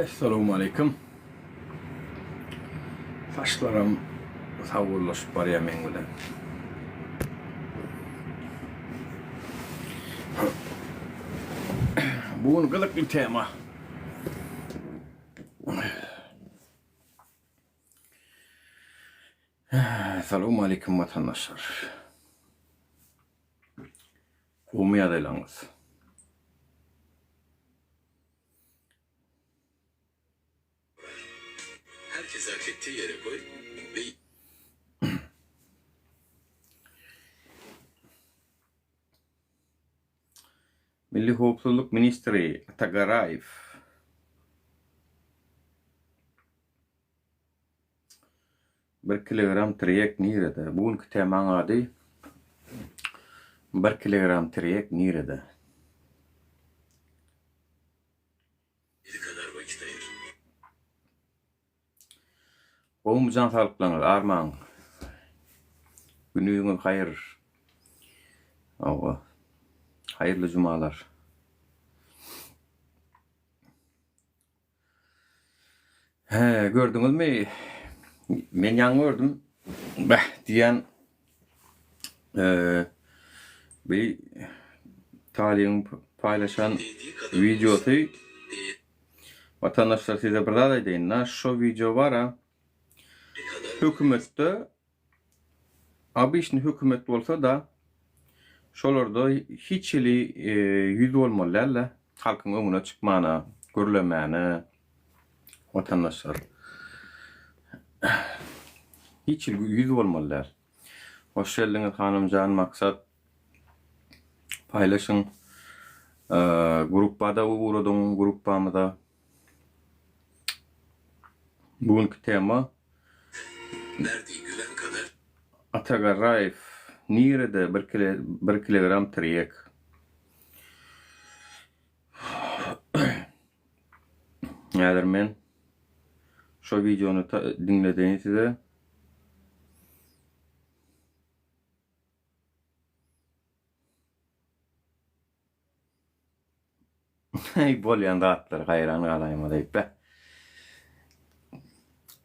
Essalawmaleýkim. Saçlarym sagbollaşyp barýar meň bilen. Bu gün gyzykly tema. Salowmaleýkim watandaşlar. Gowmy ýagdaýlaryňyz? Herkesi hak ettiği ýere koý we. Milli howpsuzlyk ministri Ata Garaýew. Bir kilogram tirýek nirede? Bu günki temaň ady Bir kilogram tirýek nirede? Yedi kadar vakit ayır. Gowumy jan saglyklaryňyz armaň. Günüňiz haýyr. Hawa. Haýyrly jumalar. Hä, gördüňizmi? Men ýaňy gördüm. Beh diýen bir talybyň paýlaşan wideosy. Watandaşlar size bir zat aýdaýyn-da, şo wideo bar-a, hökümetde Obyçny hökümet bolsa-da, şolarda hiç hili ýüz bolmaly däl-de, halkyň öňüne çykmana, gürlemäne, watandaşlar. Hiç hili ýüz bolmaly däl. Hoş geldiňiz Hanymjan, Maksat. Paýlaşyň. Grupba-da ugradyň, grupbamyza. Bu günki tema Ata Garraýew nirede bir kile bir kilogram tirýek. Häzir men şo wideony diňledeýin size. Eý bolýan zatlar haýran galaýmaly beh.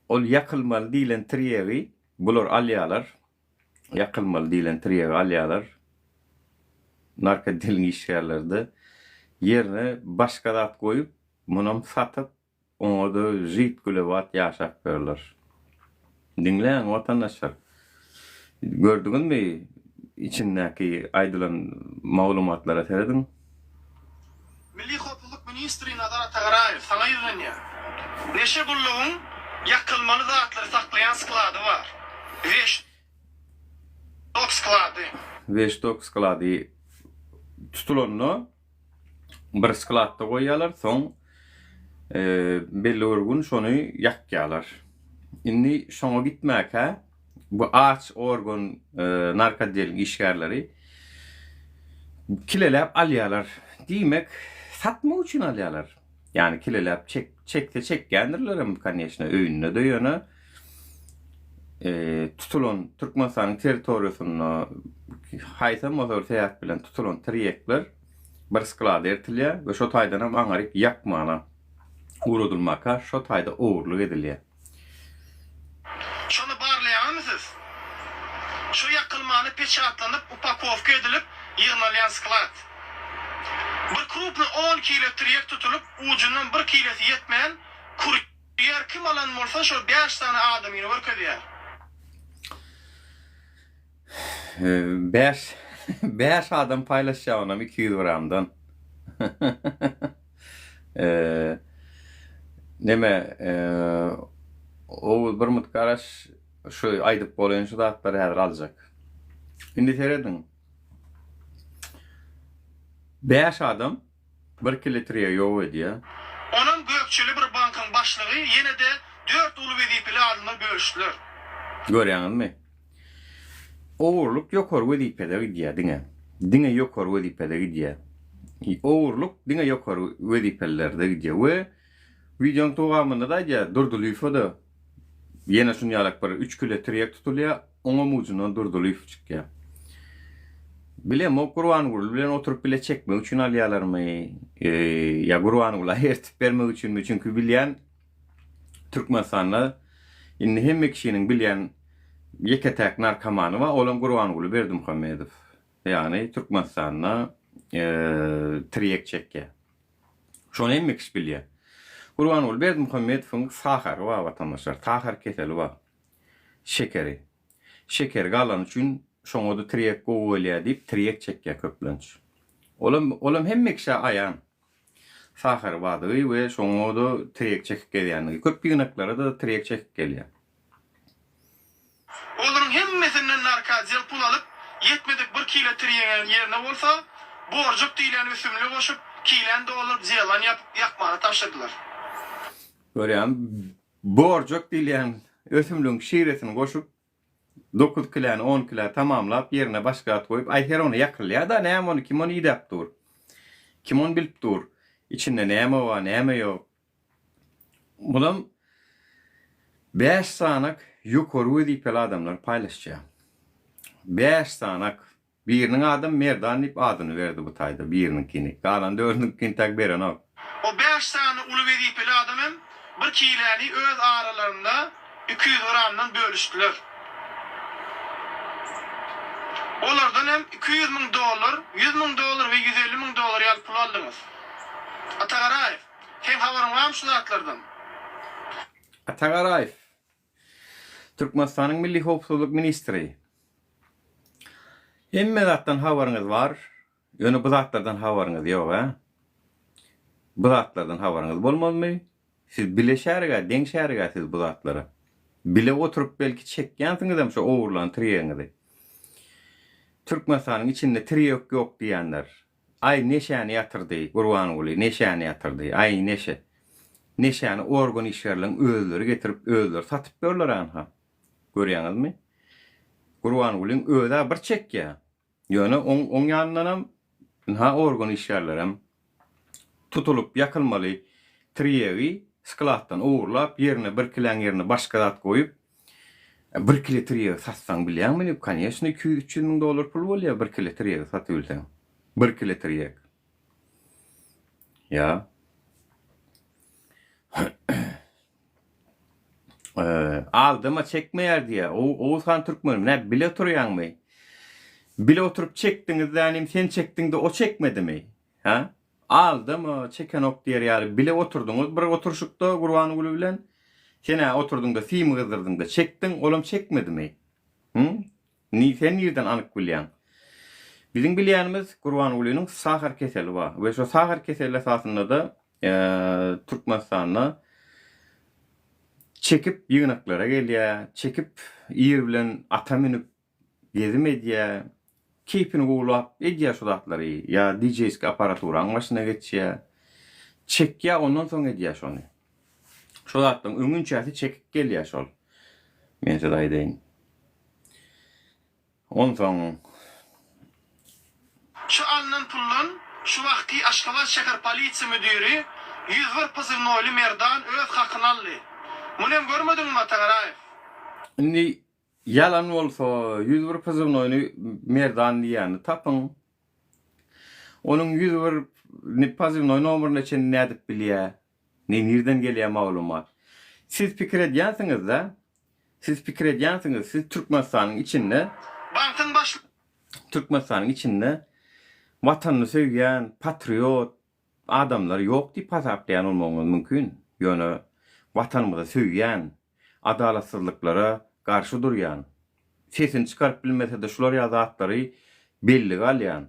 Ol ýakylmaly diýlen tirýegi bular alýalar. Ýakylmaly diýlen tirýegi alýalar. Narkodeliň işgärleri-de ýerine başga zat goýup, munam satyp Oňa-da žit gülebat ýaşap ýörler. Diňläň, watandaşlar! Gördüňizmi, içindäki aýdylan maglumatlara serediň. Milli howpsuzlyk ministri Nazar Atagaraýew saňa ýüzlenýär. Neşe gullugyň ýakylmaly zatlary saklaýan sklady bar. Weşdok sklady. Weşdok sklady tutulanda bir skladda goýýarlar, soň belli bir gün şony ýakýarlar. Indi şoňa gitmäkä bu aç organ narkoodeliň işgärleri kileläp alýarlar. Diýmek, satmak üçin alýarlar. Ýagny kileläp çek çekse çekýändirlerem koneçne öýünde-de ýöne tutulan Türkmenistanyň territoriýasynda haýsam bolsa bir sebäp bilen tutulan tirýekler bir sklada ertilýär we şo taýdanam aňaryk ýakmana ugradylmaka şo taýda ogurlyk edilýär. Şony barlaýaňyzmy siz? Şo ýakylmany peçatlanyp upakowka edilip ýygnalýan sklad. Bir krupny on kile tirýek tutulyp ujundan bir kilesi ýetmän kurýer kim alan bolsa şol bäş sany adamyny görkezýär. Bäş bäş adam paýlaşýar onam 200 gramdan. Neme Oguz bir mut garaş şu aýdyp bolaýyn şu zatlary häzir aljak. Indi serediň. Bäş adam bir kile ýok edýär. Onam Gökçeli bir bankyň başlygy ýene-de dört uly wezipeli adamlar bölüşdiler. Görýäňizmi? Ogurlyk ýokary wezipede gidýär diňe. Diňe ýokary wezipede gidýär. Ogurlyk diňe ýokary wezipelilerde gidýär we wideoň dowamynda-da aýdýar Durdylyýewe-de ýene şunýalak bir üç kile tirýek tutulýar, oňam ujundan Durdylyýew çykýar. Bilemok Gurbanguly bilen oturyp bile çekmek üçin alýalarmy ýa Gurbangula ertip bermek üçinmi çünki bilýän Türkmenistanda indi hemme kişiniň bilýän ýeke-täk narkomany bar olam Gurbanguly Berdimuhamedow ýagny Türkmenistanda tirýek çekýär. Şony hemme kişi bilýär. Gurbanguly Berdimuhamedowyň sahary bar watandaşlar sahar keseli bar şekeri. Şekeri galany üçin şoňa-da tirýek gowy gelýär diýip tirýek çekýär köplenç. Olam olam hemme kişä aýan. Sahary bardygy we şoňa-da tirýek çekip gezýändigi. Köp ýygnaklara-da tirýek çekip gelýär. Olaryň hemmesinden narkootdel pul alyp, ýetmedik bir kile tirýegiň ýerine bolsa, borjuk diýlen ösümli goşup, kilän dolduryp zellan ýapyp ýakmana tabşyrdylar. Görýäňmi, Borjak diýilýän ösümligiň şiresini goşup, dokuz kiläni on kilä tamamlap, ýerine başga zat goýup, aý her ony ýakylýar-da, näme ony, kim ony idäp dur? Kim ony bilip dur? Içinde näme bar, näme ýok? Mulam bäş sanak ýokary wezipeli adamlar paýlaşýar. Bäş sanak Biriniň adam Merdan diýip adyny berdi bu taýda biriniňkini. Galan dördüniňkini täk berenok. O bäş sany uly wezipeli adam hem bir kiläni öz aralarynda 200 gramdan bölüşdiler. Olardan hem 200 müň dollar, 100 müň dollar we 150 müň dollar ýaly pul aldyňyz. Ata Garaýew, seň habaryň barmy şu zatlardan? Ata Garaýew, Türkmenistanyň Milli howpsuzlyk ministri. Hemme zatdan habaryňyz bar, ýöne bu zatlardan habaryňyz ýok, hä? Bu zatlardan habaryňyz bolmazmy? Siz bile şärig-ä, deň şärig-ä siz bu zatlara. Bile oturyp belki çekýänsiňizem şo ogurlan tirýegiňizi. Türkmenistanyň içinde tirýek ýok diýýänler. Aý neşäni ýatyrdy Gurbanguly neşäni ýatyrdy aý neşe neşäni organ işgärleň özleri getirip özleri satyp ýörler anha görýäňizmi Gurbangulyň özä bir çekýä ýöne oň oň ýanyndanam ynha organ işgärlerem tutulyp ýakylmaly tirýegi skladdan ogurlap ýerine bir kiläň ýerine başga zat goýup Bir kile tirýegi satsaň bilýäňmi indi koneçno 200-300 müň dollar pul bolýar bir kile tirýegi satybilseň. Bir kile tirýek. Ýa. Aldama çekmeýär diýýär. Oguz han Türkmenim nä bile oturýaňmy? Bile oturyp çekdiňiz dänim sen çekdiňde o çekmedimi? Hä? Aldama, çekenok diýer ýaly bile oturdyňyz bir oturyşykda Gurbanguly bilen. Sen-ä oturdyňda simi gyzdyrdyňda çekdiň, olam çekmedimi? Hü? Ni sen nirden anyk bilýäň? Biziň bilýänimiz Gurbangulynyň sahar keseli bar we şo sahar keseli esasynda-da Türkmenistanda çekip ýygnaklara gelýär, çekip ir bilen ata münüp gezim edýä, keýpini gowlap edýä şu zatlary, ýa dijeýski apparaturaň başyna geçýä, çekýä ondan soň edýä şony. Şo zatlaryň öňünçäsi çekip gelýä şol. Men size aýdaýyn. Onsoň. Şu alnan puldan şu wagtky Aşgabat şäher polisiýa müdiri 101 pozywnoýly Merdan öz hakyny aldy. Muny hem görmediňmi Ata Garaýew? Indi Ýalan bolsa, 101 pozywnoýny Merdan diýýäni tapyň. Onuň 101 pozywnoý nomeryna çenli nädip bilýä? Ne nirden gelýä maglumat? Siz pikir edýänsiňiz-dä? Siz pikir edýänsiňiz, siz Türkmenistanyň içinde Bankyň başlygy. Türkmenistanyň içinde Watanyny söýýän, patriot, Adamlar ýok diýip hasaplaýan bolmagyňyz mümkin, ýöne Watanymyzy söýýän, adalatsyzlyklara garşy durýan, sesini çykaryp bilmese-de şular ýaly zatlary bellige alýan,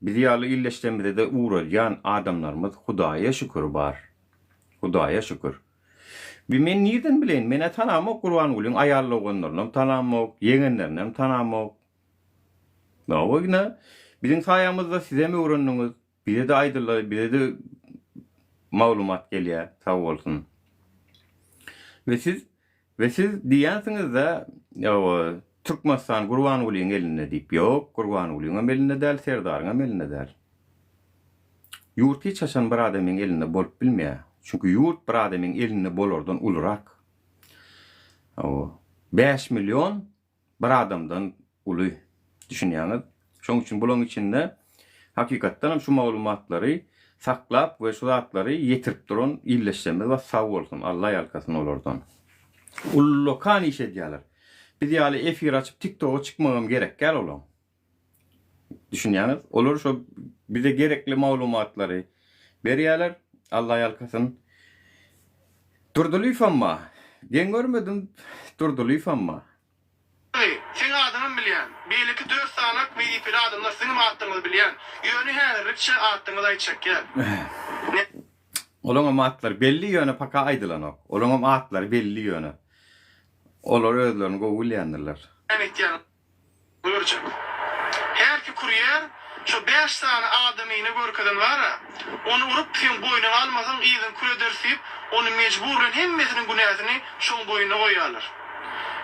biz ýaly illeşlemizede ugradýan adamlarymyz Hudaýa şükür bar. Hudaýa şükür. Bi men nirden bileýin, men-ä tanamok Gurbangulyň aýal doganlarynam tanamok, ýegenlerinem tanamok. Hawa ine, biziň saýamyzda sizem öwrendiňiz. Bize-de aýdyldy, bize-de maglumat gelýär, sag bolsun. We siz, we siz diýýänsiňiz-de, ýa Türkmenistan Gurbangulyň elinde diýip. Ýok, Gurbangulyňam elinde däl, Serdaryňam elinde däl. Ýurt hiç haçan bir adamyň elinde bolup bilmeýär. Çünki ýurt bir adamyň elinde bolardan ulurak. Hawa, 5 million Bir adamdan uly düşünýäňiz. Şoň üçin bulaň içinde hakykatdan hem şu maglumatlary saklap we şu zatlary ýetirip duran ildeşlerimiz bar sag bolsun Alla ýalkasyn olardan. Ullakan iş edýärler. Biz ýaly efir açyp tiktoga çykmagam gerek däl olaň. Düşünýäňiz? Olar şo bize gerekli maglumatlary berýärler. Alla ýalkasyn. Durdylyýewem bar. Geň görmedim Durdylyýewem bar. Eý, seň adyňam bilýän. Beýleki dört sanak wezipeli adamlar siziňem atlaryňyzy bilýän. Ýöne häzirlikçe atlaryňyzy aýtjak däl. Ne. Olaňam atlary belli ýöne paka aýdylanok. Olaňam atlary belli ýöne. Olar özlerini gowy bilýändirler. Näme etýäňiz görjek. Hälki kurýer şo bäş sany adamyny görkezen bar-a, ony urup seň boýnuňa almasaň yzyňy kül ederis diýip, ony mejbur bilen hemmesiniň günäsini şoň boýnuna goýýarlar.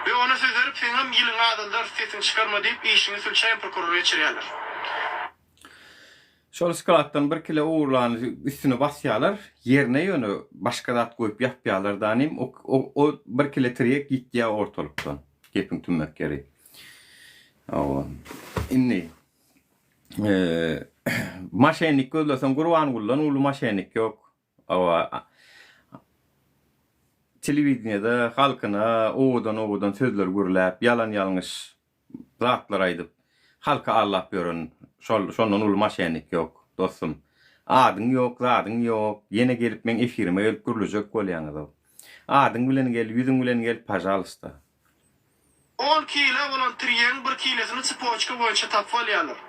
We ony söz berip seňem ýylyňy azaldarys sesiňi çykarma diýip işiňi sülçäýen prokurora geçirýärler. Şol skladdan bir kile ogurlany üstüne basýarlar, ýerine ýöne başga zat goýup ýapýarlar danym, o o bir kile tirýek ýitýär ortalykdan, gepiň tümmek ýeri. Hawa. Indi maşennik gözleseň Gurbangulydan uly maşennik ýok. Hawa. Telewideniýede halkyna owadan-owadan sözler gürläp, ýalan-ýalňyş zatlar aýdyp, halky aldap ýören şol, şondan uly maşennik ýok, dostum. Adyň ýok, zadyň ýok, ýene gelip meň efirime gelip gürlejek bolýaňyzow. Adyň bilen gel, ýüzüň bilen gel, pažalysta. On kile bolan tirýegiň bir kilesini tsepoçka boýunça tapyp alýarlar.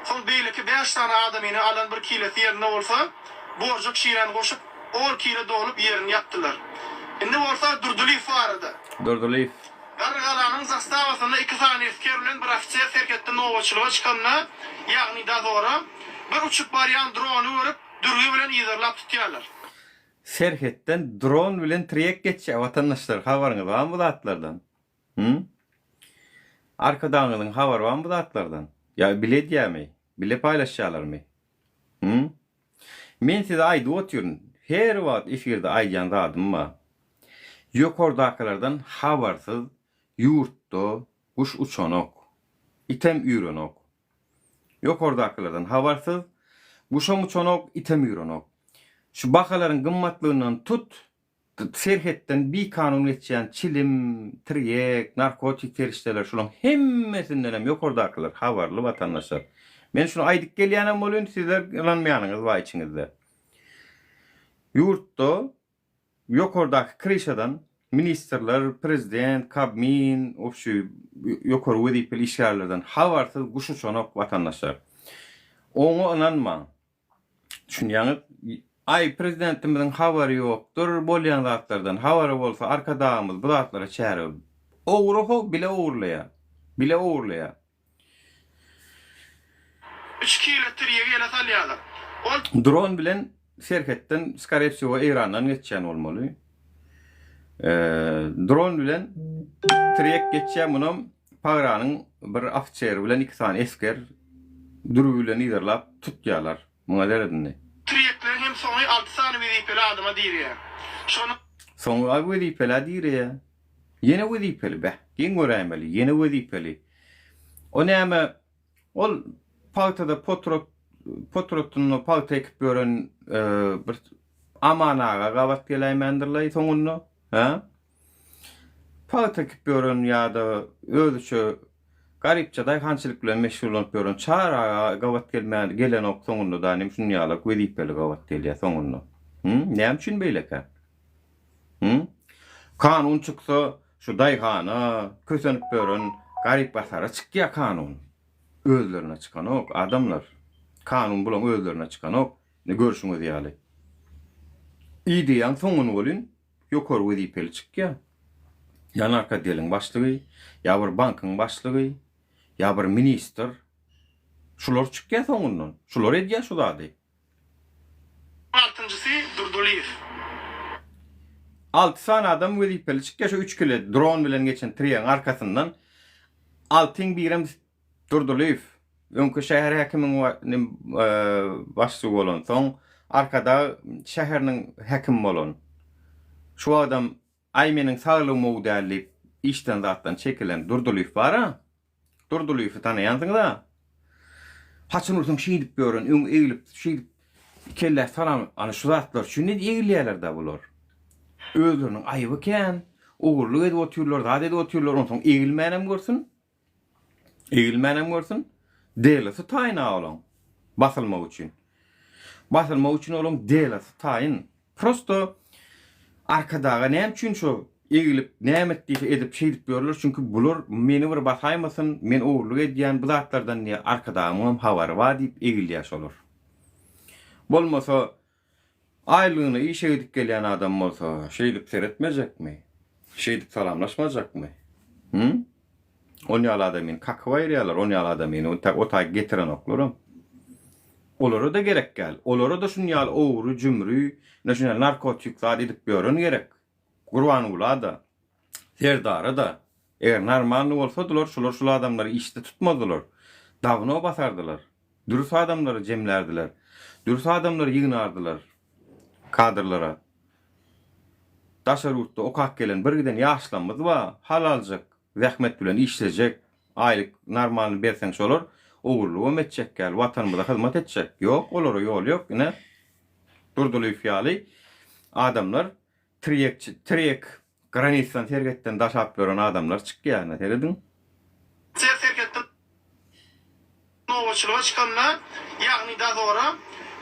Soň beýleki bäş sany adamyny alan bir kilesi ýerinde bolsa, borjak şiräni goşup, on kile dolup ýerini ýapdylar. Indi bolsa Durdylyýew barada. Durdylyýew. Garrygalanyň zastawasynda iki sany esger bilen bir ofiser serhetde nobatçylyga çykanda, ýagny dozora, bir uçup barýan drony görüp, dürbi bilen yzarlap tutýarlar. Serhetden dron bilen tirýek geçýär watandaşlar habaryňyz barmy bu zatlardan? Hü? Arkadagyňyzyň habary barmy bu zatlardan? Ýa bile edýärmi? Bile paýlaşýarlarmy? Hü? Men size aýdyp otyryn, her wagt efirde aýdýan zadym bar. Ýokardakylardan habarsyz ýurtda guş uçanok, item üýrenok. Ýokardakylardan habarsyz, guşam uçanok, item üýrenok. Şu bahalaryň gymmatlygyndan tut, serhetden bikanun geçýän çilim, tirýek, narkotik serişdeler şulaň hemmesindenem ýokardakylar habarly watandaşlar. Men şuny aýdyp gelýänem bolýan sizler ynanmaýanyňyz bar içiňizde. Ýurtda ýokardaky kryşadan ministrler, prezident, kabmin, obşi ýokary wezipeli işgärlerden habarsyz guş uçanok watandaşlar. Oňa ynanmaň. Düşünýäňiz? Aý, prezidentimiziň habary ýokdur bolýan zatlardan. Habary bolsa Arkadagymyz bu zatlara çäre Ogry how bile ogurlaýar. Bile ogurlaýar. Üç kile tirýegi ele salýarlar. Ol. Dron bilen serhetden skoree wsego Eýrandan geçýän bolmaly. Dron bilen tirýek geçýär munam Pagranyň bir ofiseri bilen iki sany esger dürbi bilen yzarlap tutýarlar. Muňa seret indi. Tirýekleriň hem soňy alty sany wezipeli adama direýär. Şonuň. Soňy wezipelä direýär. Ýene wezipeli, beh, geň göräýmeli, ýene wezipeli. O näme, ol pagtada potrat, potratynda pagta ekip ýören bir Aman aga gabat geläýmändir-laý soňunda, hä? Pagta ekip ýören ýa-da özüçe garypja daýhançylyk bilen meşgullanyp ýören Çary aga gabat gelmän, gelenok soňunda-da, nim şuny ýalak wezipeli gabat gelýär soňunda. Hü? Näme üçin beýlekä? Hü? Kanun çyksa, şu daýhana, kösenip ýören garyp-gasara çykýar kanun. Özlerine çykanok, adamlar. Kanun bulaň özlerine çykanok. Ine görşüňiz ýaly. Ideýaň soňuny welin ýokary wezipeli çykýar. Ýa narkotdeliň başlygy, ýa bir bankyň başlygy, ýa bir ministr. Şular çykýar soňundan. Şular edýär şu zady. Altynjysy Durdylyýew. Alty sany adam wezipeli çykýar şu üç kile dron bilen geçen tirýegiň arkasyndan. Altyň birem Durdylyýew öňki şäher häkimiň başlygy bolan, soň Arkadag şäheriniň häkimi bolan. Şu wagtam aý meniň saglygym gowy däl diýip işden zatdan çekilen Durdylyýew bar-a. Durdylyýewi tanaýansyňyz-a. Haçan ursaň şeýdip ýören, öň eglip, şeýdip kellä salam, ana şu zatlar üçin egilýärler-dä bular. Özleriniň aýyby kän, ogurlyk edip otyrlar, zat edip otyrlar, onsoň egilmänem görsün. Egilmänem görsün. Delosy taýyn-a olaň. Basylmak üçin. Basylmak üçin olaň delosy taýyn. Prosto Arkadaga näme üçin şo egilip näme et diýse edip şeýdip ýörler çünki bular meni bir basaýmasyn men ogurlyk edýän bu zatlardan diýä Arkadagymyňam habary bar diýip egilýä şolar. Bolmasa Aýlygyna işe gidip gelýän adam bolsa, şeýdip seretmejekmi? Şeýdip salamlaşmajakmy? Hü? On ýaly adamyny kakyp aýyrýarlar, on ýaly adamyny o taýy getirenoklaram. Olara-da gerek däl. Olara-da şun ýaly ogry, jümri, ine şun ýaly narkotik zat edip ýören gerek. Gurbangula-da, Serdara-da. Eger normalny bolsadylar, şular şul adamlary işde tutmazdylar. Dawno basardylar. Dürs adamlary jemlärdiler. Dürs adamlary ýygnardylar kadrlara. Daşary ýurtda okap gelen bir giden ýaşlamyz bar, halaljak zähmet bilen işlejek, aýlyk normalny berseň şolar ogurlygam etjek däl, watanymyza hyzmat etjek. Ýok, olara ýol ýok. Ine, Durdylyýew ýaly adamlar tirýekçi, tirýek Granisdan serhetden daşap ýören adamlar çykýar ine serediň. Ser serhetden nobatçylyga çykanda, ýagny dozora,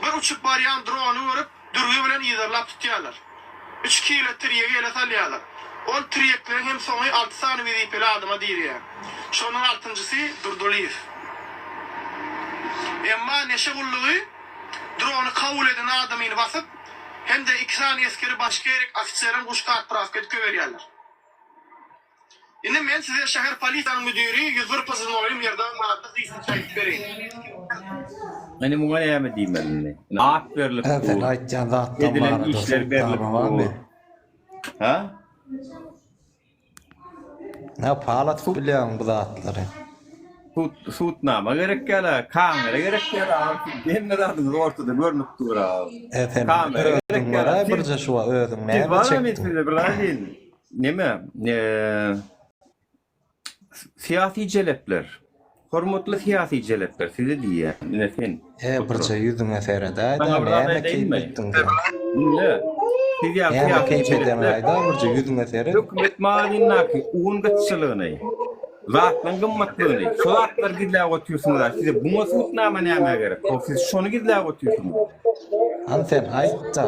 bir uçup barýan drony görüp, dürbi bilen yzarlap tutýarlar. Üç kile tirýegi ele salýarlar. Ol tirýekleriň hem soňy alty sany wezipeli adama dirýär. Şonuň altynjysy Durdylyýew. Emma neşe gullugy drony kabul eden adamyny basyp, hem-de iki sany esgeri başga ýerik ofiserem guşka otprawka edip goýberýärler. Indi men size şäher polisiýanyň müdiri 101 pozywnoýly Merdan barada gysgaça aýdyp bereýin. Indi muňa näme diýmeli indi? Indi at berlip Hä sen dur. aýtýan zatlaň Edilen barada işler berlip subutnama barmy? dur. Ha? Nä pal atyp bilýäň bu zatlary? Sud, sudnama gerek ýaly, kamera gerek ýaly, hemme zadyňyz ortada görnüp dur. E sen Kamera gerek özüň ýaly. göräý Siz, birje şu wagt özüň siz näme bar men çekdiň? size bir zat diýin. Neme? Eee Syýasy jelepler. Hormatly syýasy jelepler size diýýän. Ine sen. E birje ýüzüňe seredäýdä Saňa bir zat näme keýp aýdaýynmy? etdiň sen? Diňle. Siz ýaly Näme syýasy keýp jelepler edeňaýda birje ýüzüňe seret. hökümet magazyndaky un gytçylygyny, zatlaryň gymmatlygyny, şo zatlary gizläp otyrsyňyz-a. Size buňa subutnama nämä gerek? Hop siz şony gizläp otyrsyňyz. Hany sen aýt-da.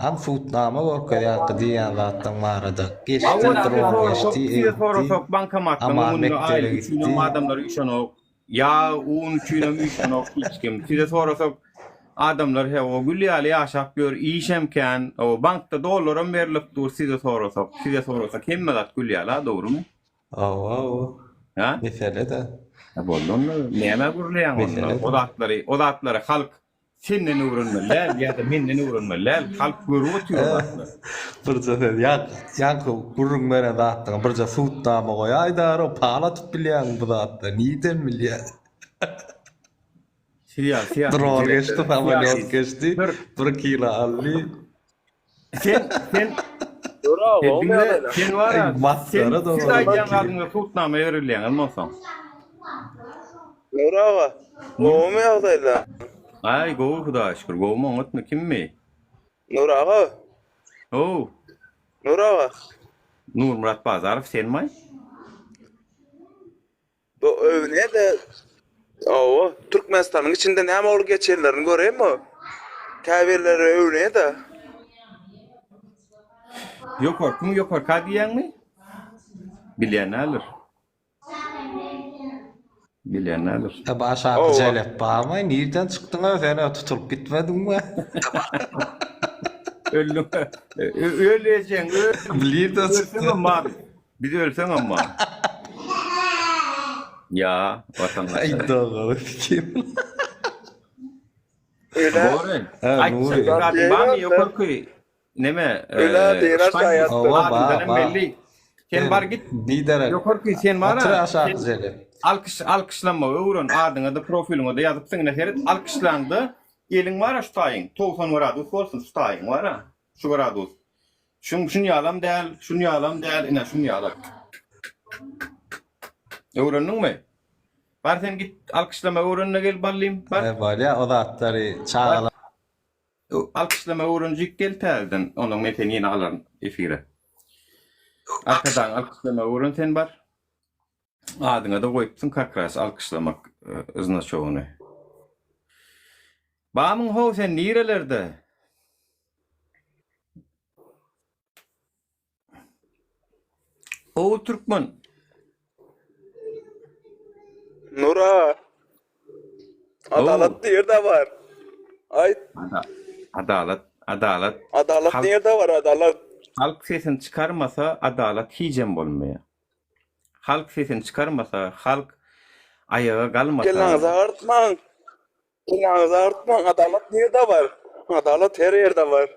Han sudnama görkezýärdi diýýän zatlaň barada. Geçdi Hawa size dron sorasak, geçdi size eýtdi. sorasak bankomatlaryň Aman öňünde mekdebe aýlyk üçinem gitdi. adamlar üýşenok. Ýag, un üçinem üýşenok hiç kim. Size sorasak adamlar he o gül ýaly ýaşap ýör, işem kän, o bankda dollaram berlip dur size sorasak. Size sorasak hemme zat gül ýaly-a dogrymy? Hawa hawa. Ha? Mesele-de. Ha boldy onda. Nämä gürleýäň onda? Mesele-de. O zatlary, o zatlary halk Senden öwrenmeli däl ýa-da menden öwrenmeli däl, halk görüp otyr o zatlary. Birje söz, ýaňky gürrüň beren zatlaryňa birje subutnama goýaýdaro, pal atyp bilýäňmi bu zatlary, nirden bilýäň? Siz ýaly syýasy Dron geçdi, samolýot syýasy geçdi, bir kilo aldy. Sen, sen, Dur aga, sen o diňle, ýagdaýlar. sen bar Aý, a, sen masgara siz dogry. aýdýan zadyňyza subutnama berilýäňiz bolsaň. Nur aga, gowumy ýagdaýlar? Aý, gowy Hudaýa şükür, gowumy oňatmy, kimmi? Nur aga, How, Nur aga. Nurmyrat Bazarow senmaý? Bu öwne-de Hawa, Türkmenistanyň içinde näme bolup geçenlerini göreýinmi? Käbirleri öwne-de. Ýokarkymy ýokarka diýýäňmi? Bilýän däldir. Bilýän däldir. E bu aşaky Hawa. jelep barmy? Nirden çykdyň-a sen-ä tutulyp gitmediňmi? Öldüň. Öl ejeň, öl. Nirden çykdyň? Ölseňem bar. Biz ölseňem bar. Ýa, watandaşlar. Aý dogry fikir. Öle. Dogry. Ha, Aýtjak Nuri. zadyň barmy ýokarky neme? Öle diýen aşaýatdy. Hawa, bar, Adyndanam bar. belli. Sen bar git. Biderek. Ýokarky sen bar. Otur aşaky jelep. Alkyş alkyşlanmagy öwren. Adyňa-da profiliňe-de ýazypsyň. Ine seret, alkyşlaňda eliň bar-a şu taýyň. 90 gradus bolsun şu taýyň bar-a. Şu gradus. Şun şun ýalam däl, şun ýalam däl, ine şun ýalak. Öwrendiňmi? Bar sen git alkyşlama öwrende gel ballym bar. E bolýa o zatlary çagalar. Alkyşlama öwrenjik gel täzeden ondan men seni ýene alaryn efire. Arkadagyň alkyşlama öwren sen bar. Adyňa-da goýupsyň kak raz alkyşlamak znaçogyny. Bamyň how sen nirelerde? Oguz Türkmen. Nur aga. Adalat nirde bar? Aýt. Adalat, adalat. Adalat nirde bar, adalat? Halk sesini çykarmasa adalat hijem bolmaýar. Halk sesini çykarmasa, halk aýaga galmasa. Kelläňizi agyrtmaň. Kelläňizi agyrtmaň, adalat nirde bar? Adalat her ýerde bar.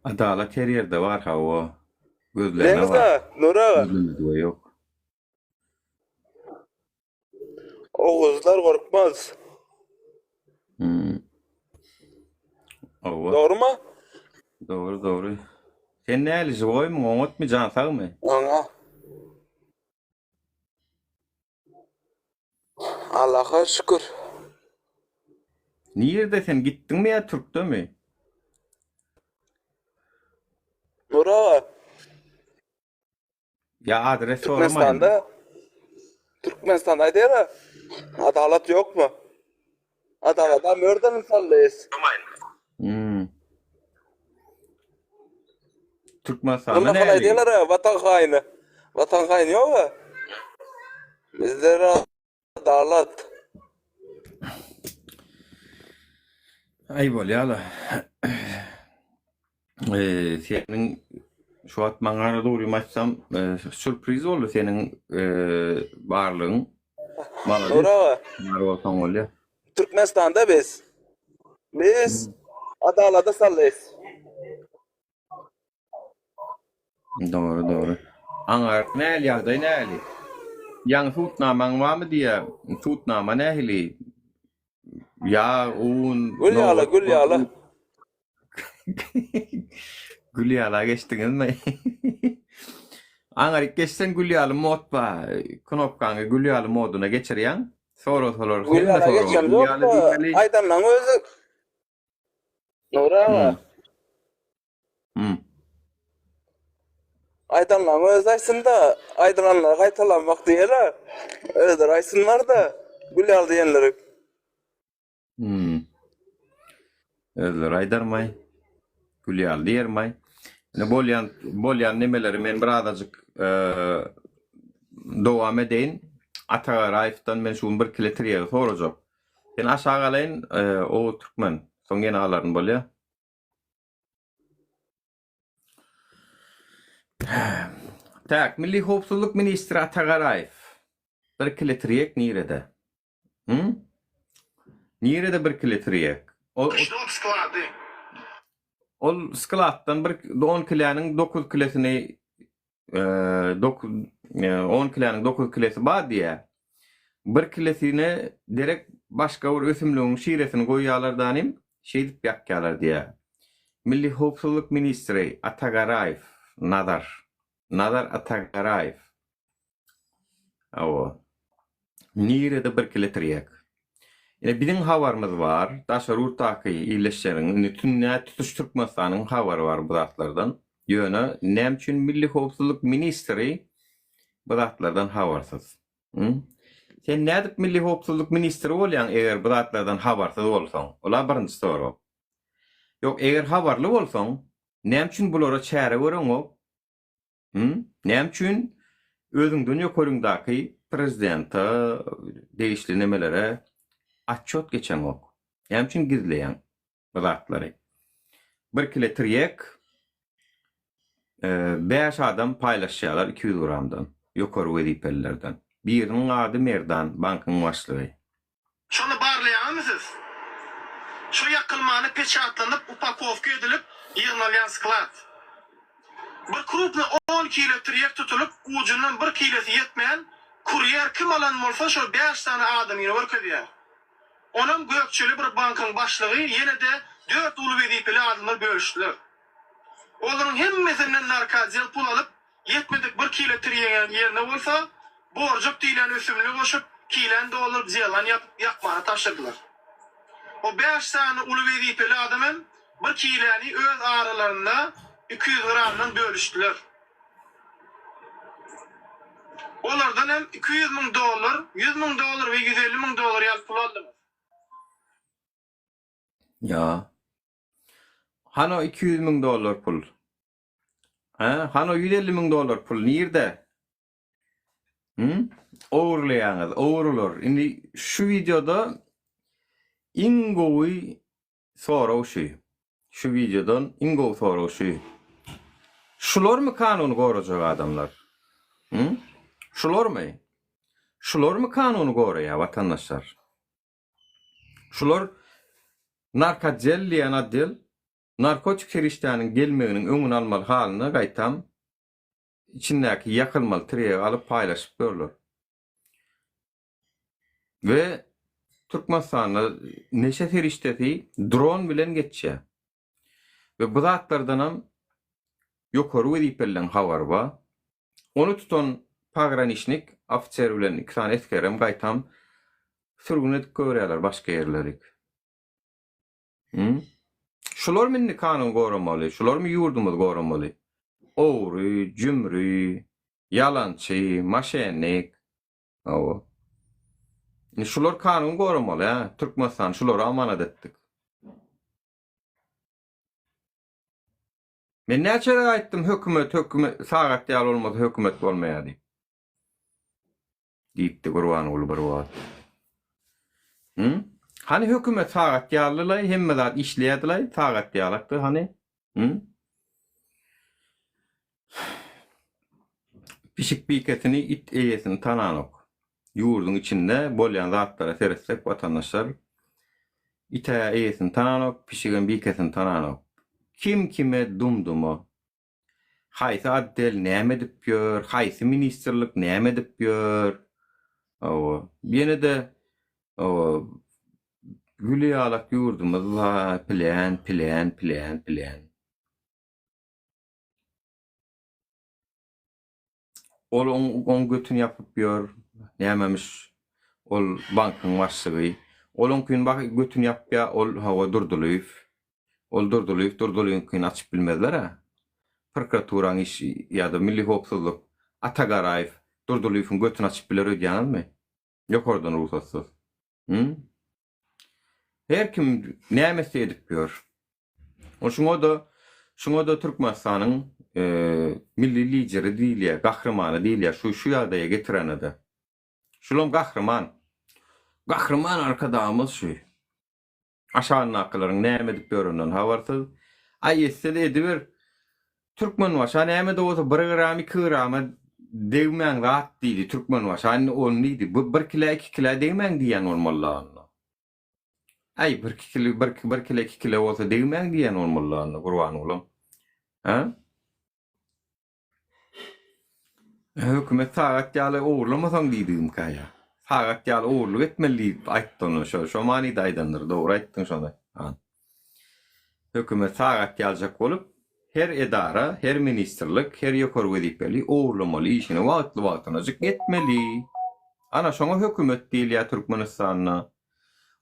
Adalat her ýerde bar hawa. Gözleme Bileňizä, bar. Nur aga. Gözlemedige ýok. Oguzlar gorkmaz. Hmm. Hawa. Dogrymy? Dogry, dogry. Sen näli žiwoýmyň, oňatmy, jan sagmy? Oňa. Allaha şükür. Nirde sen gitdiňmi ýa türkdemi? Nur aga. Ýa adres soramaýyn. Türkmenistanda Türkmenistanda aýdýara adalat ýokmy? Adalata mörden salleýs. Hmm. Türkmenistanda Nurma näli? aýdýarlar watan haýyny. Watan haýyny ýok-a. Bizde adalat. Aý bolýala. Eee, seniň şu wagt maňa dogrymy aýtsam, sýurpriz boldy seniň eee barlygyň. Malades. Nur aga. Bar bolsaň bolýa. Türkmenistanda biz. Biz adalada salleýs. Dogry, dogry. Aňaryk nähili ýagdaý nähili? Ýaňy sudnamaň barmy diýýä. Sudnama nähili? Ýag, un, Gül ýaly, nohut, gül ýaly. Gül ýala geçdiňizmi? Aňaryk geçseň gül ýaly mod bar. Knopkaňy gül ýaly moduna geçirýäň. Sorasalar Gül hemme ýala soraga geçen gül ýaly ýok-da, diýmeli. aýdanlaň özi. Nury aga. Hmm. Aýdanlaryň özi aýtsyn-da, aýdylanlary gaýtalanmak diýer-ä. Özleri aýtsynlar-da, gül ýaly diýenleri. Hmm. Özleri aýdarmaý. Gül ýaly diýermaý. Ine bolýan bolýan nemeleri men birazajyk dowam edeýin. Ata Garaýewden men şu gün bir kile tirýegi sorajak. Sen aşak alaýyn, Oguz Türkmen. Soň ýene alaryn bolýa. Tak, Milli howpsuzlyk ministri Ata Garaýew. Bir kile tirýek nirede? Hü? Nirede bir kile tirýek? Ol Gyşlap sklady. Ol skladdan bir on kiläniň dokuz kilesini On kiläniň dokuz kilesi bar diýýär. Bir kilesine derek başga bir ösümligiň şiresini goýýarlar danym, şeýdip ýakýarlar diýýär. Milli howpsuzlyk ministri Ata Garaýew, Nazar. Nazar Atagaraýew. Hawa. Nirede bir kile tirýek? Ine biziň habarymyz bar, daşary ýurtdaky ildeşleriň, indi tünnä tutuş Türkmenistanyň habary bar bu zatlardan. Ýöne näme üçin Milli howpsuzlyk ministri bu zatlardan habarsyz? Hü? Sen nädip Milli howpsuzlyk ministri bolýaň eger bu zatlardan habarsyz bolsaň? Ol-a birinji sorag. Ýok, eger habarly bolsaň, näme üçin bulara çäre göreňok? Hü? Näme üçin özüňden ýokaryňdaky prezidente degişli nemelere otçot geçeňok? Näme üçin gizleýäň bu zatlary? Bir kile tirýek bäş adam paýlaşýarlar 200 gramdan, ýokary wezipelilerden. Biriniň ady Merdan, bankyň başlygy. Şony barlaýaňyzmy siz? Şo ýakylmany peçatlanyp upakowka edilip ýygnalýan sklad. Bir krupny on kilo tirýek tutulyp ujundan bir kilosy ýetmän kurýer kim alan bolsa şol bäş sany adamyny görkezýär. Onam gökjeli bir bankyň başlygy ýene-de dört uly wezipeli adamlar bölüşdiler. Olaryň hemmesinden narkoodel pul alyp ýetmedik bir kilo tirýegiň ýerine bolsa. Borjak diýlen ösümligi goşup, kiläni dolduryp zelan ýapyp ýakmana tabşyrdylar. O bäş sany uly wezipeli adam hem bir kiläni öz aralarynda 200 gramdan bölüşdiler. Olardan hem 200 müň dollar, 100 müň dollar we 150 müň dollar ýaly pul aldyňyz. Ýa. Hany o 200 müň dollar pul? Hä? Hany o 150 müň dollar pul nirde? Hü? Ogurlaýaňyz, ogrular. Indi şu wideoda iň gowy sorag şu. Şu wideodan iň gowy sorag şu. Şularmy kanuny gorajak adamlar? Hü? Şularmy? Şularmy kanuny goraýar watandaşlar? Şular narkootdel diýen otdel narkotik serişdäniň gelmeginiň öňüni almaly halyna gaýtam içindäki ýakylmaly tirýegi alyp paýlaşyp ýörler. We Türkmenistanda neşe serişdesi dron bilen geçýär. We bu zatlardanam ýokary wezipelileň habary bar. Ony tutan pograniçnik ofiser bilen iki sany esgerem gaýtam sürgün edip goýberýärler başga ýerlerik. Hü? Şularmy indi kanun goramaly, şularmy ýurdumyzy goramaly? Ogry, jümri, ýalançy, moşennik. Hawa. Indi şular kanun goramaly, hä? Türkmenistany şulara amanat etdik. Men näçe gezek aýtdym hökümet hökümet sagat ýaly bolmasa hökümet bolmaýar diýip. Diýipdi Gurbanguly bir wagt. Hı? Hany hökümet sagat ýalylaý hemme zat işleýärdilaý sagat ýalakdy hany? Hı? Pişik bikesini it eýesini tananok. Ýurduň içinde bolýan zatlara seretsek watandaşlar it-ä eýesini tananok, pişigem bikesini tananok. Kim kime dum-duma. Haýsy otdel näme edip ýör, haýsy ministrlik näme edip ýör. Hawa, ýene-de hawa gül ýalak ýurdumyz bar, plen, plen, plen, plen. Ol oň oň götüni ýapyp ýör. Nämemiş ol bankyň başlygy. Ol oňkyny bak götüni ýapýa ol hawa Durdylyýew. Ol Durdylyýew Durdylyýewiňkini açyp bilmezler-ä. Prokuraturaň işi ýa-da Milli howpsuzlyk Ata Garaýew Durdylyýewiň götüni açyp biler öýdýäňizmi? Ýokardan rugsatsyz. Hü? Her kim näme etse edip ýör. O şuňa-da şuňa-da Türkmenistanyň milli lideri diýilýär, gahrymany diýilýär şu şu ýagdaýa getirene-de. Şulam gahryman. Gahryman Arkadagymyz şu. Aşagyndakylaryň näme edip ýöreninden habarsyz. Aý etse-de ediber. Türkmenbaşa näme-de bolsa bir gram, iki grama degmäň zat diýdi Türkmenbaşa indi ony diýdi. Bu bir kilä, iki kilä degmäň diýýän bolmaly-la onda. Aý bir iki kilo, bir bir kile, iki kile bolsa degmäň diýýän bolmaly-la onda Gurbangulam. Hä? Hökümet sagat ýaly ogurlamasaň diýdigimkä ýa. Sagat ýaly ogurlyk etmeli diýip aýtdy ony. Şo şo manyda aýdandyr. Dogry aýtdyň şony. Han. Hökümet sagat ýaljak bolup, her edara, her ministrlik, her ýokary wezipeli ogurlamaly işini wagtly-wagtynajyk etmeli. Ana şoňa hökümet diýilýär Türkmenistanda.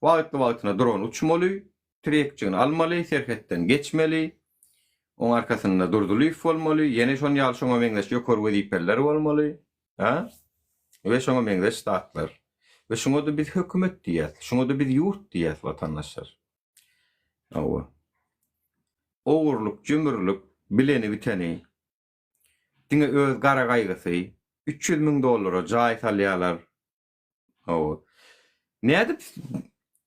Wagtly-wagtyna dron uçmaly, Trekjigini almaly, serhetden geçmeli. Oň arkasynda Durdylyýew bolmaly, ýene şon ýaly şoňa meňzeş ýokary wezipeliler bolmaly. Hä? We şoňa meňzeş zatlar. We şuňa-da biz hökümet diýýäs. Şuňa-da biz ýurt diýýäs watandaşlar. Hawa. Ogurlyk, jümürlik, bileni biteni. Diňe öz gara gaýgysy. 300 müň dollara jaý salýarlar. Hawa. Nädip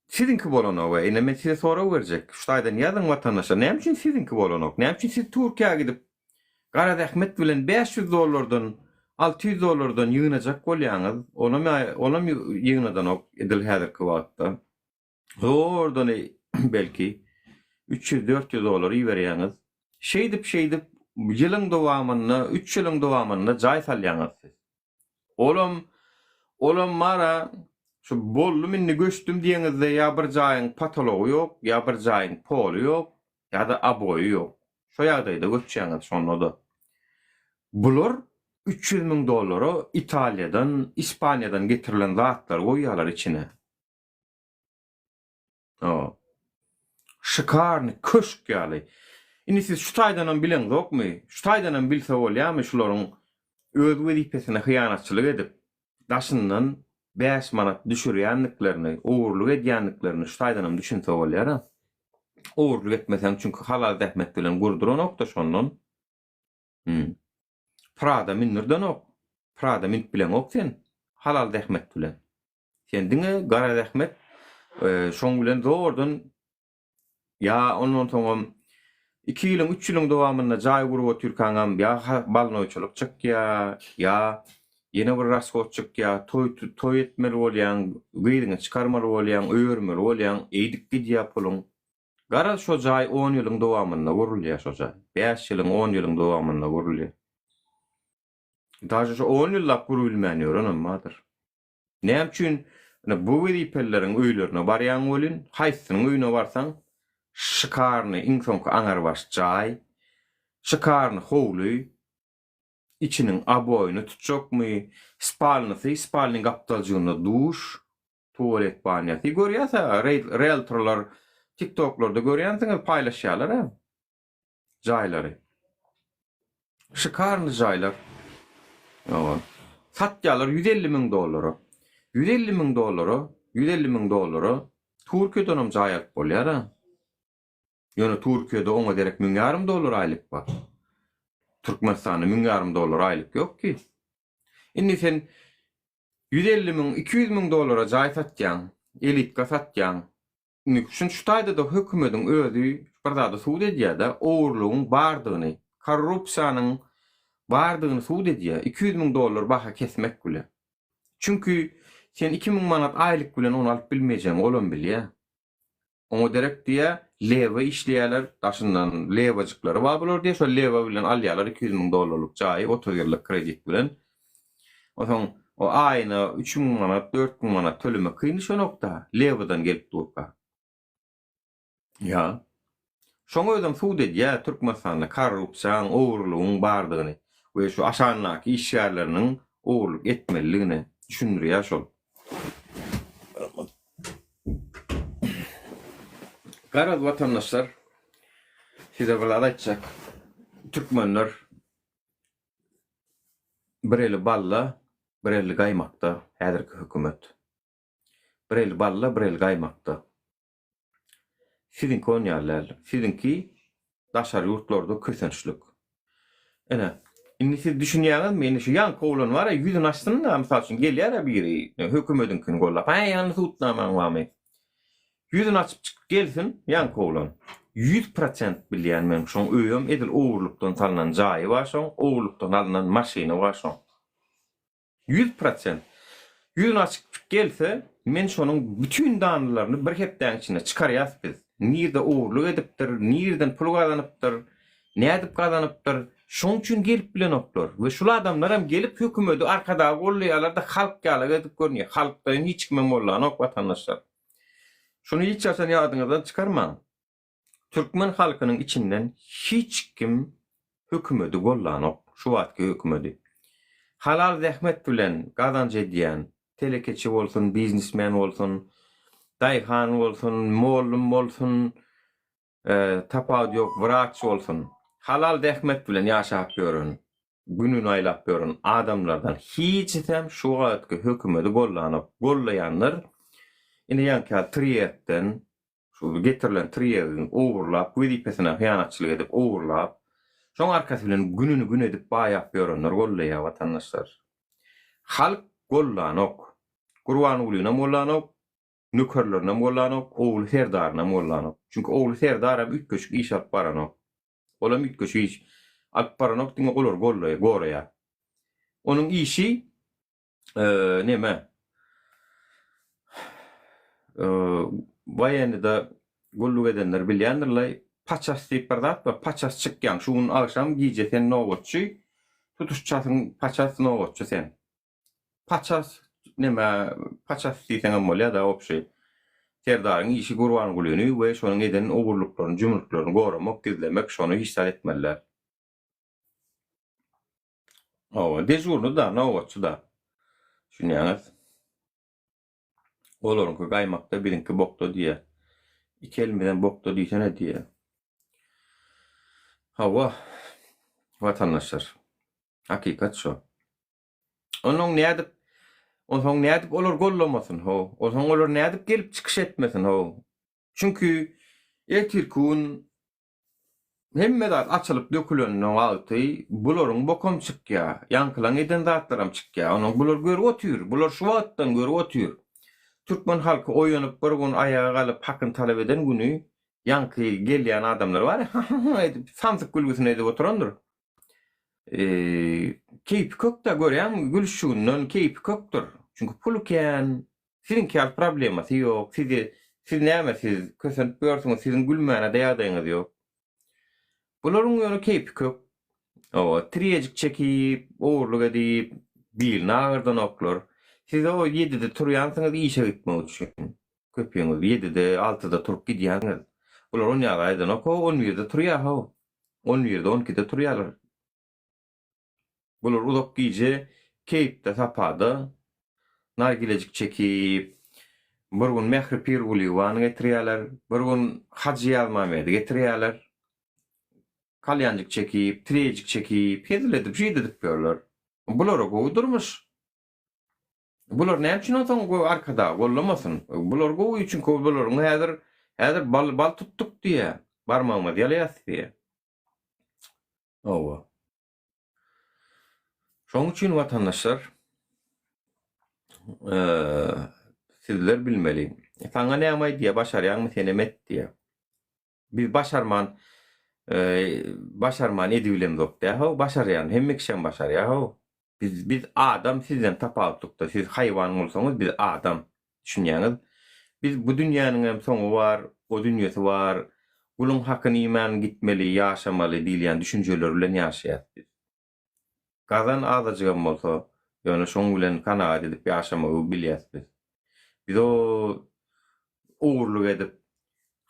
siziňki bolanok-a? Ine men size sorag berjek. Şu taýdan ýazyň watandaşlar. Näme üçin siziňki bolanok? Näme üçin siz Türkiýä gidip gara zähmet bilen 500 dollardan, 600 dollardan ýygnajak bolýaňyz? Onam onam ýygnadanok edil häzirki wagtda. Zordan belki 300-400 dollar iberýäňiz. Şeýdip-şeýdip ýylyň dowamynda, üç ýylyň dowamynda jaý salýaňyz siz. Olam, olam bar-a, şu boldum indi göçdüm diýeňizde ýa bir jaýyň potology ýok, ýa bir jaýyň poly ýok, ýa-da oboýy ýok. Şo ýagdaýda göçýäňiz şonda-da. Bular. 300 müň dollara Italiýadan, Ispaniýadan getirilen zatlary goýýarlar içine. Hawa. Şikarny köşk ýaly. Indi siz şu taýdanam bileňzokmy? Şu taýdanam bilse bolýarmy şularyň öz wezipesine hyýanatçylyk edip, daşyndan bäş manat düşürýändiklerini, ogurlyk edýändiklerini şu taýdanam düşünse bolýar-a. Ogurlyk etmeseň çünki halal zähmet bilen gurduranok-da şondan. Hum. Prada mündirdenok. Prada münüp bileňok sen halal zähmet bilen. Sen diňe gara zähmet şoň bilen zordan ýa ondan soňam iki ýylyň üç ýylyň dowamynda jaý gurup otyrkaňam ýa balnoýçylyk çykýa ýa ýene bir rashod çykýa toý toý etmeli bolýaň gyzyňy çykarmaly bolýaň öýermeli bolýaň eýdip gidýä puluň garaz şo jaý on ýylyň dowamynda gurulýa şo jaý bäş ýylyň on ýylyň dowamynda gurulýa daže şo on ýyllap gurubilmän ýörenem bardyr. Näme üçin ine bu wezipelileriň öýlerine barýaň welin, haýsysynyň öýüne barsaň, şikarny iň soňky aňarbaş jaý, şikarny howly, içiniň oboýyny tutjakmy, spalnysy, spalnyň gapdaljygynda duş, tualet banýasy, görýäs-ä, realtorlar tiktoklarda görýänsiňiz paýlaşýarlar-a. Jaýlary. Şikarny jaýlar. Ýoga. Satýarlar 150 müň dollara. 150 müň dollara, 150 müň dollara Türkiýedenem jaý alyp bolýar-a. Ýöne Türkiýede oňa derek müň ýarym dollar aýlyk bar. Türkmenistanda müň ýarym dollar aýlyk ýok ki. Indi sen 150 müň, 200 müň dollara jaý satýaň, elitka satýaň. Indi şuny şu taýda-da hökümediň özi bir zady subut edýär-de, ogurlygyň bardygyny, korrupsiýanyň bardygyny subut edýär, 200 müň dollar baha kesmek bilen. Çünki sen 2000 manat aýlyk bilen ony alyp bilmejegiňi olam bilýär. Oňa derek diýýär, lewa işleýärler, daşyndan lewajyklary bar bular diýýär, şol lewa bilen alýarlar 200 müň dollarlyk jaýy 30 ýyllyk kredit bilen. Onsoň o aýyna 3000 manat, 4000 manat tölemek kyn düşenok-da, lewadan gelip durka. Ýa. Şoň özem subut edýär Türkmenistanda korrupsiýaň, ogurlygyň bardygyny we şu aşagyndaky işgärleriniň ogurlyk etmelidigini düşündirýär şol. Garaz watandaşlar, size bir zat aýtjak. Türkmenler Bir eli balla, bir eli gaýmakda häzirki hökümet. Bir eli balla, bir eli gaýmakda. Siziňki on ýaly däldir. Siziňki daşary ýurtlarda kösençlik. Ine, indi siz düşünýäňizmi? Indi şu ýaňky oglan bar-a, ýüzüni açsyn-da, mysal üçin, gelýär-ä biri, hökümediňkini gollap, Äý, ýaňy sudnamaň barmy? Ýüzüni açyp çykyp gelsin, ýaňky oglan. 100% bilýän men, şoň öýem edil ogurlykdan salnan jaýy bar şoň, ogurlykdan alnan maşyny bar şoň. 100%. Ýüzüni açyp çykyp gelse, men şonuň bütin danlylaryny bir hepdäň içinde çykarýas biz. Nirde ogurlyk edipdir, nirden pul gazanypdyr, nädip gazanypdyr. Şoň üçin gelip bilenoklar. We şul adamlaram gelip hökümedi Arkadagy gollaýarlar-da halk ýalak edip görünýär. Halkdan hiç kimem gollanok watandaşlar. Şuny hiç haçan ýadyňyzdan çykarmaň. Türkmen halkynyň içinden hiç kim hökümedi gollanok, şu wagtky hökümedi. Halal zähmet bilen gazanç edýän telekeçi bolsun, biznesmen bolsun, daýhan bolsun, mollum bolsun, tapawudy ýok, wraç bolsun, halal zähmet bilen ýaşap ýören, gününi aýlap ýören adamlardan hiçisem şu wagtky hökümedi gollanok. Gollaýanlar ine ýaňky ýaly tirýekden, şu getirilen tirýegiň ogurlap, wezipesine hyýanatçylyk edip ogurlap, şoň arkasy bilen gününi gün edip baýap ýörenler gollaýar watandaşlar. Halk gollanok. Gurbangulyňam gollanok, nökerlerinem gollanok, ogly Serdarynam gollanok. Çünki ogly Serdaram üýtgeşik iş alyp baranok. Olam üýtgeşik iş alyp baranok, diňe olary gollaýar, goraýar. Onuň işi neme? Woýennyda gulluk edenler bilýändirler, paças diýip bir zat bar, paças çykýaň, şu gün agşam gije sen nobatçy, tutuş çasyň paças nobatçy sen. Paças neme, paças diýseňem bolýar-da, obşi. Serdaryň işi Gurbangulyny we şonuň eden ogurlyklaryny, jümrüklerini goramak, gizlemek, şony hiç zat etmeli däl. Hawa, dežurny-da, nobatçy-da. Düşünýäňiz? Olaryňky gaýmakda, biziňki bokda diýýär. Iki elimizem bokda diýsene diýýär. Hawa, watandaşlar, hakykat şo. Onuň nädip, onsoň nädip olar gollamasyn, how? Onsoň olar nädip gelip çykyş etmesin, how? Çünki ertirki gün Hemme zat açylyp dökülende wagty bularyň bokam çykýa, ýaňkylaň eden zatlaram çykýa. Onuň bular görüp otyr, bular şu wagtdan görüp otyr. Türkmen halky oýanyp bir gün aýaga galyp hakyny talap eden güni ýaňky gelýän adamlar bar ya ha-ha-ha edip samsyk gülgüsini edip oturandyr. Keýpi kök-dä görýäňmi gülüşiginden keýpi kökdür. Çünki puly kän, Siziňki ýaly problemasy ýok. Sizi siz näme siz kösenip ýörsüňiz siziň gülmänede ýagdaýyňyz ýok. Bularyň ýöne keýpi kök. Hawa, tirýejik çekip, ogurlyk edip, bilini agyrdanoklar. Siz o ýedide turýansyňyz işe gitmek üçin. Köpüňiz ýedide, altyda turup gidýäňiz. Bular on ýaly aýdanok how, on birde turýar how. On birde, on ikide turýarlar. Bular uzak gije keýpde-sapada, nargilejik çekip, bir gün Mähri Pirgulyýewany getirýärler, bir gün Hajy Ýazmamedi getirýärler. Kalýanjyk çekip, tirejik çekip, hezil edip, şeýdip edip ýörler. Bulara gowy durmuş. Bular näme üçin onsoň go Arkadagy gollamasyn? Bular gowy çünki bularyň häzir häzir bal bal tutduk diýýär. Barmagymyzy ýalaýas diýýär. Hawa. Şonuň üçin watandaşlar sizler bilmeli. Saňa näme aýdýar, başarýaňmy senem et diýýär. Biz başarman başarman edibilemzok dä how, başarýan hemme kişem başarýar how. Biz biz adam sizden tapawutlykda siz haýwan bolsaňyz biz adam. Düşünýäňiz? Biz bu dünýäniňem soňy bar, o dünýesi bar, guluň hakyny iýmän gitmeli, ýaşamaly diýilýän düşünjeler bilen ýaşaýas biz. Gazan azajygam bolsa, ýöne şoň bilen kanagat edip ýaşamagy bilýäs biz. Biz o ogurlyk edip,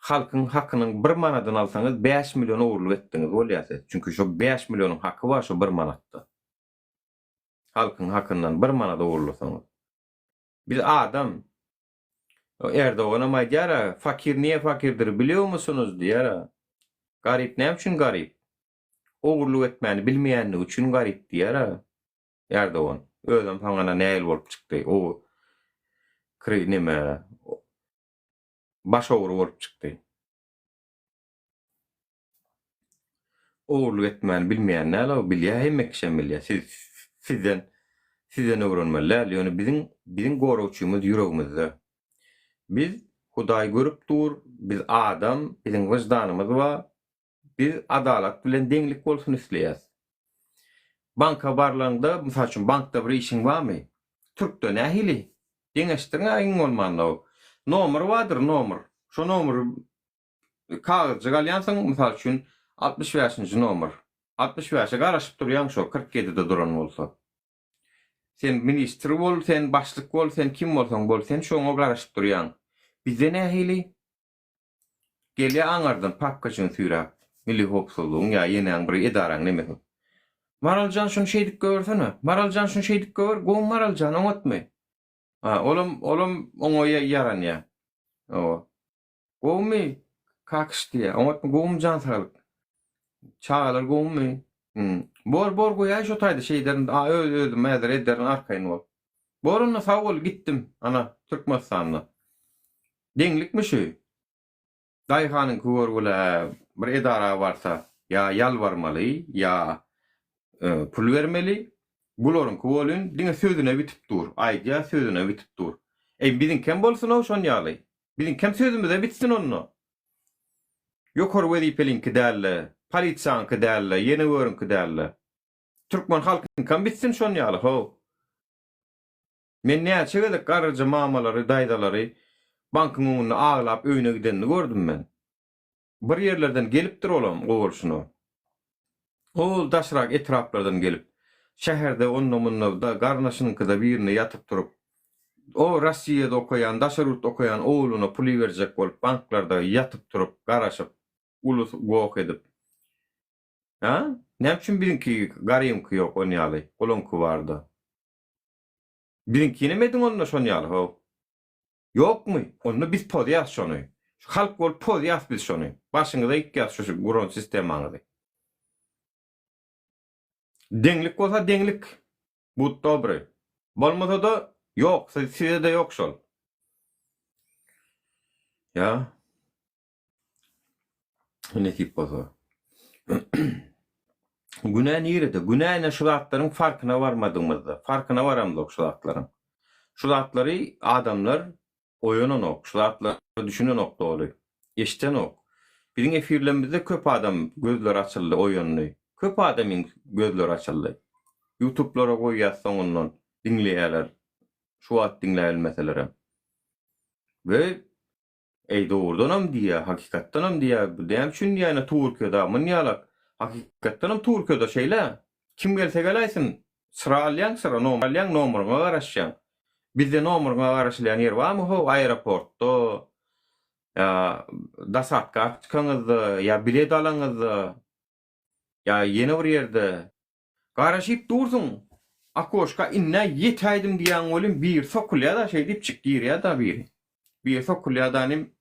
halkyň hakynyň bir manadyny alsaňyz bäş million ogurlyk etdiňiz bolýar siz. Çünki şo bäş millionyň haky bar şo bir manatda. Halkyň hakyndan bir manat ogurlasaňyz. Biz adam. Erdoganam aýdýar-a, fakir niýe fakirdir bilýomusunuz diýýär-a. Garyp näme üçin garyp? Ogurlyk etmäni bilmeýänligi üçin garyp diýýär-a Erdogan. Özem saňana näil bolup çykdy. O kri neme baş ogry bolup çykdy. Ogurlyk etmäni bilmeýän däl-ow, bilýär, hemme kişem bilýär. Siz sizden sizden öwrenmeli däl, ýöne biziň biziň goragçymyz ýüregimizde. Biz Hudaý görüp dur, biz adam, biziň wyždanymyz bar, biz adalat bilen deňlik bolsun isleýäs. Banka barlaňda, mysal üçin, bankda bir işiň barmy? Türkde nähili? Deňeşdiriň-ä iň bolmanda. Nomer bardyr, nomer. Şo nomeri Kagyzjyk alýansyň, mysal üçin, 65-nji nomer. 65-e garaşyp durýaň şo 47-de duran bolsa. Sen ministr bol, sen başlyk bol, sen kim bolsaň bol, sen şoňa garaşyp durýaň. Bizde nähili? Gelýär aňardan papkaçyny süýräp, Milli howpsuzlygyň ýa ýenäň bir edaraň nemesi. Maral jan şuny şeýdip göbersene. Maral jan şuny şeýdip göber, gowmy Maral jan, oňatmy? Ha, olam, olam oňa ýaranýar. Hawa. Gowumy, Kakyş diýýär. Oňatmy, gowumy jan saglyk? Çagalar gowumy? Hum. Bor, bor, goýaý şo taýda şeýderin, a öz özüm häzir ederin arkaýyn bol. Bor onda sag bol, gitdim. Ana, Türkmenistanda. Deňlikmi şu? Daýhanyňky görgüli bir edara barsa ýa ýalbarmaly, ýa pul bermeli. Bularyňky welin diňe sözüne bitip dur. Aýdýar, sözüne bitip dur. Eý, biziňkem bolsun-ow şon ýaly. Biziňkem sözümize bitsin onda. Ýokary wezipeliňki däl-de, polisiýaňky däl-de, ýene görüňki däl-de. Türkmen halkyňkam bitsin şon ýaly, how. Men näçe gezek garryja mamalary, daýzalary bankyň öňünde aglap öýüne gidenini gördüm men. Bir ýerlerden gelipdir olam gowalyşyna. Ol daşrak etraplardan gelip, şäherde onda-munda garyndaşynyňkyda birinde ýatyp turup, o Rossiýada okaýan, daşary ýurtda okaýan ogluna pul iberjek bolup banklarda ýatyp turup, garaşyp, uly goh edip. Hä? Näme üçin biziňki Garymky ýok on ýaly, olaňky barda. Biziňkinem ediň onda şon ýaly how. Ýokmy? Onda biz pozýas şony. Şu halk bolup pozýas biz şony. Başyňyza ýykýas şu guran sistemaňyzy. Deňlik bolsa deňlik. Bud dobry. Bolmasa-da ýok, size-de ýok şol. Ýa. Nesip bolsa. Günä nirede? Günä ine şu zatlaryň farkyna barmadygymyzda. Farkyna baramzok şu zatlaryň. Şu zatlary adamlar oýananok, şu zatlara düşünenok doly. Eşdenok. Biziň efirlerimizde köp adam gözleri açyldy, oýandy. Köp adamyň gözleri açyldy. Ýutublara goýýas soňundan diňleýäler. Şu wagt diňläbilmeselerem. We Eý dogrudanam diýýä, hakykatdanam diýýä, bu näme üçin diýýä ine Türkiýede munýalak, hakykatdanam Türkiýede şeýle, kim gelse geläýsin, syra alýaň syra, nomer alýaň nomeryňa garaşýaň. Bizde nomeryňa garaşylýan ýer barmy how aeroportda, ýa dosadka çykaňyzda, ýa bilet alaňyzda, ýa ýene bir ýerde. Garaşyp dursuň, okoşka indä ýetäýdim diýýäň welin biri sokulýa-da şeýdipjik girýä-da biri. Biri sokulýa-da inim,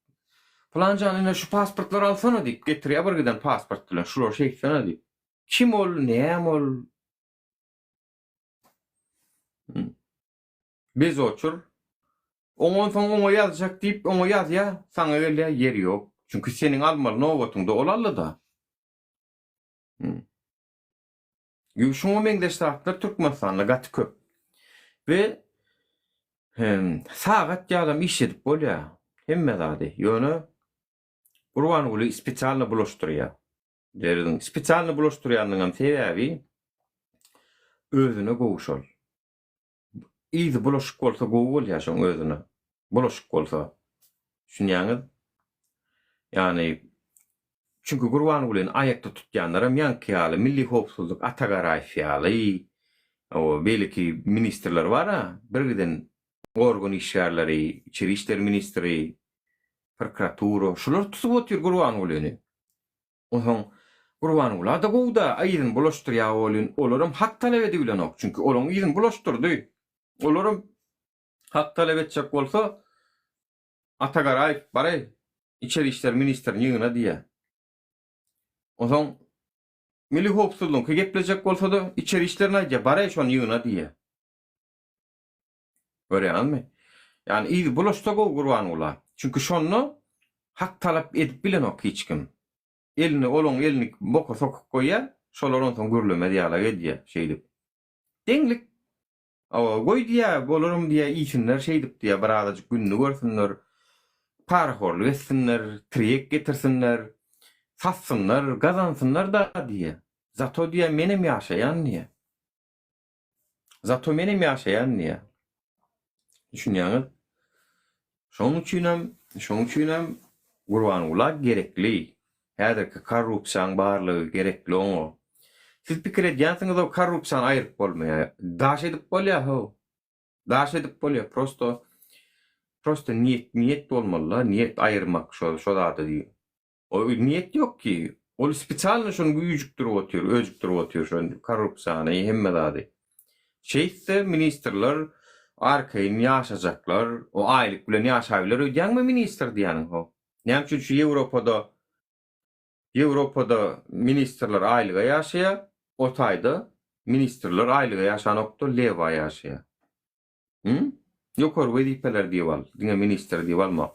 Pylan jan ine şu pasportlary alsana diýip getirýä bir giden pasport bilen şulary şeýtsene diýip. Kim ol, näme ol? Bez oçur. Oňa onsoň oňa ýazjak diýip oňa ýazýa, saňa gelýä ýeri ýok. Çünki seniň almaly nobatyňda ol aldy-da. Şuňa meňzeş zatlar Türkmenistanda gaty köp. We sagat ýalam işledip bolýar hemme zady. Ýöne Gurbanguly spesialno bulaşdyrýar. Derdiň spesialno bulaşdyrýanynyňam sebäbi özüne gowy şol. Yzy bulaşyk bolsa gowy bolýar şoň özüne. Bulaşyk bolsa. Düşünýäňiz? Ýagny çünki Gurbangulyny aýakda tutýanlaram ýaňky ýaly Milli howpsuzlyk Ata Garaýew ýaly o beýleki ministrler bar-a, birgiden organ işgärleri, içeri işler ministri, prokuratura şular tutup otyr Gurbangulyny. Onsoň Gurbangula-da gowy-da, yzyny bulaşdyrýar welin, olaram hak talap edibilenok. Çünki olaň yzyny bulaşdyrdy. Olaram hak talap etjek bolsa, Ata Garaýew baraý, içeri işler ministrini ýygna diýýär. Onsoň Milli howpsuzlygyňky geplejek bolsa-da, içeri işlerini aýdýar, baraý şony ýygna diýýär. Görýäňizmi? Ýagny yzy bulaşsa gowy Gurbangula. Çünki şonda hak talap edip bilenok hiç kim. Elini olaň elini boka sokup goýýar, şolar onsoň gürlemez ýalak edýär şeýdip. Deňlik. Hawa, goý diýýär, olaram diýýär iýsinler şeýdip diýýär, birazajyk gününi görsünler, parahorlyk etsinler, tirýek getirsinler, satsynlar, gazansynlar-da diýýär. Zato diýýär menem ýaşaýan diýýär. Zato menem ýaşaýan diýýär. Düşünýäňiz? Şonuň üçinem, şonuň üçinem Gurbangula gerekli. Häzirki korrupsiýaň barlygy gerekli oňa. Siz pikir edýänsiňiz o korrupsiýany aýryp bolmaýar. Daş edip bolýar how. Daş edip bolýar. Prosto prosto niýet niýet bolmaly-da, niýet aýyrmak şo şo zady diýip. O niýet ýok ki. Ol spesialno şony güýjükdirip otyr, öjükdirip otyr şo korrupsiýany, hemme zady. Şeýtse ministrler arkaýyn ýaşajaklar, o aýlyk bilen ýaşabiler öýdýäňmi ministr diýýäniň ho. Näme üçin şu Ýewropada Ýewropada ministrler aýlyga ýaşaýar, o taýda ministrler aýlyga ýaşanokda lewa ýaşaýar. Hü? Ýokary wezipeler diýip al, diňe ministr diýip alma.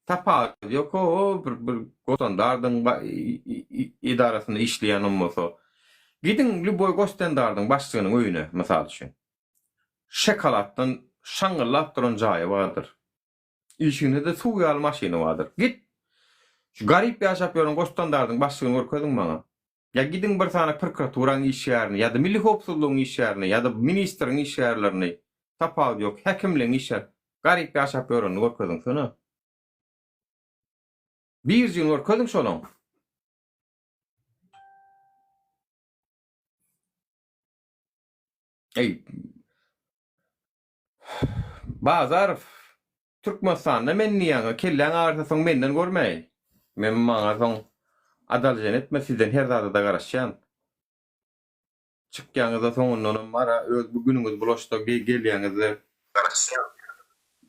Tapawudy ýok, o bir bir gostandardyň edarasynda işleýänem bolsa. Gidiň lýuboý gostendardyň başlygynyň öýüne, mysal üçin. Şokoladdan şaňňyldap duran jaýy bardyr. Işiginde-de suw ýaly maşyny bardyr. Git, şu garyp ýaşap ýören gostandardyň başlygyny görkeziň maňa. Ýa gidiň bir sany prokuraturanyň işgärini ýa-da milli howpsuzlygyň işgärini ýa-da ministriň işgärlerini, tapawudy ýok, häkimligiň işgär, garyp ýaşap ýörenini görkeziňsene. Birjigini görkeziň şolaň. Eý, Bazarow, Türkmenistanda men diýýäňä kelläň agyrsa soň menden görmäý. Men maňa soň. Adaljen etme sizden her zada-da garaşýan. Çykýaňyzda soňundanam bara öz bu günüňiz bulaşda gelýäňizde. Garaşýan.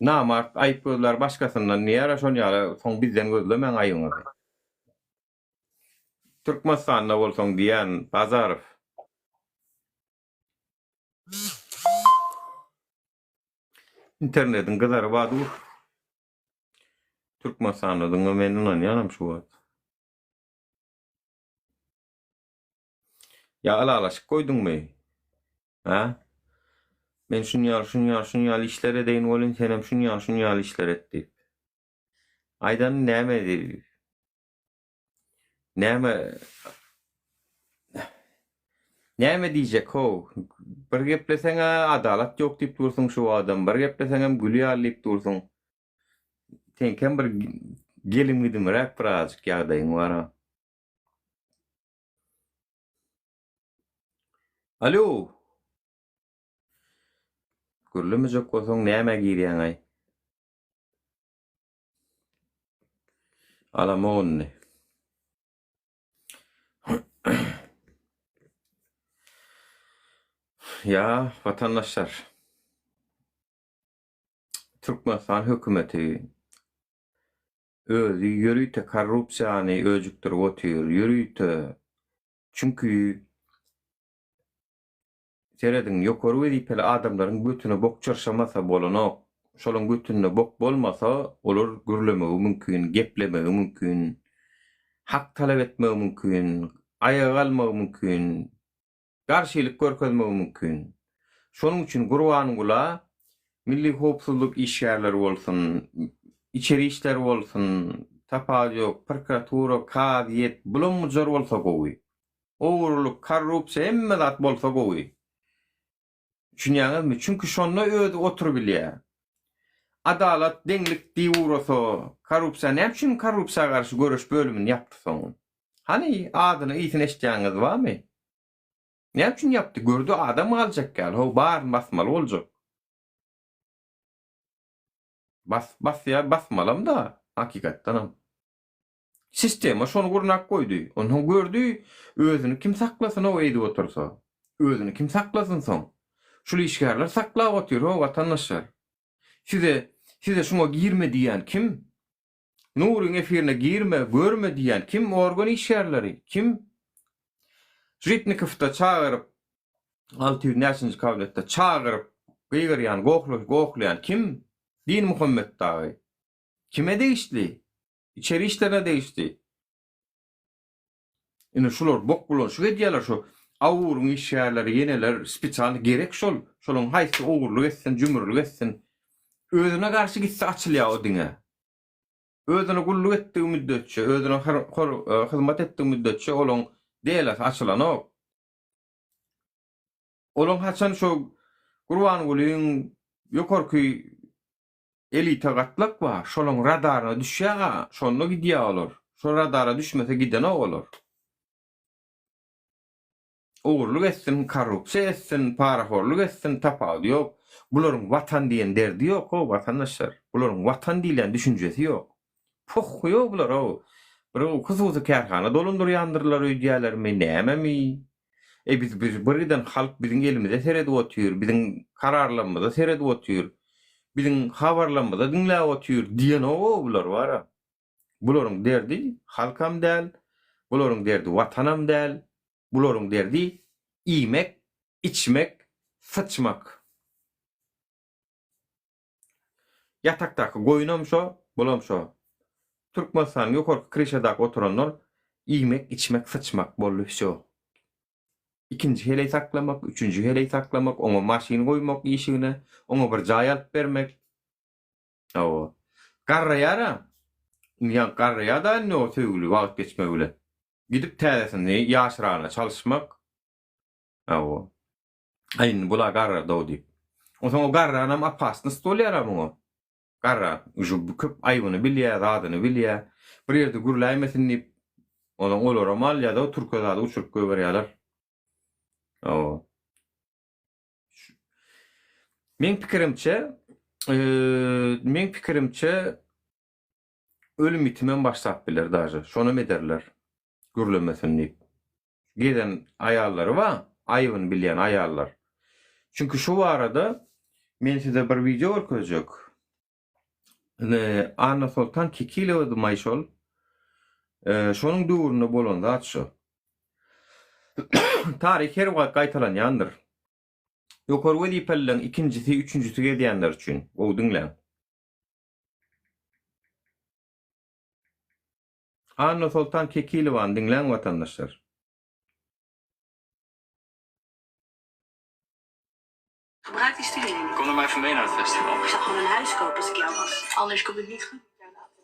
Namart aýyp gözlär başgasyndan diýýärä şon ýaly soň bizden gözlemäň aýybyňyzy. Türkmenistanda bolsaň diýýän Bazarow. Internetiň gyzary bar dur. Türkmenistandadygyňa men ynanýanam şu wagt. Ýa ylalaşyk goýduňmy? Hä? Men şun ýaly, şun ýaly, şun ýaly işler edeýin welin, senem şun ýaly, şun ýaly işler et diýip. Aýdany näme? Näme Näme diýjek how? Bir gepleseň-ä adalat ýok diýip dursuň şu adam, bir gepleseňem gül ýaly diýip dursuň. Seňkem bir gelim-gidimräk birazajyk ýagdaýyň bar-a. Alo! Gürlemejek bolsaň nämä girýäň-aý? Alamok indi. Ýa, watandaşlar. Türkmenistan hökümeti özi ýörite korrupsiýany öjükdirip otyr, ýörite. Çünki Serediň, ýokary wezipeli adamlaryň götüne bok çyrşamasa bolanok. Şolaň götünde bok bolmasa, olar gürlemegi mümkin, geplemegi mümkin, hak talap etmegi mümkin, aýaga galmagy mümkin, garşylyk görkezmegi mümkin. Şonuň üçin Gurbangula Milli howpsuzlyk işgärleri bolsun, içeri işler bolsun, tapawudy ýok, prokuratura, kazyýet, bulam-bujar bolsa gowy. Ogurlyk, korrupsiýa hemme zat bolsa gowy. Düşünýäňizmi? Çünki şonda özi oturybilýär. Adalat, deňlik diýip ugrasa, korrupsiýa näme üçin korrupsiýa garşy göreş bölümini ýapdy soň? Hany adyny ysyny eşidýäňiz barmy? Näme üçin ýapdy? Gördi adam galjak ýaly, how baryny basmaly boljak. Bas basýar, basmalam-da hakykatdanam. Sistema şony gurnap goýdy. Onsoň gördi, özüni kim saklasyn-ow eýdip otursa. Özüni kim saklasyn soň? Şul işgärler saklap otyr-ow, watandaşlar. Size, size şuňa girme diýýän kim? Nuryň efirine girme, görme diýýän kim? Organ işgärleri. Kim? Žitnikowda çagyryp, 600 näçinji kabinetde çagyryp, gygyrýan, gohlaýan kim? Dinmuhammet dagy. Kime degişli? Içeri işlerine degişli. Ine şular bok bulanşyk edýärler şu AUR-yň işgärleri ýeneler spesialny gerek şol şolaň haýsy ogurlyk etsin jümürlik etsin özüne garşy gitse açylýar o diňe özüne gulluk etdigi müddetçe özüne hyzmat etdigi müddetçe olaň delasy açylanok olaň haçan şu Gurbangulyň ýokarky Elita gatlak bar, şolaň radaryna düşýä-a, şonda gidýä olar. Şo radara düşmese gidenok olar. Ogurlyk etsin, korrupsiýa etsin, parahorluk etsin, tapawudy ýok. Bularyň Watan diýen derdi ýok-ow, watandaşlar. Bularyň Watan diýlen düşünjesi ýok. Pohhuý-ow bular-ow. Bir hususy kärhana dolandyrýandyrlar öýdýälermi, nämemi? Eý biz biz bir giden halk biziň elimize seredip otyr, biziň kararlarymyza seredip otyr, biziň habarlarymyza diňläp otyr diýenogow bular bara. Bularyň derdi halkam däl, bularyň derdi watanam däl, bularyň derdi iýmek, içmek, syçmak. Ýatakdaky goýunam şo, bulam şo. Türkmenistanyň ýokarky kryşadaky oturanlar iýmek, içmek, syçmak boldy wsýo. Ikinji heleý saklamak, üçünji heleý saklamak, oňa maşyn goýmak işigine, oňa bir jaý alyp bermek. Hawa. Garraýar-a. Indi ýaňky garraýar-da indi o söýgüli wagt geçmegi bilen. Gidip täzesini ýaşragyna çalyşmak. Hawa. Aý indi bula garrardow diýip. Onsoň o garranam opasnost bolýar-a muňa. Garran uje köp aýbyny bilýär, zadyny bilýär. Bir ýerde gürläýmesin diýip, onsoň olaram alýar-da, türke zady uçuryp goýberýärler. Hawa. Meň pikirimçe, meň pikirimçe ölüm-ýitimem başlap biler daže. Şonam ederler. Gürlemesin diýip. Gezen aýallary bar, aýybyny bilýän aýallar. Çünki şu barada men size bir wideo görkezjek. Ine, Annasoltan Kekilowadymaý şol. Şonuň döwründe bolan zat şu. Taryh her wagt gaýtalanýandyr. Ýokary wezipelileriň ikinjisi, üçünjisi gezýänler üçin. Gowy diňläň. Annasoltan Kekilowany diňläň watandaşlar. Gebruik die studielening. Kom dan maar even mee naar het festival. Ik zou gewoon een huis kopen als ik jou was. Anders komt het niet goed met jou later.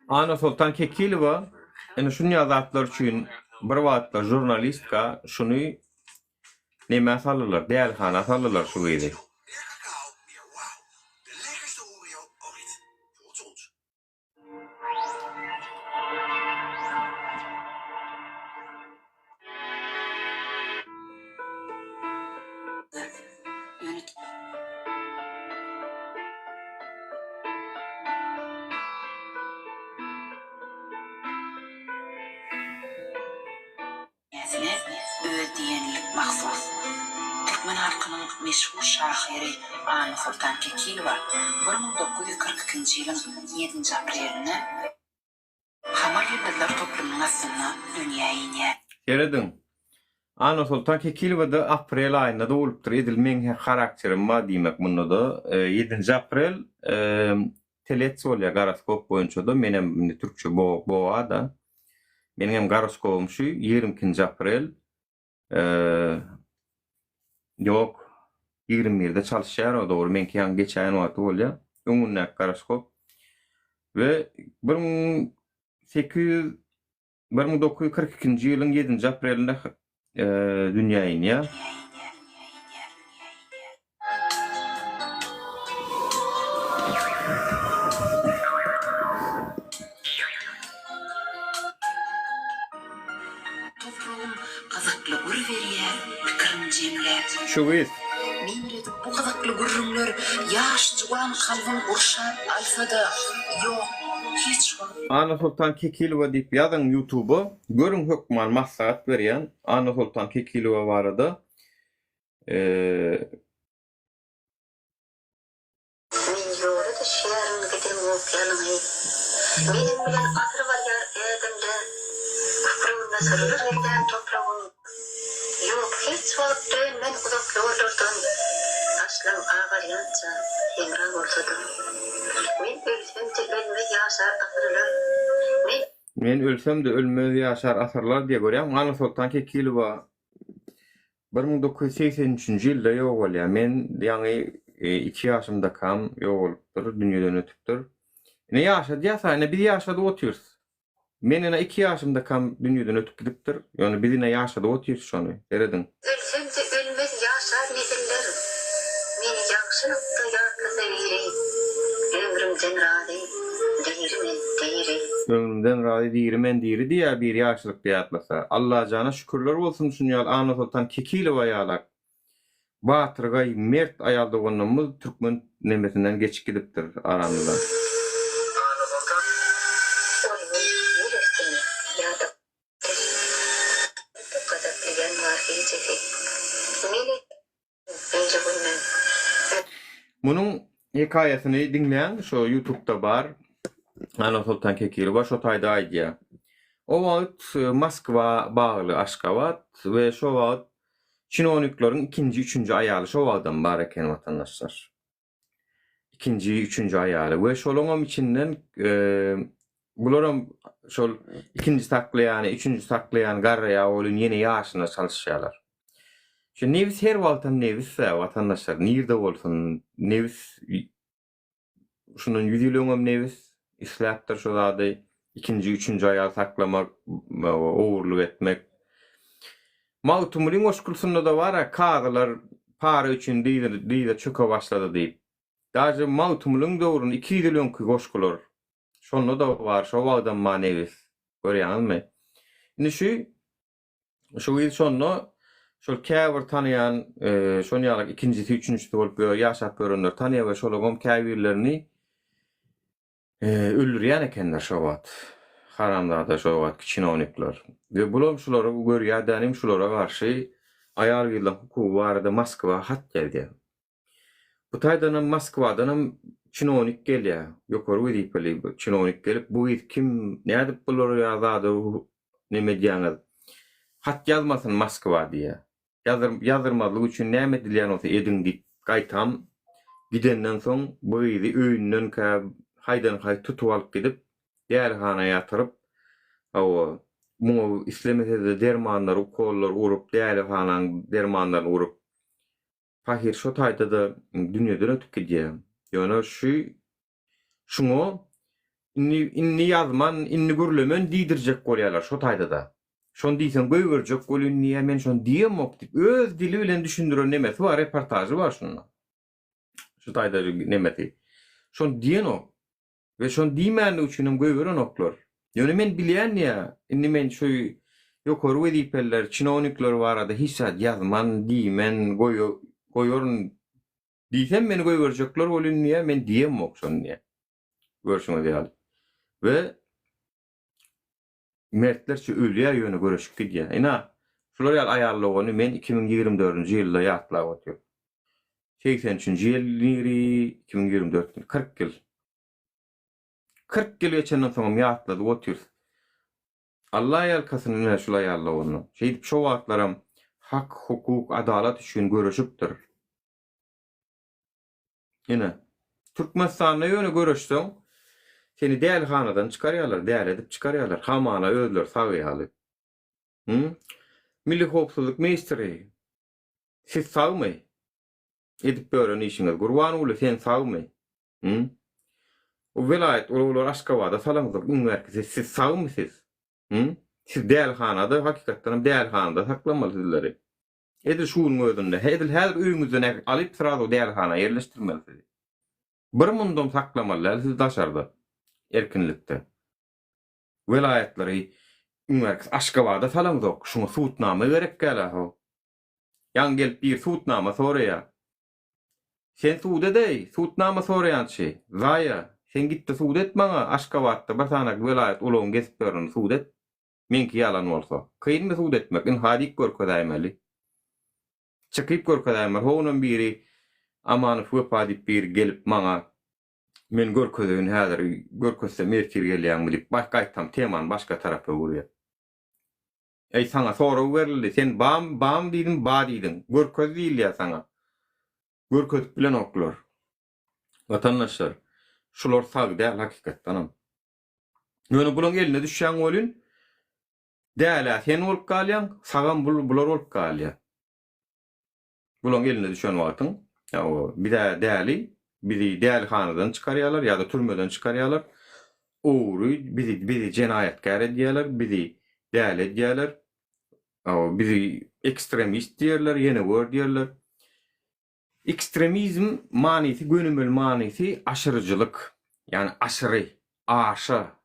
Annasoltan Kekilowa ine şunýa zatlar üçin bir wagtlar žurnalistka şuny nemä saldylar, dälihana saldylar şu gyzy. Dünýäsine özdiýenlilik mahsus. Türkmen halkynyň meşhur şahyry Annasoltan Kekilowa 1942-nji ýylyň ýedinji aprelinde Hamal ýyldyzlar toplumynyň astynda dünýä inýär. Serediň. Annasoltan Kekilowa-da aprel aýynda doglupdyr. Edil meň harakterim bar diýmek munda-da. Ýedinji aprel Telec bolýar goroskop boýunça-da menem indi türkçe boga-da. Meniňem goroskobym şu 22-nji aprel. Ýok, 21-de çalyşýar o dogry meňki ýaňy geçäýen wagty bolýar. Öňündäki goroskop. We 1800 1942-nji ýylyň ýedinji aprelinde dünýä inýär. Topragym gyzykly gür berýär pikirin jemläp. Şu gyz. Meňredip bu gyzykly gürrüňler ýaş juwan kalbyn gurşap alsa-da, ýok, hiç wagt. Annasoltan Kekilowa diýip ýazyň ýutuba, görüň hökman maslahat berýän Annasoltan Kekilowa barada. Men ýola düşýärin gidemok ýalňyz. Meniň bilen asyr barýar ädimde. Kükreginde syrlar gizlän topragym. Ýok, hiç wagt dönmen uzak ýollardan, Daşlam agarýança, hemra bolsa-da. Men ölsem-de ölmez ýaşar asyrlar. Men. Men ölsem-de ölmez ýaşar asyrlar diýýär görýäňmi Annasoltan Kekilowa 1983-nji ýylda ýogalýar. Men ýaňy iki ýaşymdakam ýogalypdyr, dünýeden ötüpdir. Ine ýaşadýas-a, ine biz ýaşadyp otyrys. Men ine iki ýaşymdakam dünýeden ötüp gidipdir. Ýöne biz ine ýaşadyp otyrys şony. Serediň. Ölsem-de ölmez ýaşar nesiller, Meni ýagşylykda ýatlasa biri, Ömrümden razy, diri men, diri. Ömrümden razy, diri men, diri diýýär biri ýagşylykda ýatlasa. Allajana şükürler bolsun şuny ýaly Annasoltan Kekilowa ýalak batyrgaý, mert aýal doganlarymyz türkmen nemesinden geçip gidipdir aramyzdan. Ol gün ýel esdimi ýa-da Bu gazaply ýanwar gijesi. Meni Birinji günden. Munuň hekaýasyny diňläň şo ýutubda bar Annasoltan Kekilowa şo taýda aýdýa. O wagt Moskwa bagly Aşgabat we şo wagt çinownikleriň ikinji üçünji aýaly şo wagtam bar eken watandaşlar. Ikinji, üçünji aýaly we şolaňam içinden bularam şol ikinji saklaýany, üçünji saklaýany garraýar welin ýene ýaşyna çalyşýarlar. Şu nebis her wagtam nebis-dä watandaşlar, nirde bolsun nebis şundan ýüz ýyl öňem nebis isläpdir şu zady, ikinji, üçünji aýal saklamak, ogurlyk etmek. Magtymgulyň goşgulsynda-da bar-a, kazylar para üçin dyza çöke başlady diýip. Daže Magtymgulyň döwründe 200 ýyl öňki goşgular. Şonda-da bar, şo wagtam bar nebis. Görýäňizmi? Indi şu şu gyz şonda şol käbir tanaýan, şon ýaly ikinjisi, üçünjisi bolup ýaşap ýörenler tanaýar we şolaryňam käbirlerini Öldürýän ekenler şo wagt. Haramzada şo wagtky çinownikler. We bulam şulary görýär dänim şulara garşy aýal-gyzlaň hukugy barada Moskwa hat ýazýar. Bu taýdanam Moskwadanam çinownik gelýär, ýokary wezipeli bir çinownik gelip, bu gyz kim, nädip bular ýaly zada neme edýäňiz, hat ýazmasyn Moskwa diýýär. Ýazyr, ýazdyrmazlyk üçin näme edilýän bolsa ediň diýip, gaýtam gidenden soň bu gyzy öýündenkä haýdan-haý tutup alyp gidip, dälihana ýatyryp, hawa, muňa islemese-de dermanlar, ukollar urup, dälihanaň dermanlaryny urup, Pahyr şo taýda-da dünýeden ötüp gidýär. Ýöne şu şuňa indi indi ýazman, indi gürlemen diýdirjek bolýarlar şo taýda-da. Şony diýseň goýberjek welin diýýär, men şony diýemok diýip, öz dili bilen düşündiren nemesi bar, reportažy bar şunda. Şu taýda nemesi. Şony diýenok. We şony diýmänligi üçinem goýberenoklar. Ýöne men bilýän diýýär, indi men şu ýokary wezipeliler, çinownikler barada hiç zat ýazman, diýmen, goýaryn diýsem meni goýberjekler welin diýýär, men diýemok şony diýýär. Görşüňiz ýaly. We mertlerçe ölýär ýöne göreşip gidýär. Ina, şular ýaly aýal dogany men 2024-nji ýylda ýatlap otyryn. 83-nji ýyl niri, 2024 ýyl, 40 ýyl. 40 ýyl geçenden soňam ýatladyp otyrys. Alla ýalkasyn ine şul aýal dogany. Şeýdip şo wagtlaram hak, hukuk, adalat üçin göreşipdir. Ine, Türkmenistanda ýöne göreşseň, seni dälihanadan çykarýarlar, däli edip çykarýarlar, hamana özleri sag ýaly. Hü? Milli howpsuzlyk ministri, siz sagmy? Edip ýören işiňiz. Gurbanguly, sen sagmy? Hü? O welaýat ulaglary Aşgabada salaňzok, iň bärkisi, siz sagmy siz? Hü? Siz dälihanada, hakykatdanam dälihanada saklamaly sizleri. Edil şu günüň özünde, edil häzir öýüňizden äkidip alyp srazu dälihana ýerleşdirmeli sizi. Bir mundam saklamaly däl sizi daşarda, erkinlikde. Welaýatlary iň bärkisi Aşgabada salaňzok, şuňa sudnama gerek gäl-a-how. Ýaňy gelip biri sudnama soraýar. Sen sud edeý, sudnama soraýançy, Zaýa, sen git-de sud et maňa Aşgabatda bir sany welaýat ulagyň gezip ýörenini sud et. Meňki ýalan bolsa. Kynmy sud etmek, ynha diýip görkezäýmeli. Çykyp görkezäýmeli. Ho-onam biri Amanow Wepa diýip biri gelip maňa men görkezeýin häzir, görkezsem ertir gelýäňmi diýip, gaýtam temany başga tarapa öwürýär. Eý saňa sorag berildi, sen bam, bam diýdim, ba diýdiň. Görkez diýilýär saňa. Görkezip bilenoklar. Watandaşlar, şular sag däl hakykatdanam. Ýöne bulaň eline düşýäň welin, dälä sen bolup galýaň, sagam bul bular bolup galýar. Bulaň eline düşen wagtyň, ýa bizä däli, bizi dälihanadan çykarýarlar ýa-da türmeden çykarýarlar. Ogry bizi bizi jenaýatkär edýärler, bizi däli edýärler. Bizi ekstremist diýerler, ýene gör diýerler. Ekstremizm manysy gönümel manysy aşyryjylyk, ýagny aşyry, aşa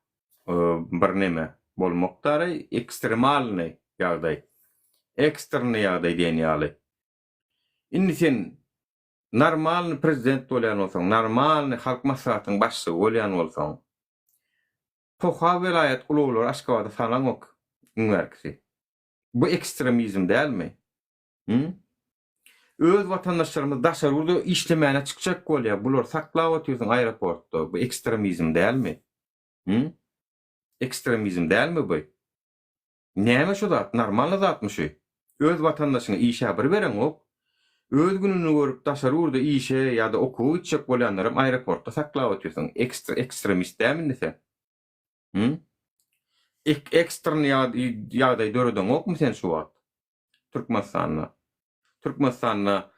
bir neme bolmak dary, ekstremalnyý ýagdaý, ekstrennyý ýagdaý diýen ýaly. Indi sen normalnyý prezident bolýan bolsaň, normalnyý halk maslahatynyň başlygy bolýan bolsaň, poha welaýat ulaglary Aşgabada salaňok iň bärkisi. Bu ekstremizm dälmi? Hü? Öz watandaşlarymyz daşary ýurda işlemäne çykjak bolýar. Bulary saklap otyrsyň aeroportda. Bu ekstremizm dälmi? Hü? Ekstremizm dälmi bu? Näme şu zat? Normalny zatmy şu? Öz watandaşyňa işä bir bereňok. Öz gününi görüp daşary ýurda işe ýa-da okuwa gitjek bolýanlaram aeroportda saklap otyrsyň. Ekstra ekstremist dälmi indi sen? Hü? Ek ekstrny ýagdaý döredeňokmy sen şu wagt? Türkmenistanda. Türkmenistanda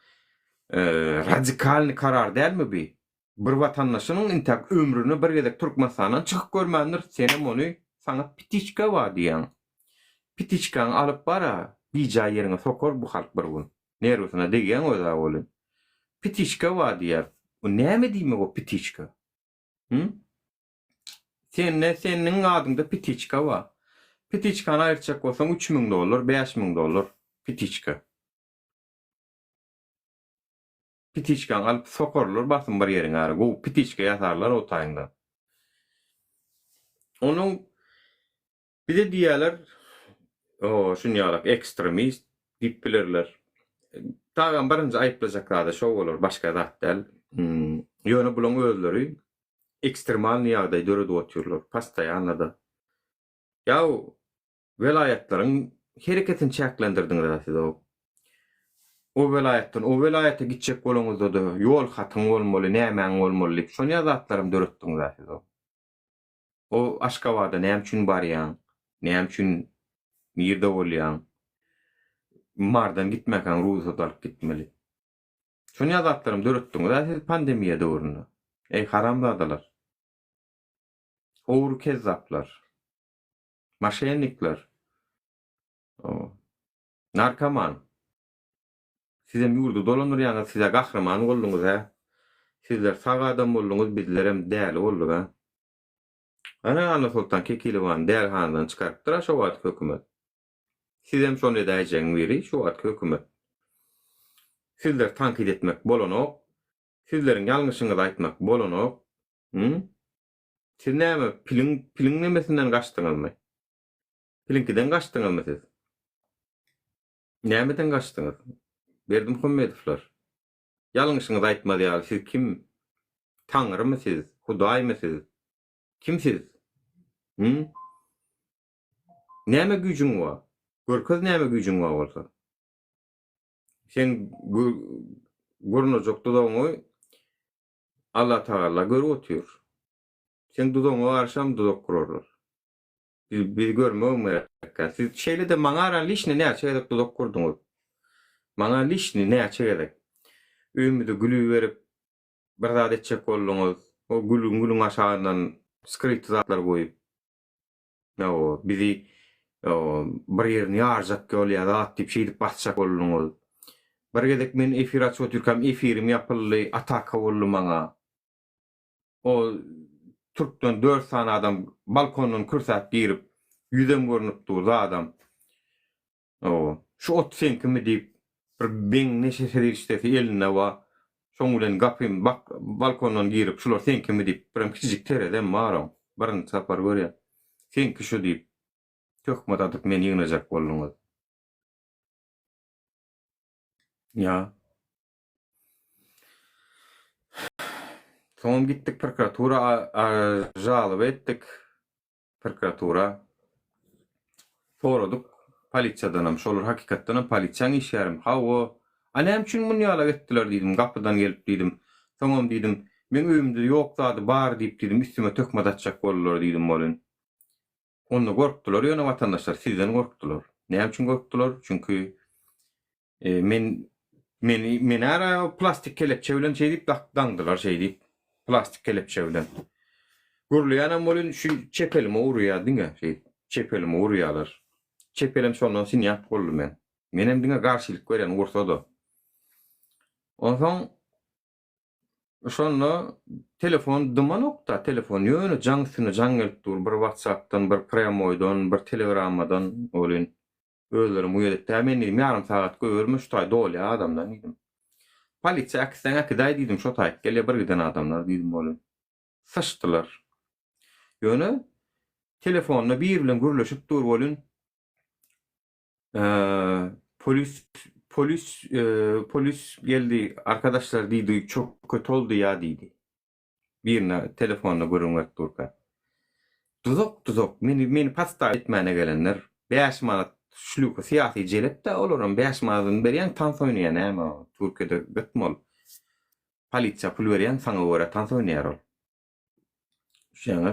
radikalny karar dälmi bi? Bir watandaşynyň intäk ömrüne bir gezek Türkmenistandan çykyp görmändir, senem ony saňa pitiçka bar diýýäň. Pitiçkaňy alyp bar-a, bijaý ýeriňe sokar bu halk bir gün. Nerwisine degýäň öz-ä welin. Pitiçka bar diýýär. O näme diýmek o pitiçka? Hü? Sende seniň adyňda pitiçka bar. Pitiçkany aýyrtjak bolsaň 3000 dollar, 5000 dollar pitiçka. Pitiçkaňy alyp sokarlar basym bir ýeriňe ara. Gowy pitiçka ýasarlar o taýynda. Onuň. Bize diýýärler, o, şunýalak ekstremist diýip bilerler. Tagam birinji aýyplajak zady şo bolar, başga zat däl. Ýöne bulaň özleri ekstremalnyý ýagdaý döredip otyrlar, postoýanno-da. Ýa welaýatlaryň hereketini çäklendirdiňiz-ä siz o. O welaýatdan o welaýata gitjek bolaňyzda-da ýol hatyň bolmaly, nämäň bolmaly diýip, şonýa zatlaram döretdiňiz-ä siz o. O Aşgabada näme üçin barýaň? Näme üçin nirde bolýaň? Mardan gitmäkäň rugsat alyp gitmeli. Şonýa zatlaram döretdiňiz-ä siz pandemiýa döwründe. Eý haramzadalar. Ogry kezzaplar. Maşennikler. Narkoman. Sizem ýurdy dolandyrýaňyz sizä gahryman bolduňyz hä. Sizler sag adam bolduňyz bizlerem däli bolduk hä. Ana Annasoltan Kekilowany dälihanadan çykarypdyra şo wagtky hökümet. Sizem şony edäýjegiň biri şu wagtky hökümet. Sizleri tankyt etmek bolanok. Sizleriň ýalňyşyňyzy aýtmak bolanok. Hü? Siz näme piliň piliň nemesinden gaçdyňyzmy? Piliňkiden gaçdyňyzmy siz? Nämeden gaçdyňyz? Berdimuhamedowlar. Ýalňyşyňyzy aýtmaz ýaly siz kim? Taňrymy siz? Hudaýmy siz? Kim siz? Hü? Näme güýjüň bar? Görkez näme güýjüň bar bolsa. Seň gurnajak duzagyňy Allatagalla görüp otyr. Seň duzagyňa garşam duzak gurarlar. Biz bizi görmegem gerekkä. Siz şeýle-de maňa ara lişni näçe gezek duzak gurduňyz? Maňa lişni näçe gezek? Öýümize gül berip bir zat etjek bolduňyz. O gülüň gülüň aşagyndan skryty zatlar goýup. O bizi o bir ýerini ýarjak bolýa zat diýip şeýdip basjak bolduňyz. Bir gezek men efir açyp otyrkam efirim ýapyldy, ataka boldy maňa. O türkden dört sany adam balkondan kürsäp girip, ýüzem görnüp dur zadam. O, şu ot seňkimi diýip, bir beň neşe serişdesi elinde bar. Şoň bilen gapym bak balkondan girip, şular seňkimi diýip, birem kiçijik terezem bar oň. Birinji sapar görýän. Seňki şu diýip, töhmet atyp meni ýygnajak bolduňyz. Ýa. Soňam gitdik prokuratura žaloba etdik. Prokuratura soradyk polisiýadanam şolar hakykatdanam polisiýaň işgärimi? Hawa. A näme üçin muny ýalak etdiler diýdim, gapydan gelip diýdim. Soňam diýdim, meň öýümde ýok zady bar diýip diýdim üstüme töhmet atjak boldular diýdim welin. Onda gorkdular ýöne watandaşlar sizden gorkdular. Näme üçin gorkdular? Çünki Men meni meni ara plastik kelepçe bilen şeý diýip daňdylar şeý diýip. Plastik kelepçe bilen. Gürleýänem welin şu çep elime urýar diňe şeýdip. Çep elime urýarlar. Çep elim şondan sinýap boldy men. Menem diňe garşylyk berýän ursa-da. Onsoň şonda telefon dymanok-da, telefon ýöne jaň üstüne jaň gelip dur. Bir WhatsApp-dan, bir prýamoýdan, bir Telegrammadan welin. Özlerem uýat etdä men diýdim ýarym sagat goýberme şu taý dolýa adamdan diýdim. Polisiýa äkitseň äkidäý diýdim şo taýyk gelýä bir giden adamlar diýdim welin. Syçdylar. Ýöne telefonda biri bilen gürleşip dur welin polis polis polis geldi arkadaşlar diýdi çok kötü oldy ýa diýdi. Birine telefonda gürrüň berip durka. Duzak duzak meni meni podstawa etmäne gelenler 5 manat şlýuka syýasy jelepdä olaram 5 manadyny berýäň tans oýnaýa näme o Türkiýede gytmy ol polisiýa pul berýäň saňa görä tans oýnaýar ol Düşýäňä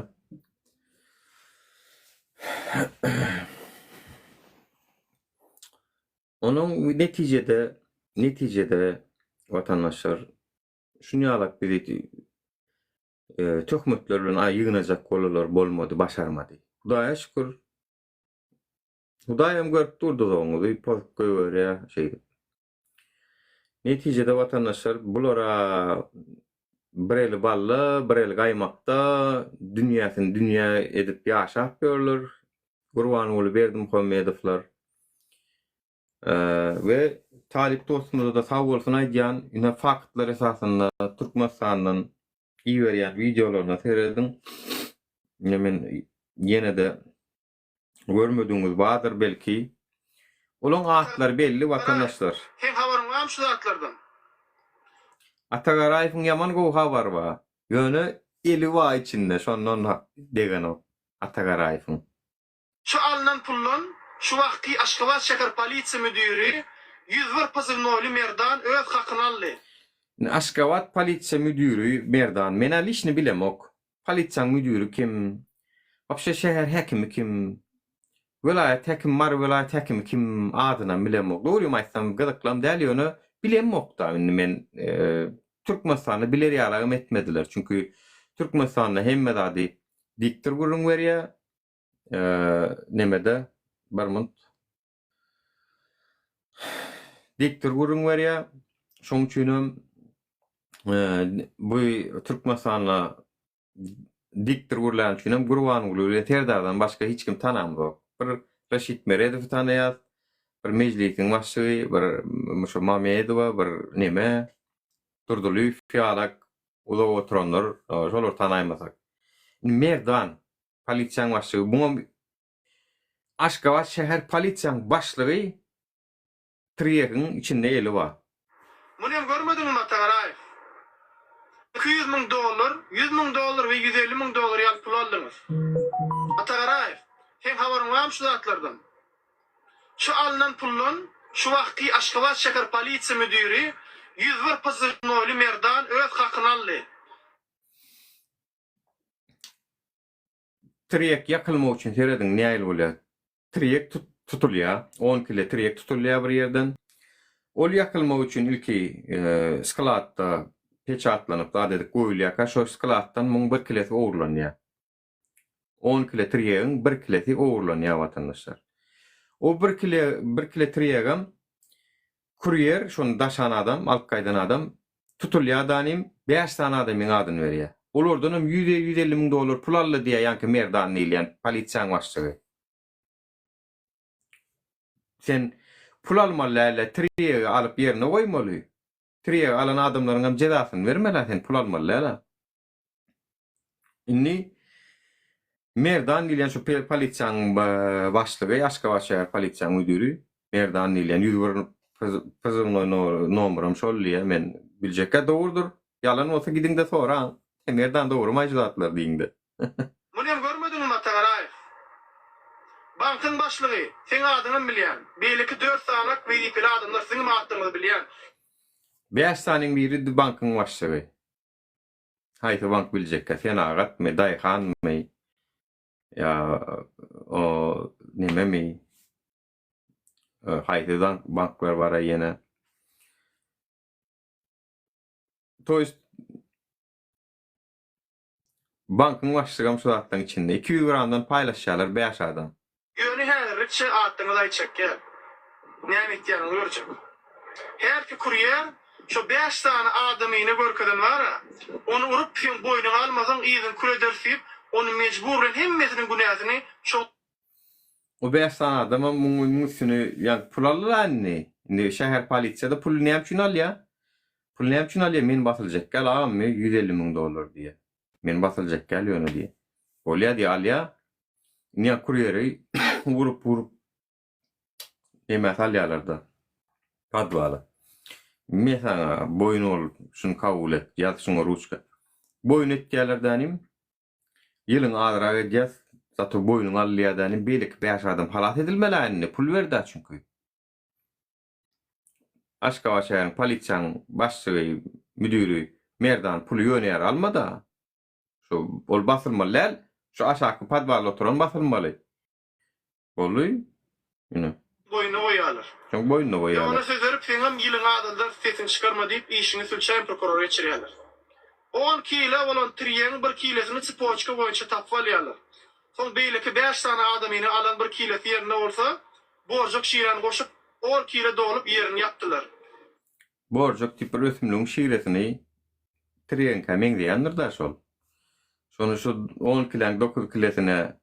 Onuň netijede netijede watandaşlar Şuny ýalak bizi töhmetler bilen aý ýygnajak boldular, bolmady, başarmady. Hudaýa şükür. Hudaýam görüp dur duzagyňyzy, pozup goýberýär şeýdip. Netijede watandaşlar bulara bir eli balla, bir eli gaýmakda dünýäsini dünýä edip ýaşap ýörler. Gurbanguly Berdimuhamedowlar. We talyp dostumyzada sag bolsun aýdýan, ine faktlar esasynda Türkmenistandan iberýän wideolaryna serediň. Ine men ýene-de. Görmedigiňiz bardyr belki. Olaň atlary belli watandaşlar. Seň habaryň barmy şu zatlardan? Ata Garaýewiň ýaman gowy habary bar. Ýöne eli bar içinde şondan degenok Ata Garaýewiň. Şu alnan puldan şu wagtky Aşgabat şäher polisiýa müdiri 101 pozywnoýly Merdan öz hakyny aldy. Indi Aşgabat polisiýa müdiri Merdan men-ä liçni bilemok. Polisiýaň müdiri kim? Wapşe şäher häkimi kim? Welaýat häkimi Mary welaýat häkimi kim adynam bilemok. Dogrymy aýtsam gyzyklam däl ýöne bilemokda indi men Türkmenistanda biler ýalagam etmediler. Çünki Türkmenistanda hemme zady diktor gürrüň berýär. Nemede bir munt diktor gürrüň berýär. Şoň üçinem bu Türkmenistanda diktor gürläni üçinem Gurbanguly bilen Serdardan başga hiç kim tanamzok. Bir Reşit Meredowy tanaýas, bir Mejlisiň başlygy, bir şu Mamedowa, bir neme Durdylyýew ýalak uzak oturanlar, şolary tanaýmasak. Indi Merdan polisiýaň başlygy, buňam Aşgabat şäher polisiýaň başlygy Tirýegiň içinde eli bar. Muny hem görmediňmi Atagaraýew? 200 müň dollar, 100 müň dollar we 150 müň dollar ýaly pul aldyňyz. Atagaraýew, seň habaryň barmy şu zatlardan? Şu alnan puldan şu wagtky Aşgabat şäher polisiýa müdiri 101 pozywnoýly Merdan öz hakyny aldy. Tirýek ýakylmak üçin serediň nähili bolýar. Tirýek tutulýar, on kile tirýek tutulýar bir ýerden. Ol ýakylmak üçin ilki skladda peçatlanyp zat edip goýulýarka şo skladdan muň bir kilesi ogurlanýar. On kile tirýegiň bir kilesi ogurlanýar watandaşlar. O bir kile bir kile tirýegem Kurýer, şony daşan adam, alyp gaýdan adam tutulýar danym, bäş sany adamyň adyny berýär. Olardanam ýüz, 150 müň dollar pul aldy diýýär ýaňky Merdan diýilýän polisiýaň başlygy. Sen pul almaly däl-de, tirýegi alyp ýerine goýmaly. Tirýegi alan adamlaryňam jezasyny bermeli-ä sen pul almaly däl-ä. Indi Merdan diýilýän şu polisiýanyň başlygy, Aşgabat şäher polisiýanyň müdiri Merdan diýilýän 101 pozywnoý nomeram şol diýýär. Men biljekkä dogrudyr. Ýalan bolsa gidiňde soraň. Merdan dogrumaý şu zatlar diýiňde. Muny hem görmediňmi Ata Garaýew? Bankyň başlygy, seň adyňam bilýän. Beýleki dört sanak wezipeli adamlar siziňem atlaryňyzy bilýän. Bäş sanyň biri bankyň başlygy. Haýsy bank biljekkä senagatmy daýhanmy ýa o nememi haýsy banklar bara ýene to ýest bankyň başlygam şu zatlaryň içinde 200 gramdan paýlaşýarlar 5 adam. Ýöne häzirlikçe atdyňyz aý çekýär. Näme etýäniňizi görjek. Hälki kurýer şo bäş sany adamyny görkezen bar-a, ony urup seň boýnuňa almasaň yzyňy kül ederis diýip, ony mejbur bilen hemmesiniň günäsini şo O bäş sany adamam muň muň üstüne ýa pul aldylar indi. Indi şäher polisiýada puly näme üçin alýar? Puly näme üçin alýar? Men basyljak däl agam 150 müň dollar diýýär. Men basyljak däl ýöne diýýär. Bolýar diýýär alýar. Ine kurýeri urup urup nemä salýarlar-da. Podwala. Me saňa boýun bol, şuny kabul et, ýaz şuňa ruçka. Boýun etýärler dänim. Ýylyňy azrak edýäs, zato boýnuňy alylýar dänim. Beýleki bäş adam halas edilmeli-ä indi, pul berdi-ä çünki. Aşgabat şäheriniň polisiýanyň başlygy, müdiri Merdan puly ýöne ýere almady-a. Şu ol basylmaly däl. Şu aşaky podwalda oturan basylmaly. Boldy. Ine. Boýnuna goýýarlar. Şoň boýnuna goýýarlar. Ýa ony sözerip seňem ýylyňy azaldarys sesiňi çykarma diýip işiňi sülçäýen prokurora geçirýärler. On kile bolan tirýegiň bir kilesini tsipoçka boýunça tapyp alýarlar. Soň beýleki bäş sany adamyny alan bir kilesi ýerinde bolsa borjak şiräni goşup on kile dolup ýerini ýapdylar. Borjak diýip bir ösümligiň şiresini tirýegiňkä meňzeýändir-dä şol. Şony şu on kiläň dokuz kilesine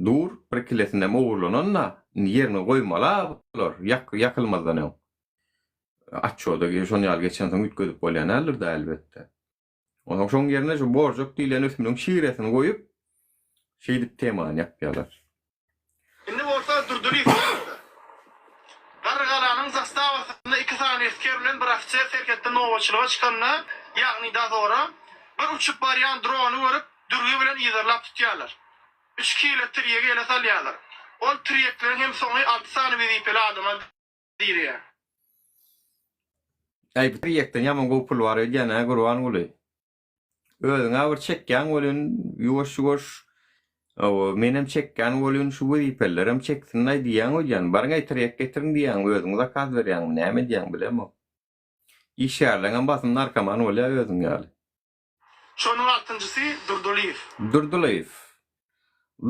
dur, bir kilesinem ogurlanan-da, indi ýerine goýmaly-a bular, ýak, ýakylmazdan öň. Atçoda şon ýaly geçensoň üýtgedip bolýan däldir-dä elbetde. Onsoň şoň ýerine şu borjak diýlen ösümligiň şiresini goýup, şeýdip temany ýapýarlar. ofiser serhetde nobatçylyga çykanda, ýagny dozora, bir uçup barýan drony görüp, dürgi bilen yzarlap tutýarlar. Üç kile tirýegi ele salýarlar. Ol tirýekleriň hem soňy alty sany wezipeli adama direýär. Äý bu tirýekden ýaman gowy pul bar öýdýän-ä Gurbanguly. Özüň-ä bir çekýäň welin ýuwaş-ýuwaş hawa menem çekýän welin şu wezipelilerem çeksin-aý diýýäň öýdýän. Baryň-aý tirýek getiriň diýýäň, özüň zakaz berýäňmi, näme edýäň bilemok. Işgärleňem basym narkoman bolýar özüň ýaly. Şonuň altynjysy Durdylyýew. Durdylyýew.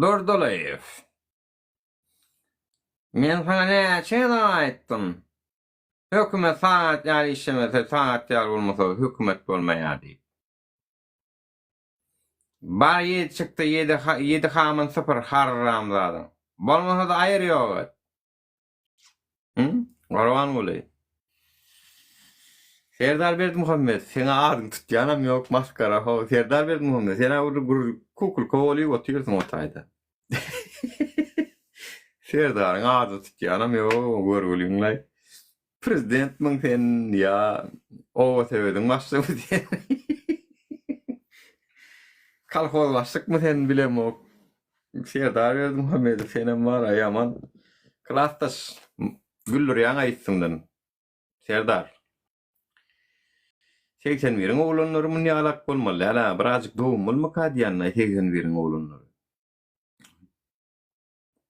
Durdylyýew. Men saňa näçe gezek aýtdym. Hökümet sagat ýaly işlemese, sagat ýaly bolmasa hökümet bolmaýar diýip. Bar ýedi çykdy, ýedi ýedi hamyn sypyr harramzadyň. Bolmasa-da aýyr ýok et. Hı? Gurbanguly. Serdar Berdimuhamedow, seňa adyň tutýanam ýok, masgara how. Serdar Berdimuhamedow, sen-ä bir gür kukulka bolup otyrsyň o taýda. Serdaryň adyny tutýanam ýok, görgüliňlaý. Prezidentmiň sen ýa oba sebediň başlygymy sen? Kolhoz başlykmy sen bilemok. Serdar Berdimuhamedow senem bar-a ýaman klasdaş güldürýäň-aý üstüňden. Serdar. 81-iň oglanlary munýalak bolmaly däl-ä, birazjyk dogumlymyka diýýän-aý 81-iň oglanlary.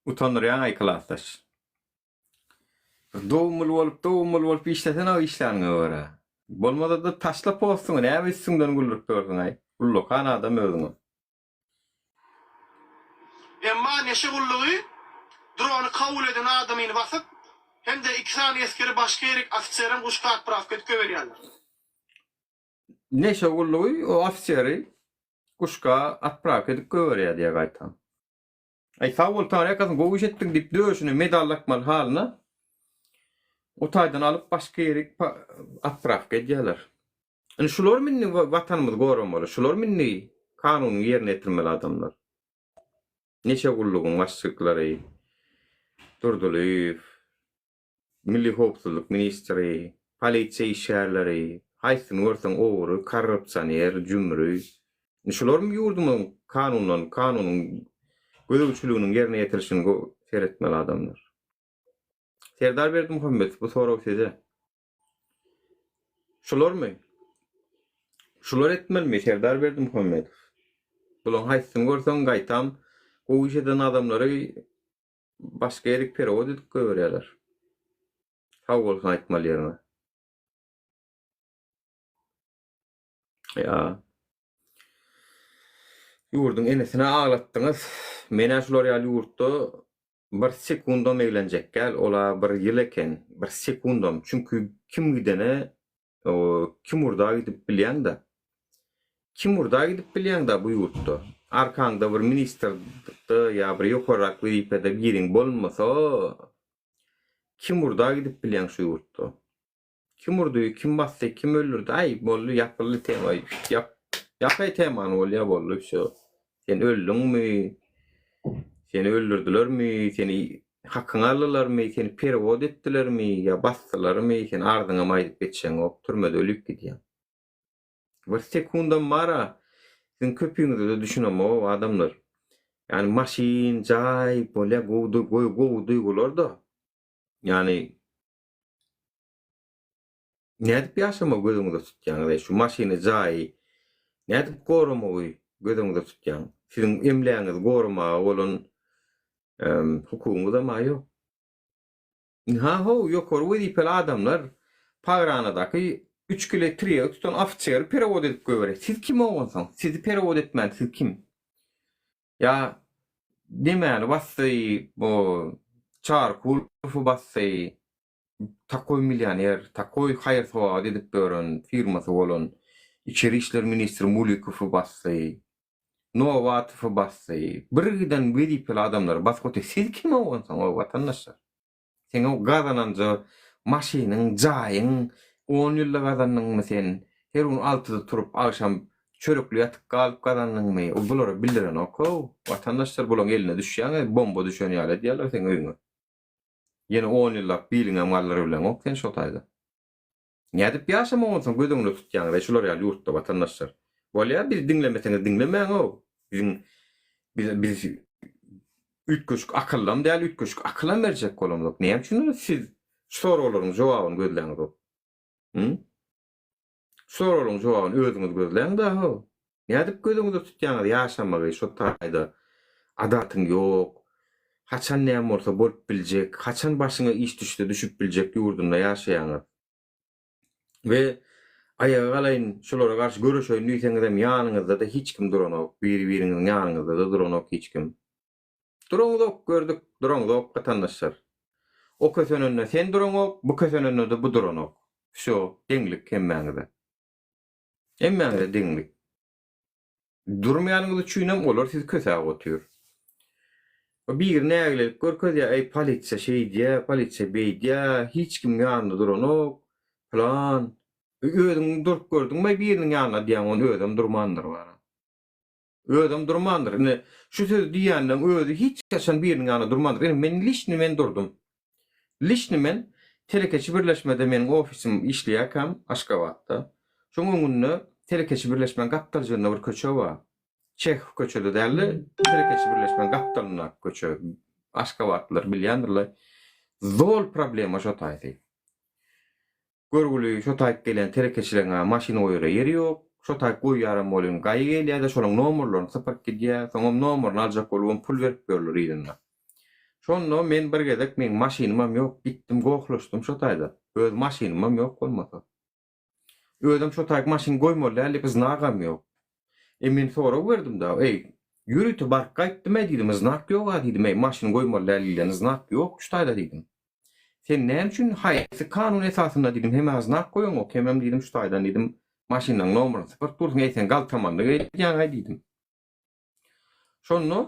Utandyrýaň-aý klasdaş. Dogumly bolup, dogumly bolup işlesene işläniňe görä. Bolmasa-da taşla postuňy, näme üstüňden güldürip ýörsüň-aý. Ullakan adam özüňem. Emma neşe gullugy drony kabul eden adamyny basyp, hem-de iki sany esgeri başga ýerik ofiserem guşka otprawka edip goýberýärler. Neşe gullugy o ofiseri guşka otprawka edip goýberýär diýýär gaýtam. Aý sag bol Taňryýalkasyn gowy iş etdiň diýip döşüne medal dakmaly halyna o taýdan alyp başga ýerik otprawka edýärler. Indi şularmy indi watanymyzy goramaly, şularmy indi kanunyň ýerine ýetirmeli adamlar? Neşe gullugyň başlyklary, Durdylyýew, Milli howpsuzlyk ministri, polisiýa işgärleri, haýsyny görseň ogry, korrupsioner, jümri. Indi şularmy ýurdumyzyň kanundan, kanunyň gözegçiliginiň ýerine ýetirilişini seretmeli adamlar? Serdar Berdimuhamedow bu sorag size. Şularmy? Şular etmelimi Serdar Berdimuhamedow? Bulaň haýsysyny görseň gaýtam gowy iş eden adamlary başga ýerik perewod edip goýberýärler. Sag bolsun aýtmaly ýeriňe. Ýa. Ýurduň enesini aglatdyňyz. Menä şular ýaly ýurtda Bir sekundam eglenjekgäl ola bir ýyl eken bir sekundam çünki kim gidene kim urda gidip bilýäňda kim urda gidip bilýäňda bu ýurtda arkaňda bir ministrde ýa bir ýokarrak wezipede biriň bolmasa kim urda gidip bilýäň şu ýurtda. Kim urdy, kim basdy, kim öldürdi, aý boldy ýapyldy tema, ýap, ýapaý temany bolýa boldy wsýo. Sen öldüňmi, seni öldürdilermi, seni hakyňy aldylarmy, seni perewod etdilermi ýa basdylarmy, sen arzyňam aýdyp geçeňok, türmede ölüp gidýäň. Bir sekundam bar-a, siziň köpüňize-de düşünemok adamlar. Ýani maşyn, jaý bolýa gowy gowy duýgular-da. Ýani Nädip ýaşamagy göz öňüňde tutýaňyz-eý? Şu maşyny, jaýy nädip goramagy göz öňüňde tutýaň? Siziň emlägiňizi goramaga bolan hukugyňyzam-a ýok. Ynha-how, ýokary wezipeli adamlar pogranadaky üç kile tirýegi tutan ofiseri perewod edip goýberýär. Siz kim ogansoň? Sizi perewod etmän siz kim? Ýa nemäni basdy, bu Çarykulowy basdy, takoý millioner, takoý haýyr-sogawat edip ýören firmasy bolan içeri işler ministri Mulikowy basdy, Nobatowy basdy, birgiden wezipeli adamlary basyp otyr. Siz kim ogansoň, watandaşlar? Seň o gazananja maşynyň, jaýyň on ýylda gazandyňmy sen? Her gün altyda turup, agşam çörekli ýatyp galyp gazandyňmy? O bulara bildirenok-ow. Watandaşlar bulaň eline düşýäňä, bomba düşen ýaly edýärler seň öýüňe. Ýene on ýyllap biliňem galdyrybileňok sen şo taýda. Nädip ýaşamagy onsoň göz öňünde tutýaňyz-aý şular ýaly ýurtda watandaşlar? Bolýa bizi diňlemeseňiz diňlemäň-ow. Biziň biz biz üýtgeşik akyllam däl, üýtgeşik akylam berjek bolamzok. Näme üçin siz şu soraglaryň jogabyny gözläňizok? Hü? Şu soraglaryň jogabyny özüňiz gözläň-dä-how. Nädip göz öňünde tutýaňyz ýaşamagy şo taýda adatyň ýok, haçan näme bolsa bolup biljek, haçan başyňa iş düşse düşüp biljek ýurdunda ýaşaýaňyz. We aýaga galaýyn, şulara garşy göreşeýin diýseňizem ýanyňyzda-da hiç kim duranok, biri-biriňiziň ýanyňyzda-da duranok hiç kim. Duraňzok gördük, duraňzok watandaşlar. O kösenende sen duraňok, bu kösenende-de bu duranok. Wsýo, deňlik hemmäňize. Hemmäňize deňlik. Durmaýanyňyz üçinem olar sizi kösäp otyr. Biri nägilelik görkezýär, eý polisiýa şeýdýär, polisiýa beýdýär, hiç kim ýanynda duranok, pylan. Özüň durup gördüňmi biriniň ýanynda diýýäň, ony özem durmandyr bara. Özem durmandyr. Ine, şu sözi diýýänleň özi hiç haçan biriniň ýanynda durmandyr. Ine, men liçni men durdum. Liçni men Telekeçi birleşmede meniň ofisim işleýärkäm Aşgabatda. Şoň öňünde Telekeçi birleşmäň gapdaljygynda bir köçe bar. Çehow köçede däldi, Telekeçi birleşmäň gapdalyndaky köçe. Aşgabatlylar bilýändirler. Zol problema şo taýsy. Görgüli şo taýyp gelýän telekeçileriň-ä maşyn goýara ýeri ýok. Şo taýyp goýýaram welin gaýy gelýär-de şolaň nomerlerini sypyryp gidýär. Soňam nomerini aljak bolubam pul berip ýörler yzynda. Şonda men bir gezek meň maşynymam ýok, gitdim gohlaşdym şo taýda. Öz maşynymam ýok bolmasa. Özem şo taýyk maşyn goýmaly däl diýip znagam ýok. E men sorag berdim-de, eý, ýörite baryp gaýtdym-äý diýdim, znak ýog-a diýdim, eý, maşyn goýmaly däl diýlen znak ýok şu taýda diýdim. Sen näme üçin, haýsy kanun esasynda diýdim, hem-ä znak goýaňok, hemem diýdim, şu taýdan diýdim, maşynlaň nomerini sypyryp dursuň, eý, sen galtamanlyk edýäň-aý diýdim. Şonda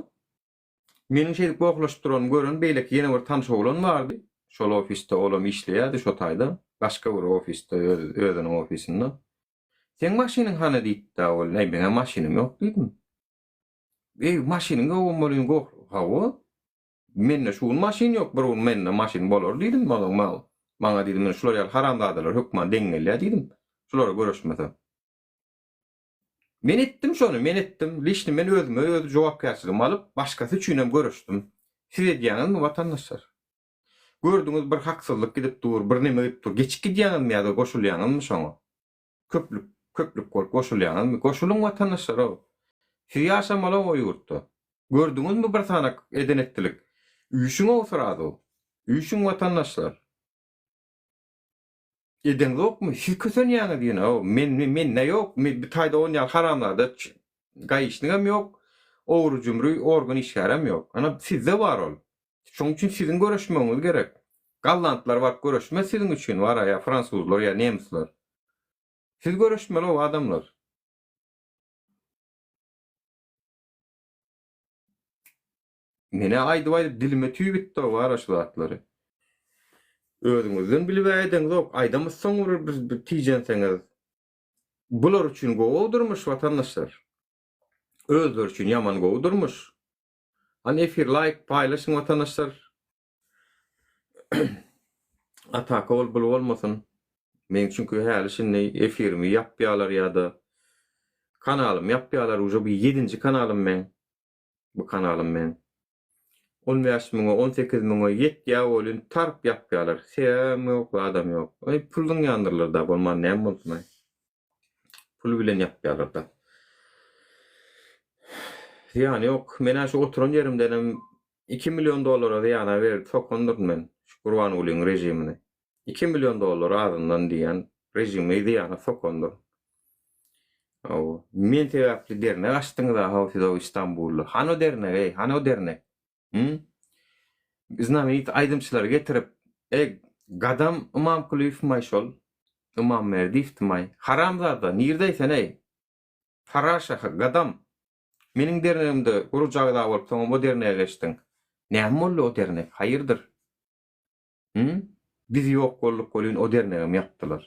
meniň şeýdip gohlaşyp duranymy gören beýleki ýene bir tanyş oglan bardy, şol ofisde olam işleýärdi şo taýda, başga bir ofisde, özüniň ofisinde. Seň maşynyň hany diýipdi ol. Äý meňä maşynym ýok diýdim. Eý maşynyň ýogam bolýan goh. Hawa. Mende şu gün maşyn ýok, bir gün mende maşyn bolar diýdim. Maňa maňa diýdim, men şular ýaly haramzadalar hökman deň gelýär diýdim. Şulara göreşmesem. Men etdim şony, men etdim. Liçni men özüme öz jogapkärçiligimi alyp, başgasy üçinem göreşdim. Siz edýäňizmi watandaşlar? Gördüňiz bir haksyzlyk gidip dur, bir neme gidip dur. Geçip gidýäňizmi ýa-da goşulýaňyzmy şoňa? Köplük, köplük bolup goşulýaňyzmy? Goşulyň watandaşlar-ow. Siz ýaşamaly-ow o ýurtda. Gördüňizmi bir sanak eden-etdilik? Üýşüň-ow srazu. Üýşüň watandaşlar. Edeňzokmy? Siz kösenýäňiz ýene-ow. Men, mende ýok. Men bu taýda on ýaly haramzada gaişnigem ýok, ogry-jümri organ işgärem ýok. Ana sizde bar ol. Şonuň üçin siziň göreşmegiňiz gerek. Gollandlar baryp göreşmez siziň üçin, wara ýa fransuzlar ýa nemisler. Siz göreşmeli-ow adamlar. Menä aýdyp-aýdyp dilime tüý bitdi-ow wara şu zatlary. Özüňizden bilib-ä edeňzok, aýdamyzsoň bir bir tijenseňiz. Bular üçin gowy durmuş watandaşlar. Özleri üçin ýaman gowy durmuş. Hany efir laýk paýlaşyň watandaşlar. Ataka ol bul bolmasyn. Meň çünki häli şindi efirimi ýapýalar ýa-da kanalymy ýapýalar uje bu ýedinji kanalym meň. Bu kanalym meň. 15 müňe 18 müňe ýetýä welin tarp ýapýalar. Sebäbem ýok zadam ýok. Aý pul zyňýandyrlar-da bolman näme bolsun aý. Pul bilen ýapýarlar-da. Zyýany ýok. Men-ä şu oturan ýerimdenem 2 million dollara zyýana berip sokandyryn men şu Gurbangulyň režimini. 2 million dollar azyndan diýýän režimi zyýana sokandyryn. Hawa. Men sebäpli dernek açdyňyz-a how siz o Istanbulda. Hany o dernek-eý, hany o dernek? Hü? Znamenit aýdymçylary getirip, e, Gadam Ymamkulyýewmaý şol? Ymamberdiýewdimaý? Haramzada, nirdeý sen-eý? Paraşa, Gadam! Meniň dernegimde gurujy agza bolup, soňam o dernege geçdiň. Näme boldy o dernek? Haýyrdyr? Hü? Biz ýok bolduk welin o dernegem ýapdylar.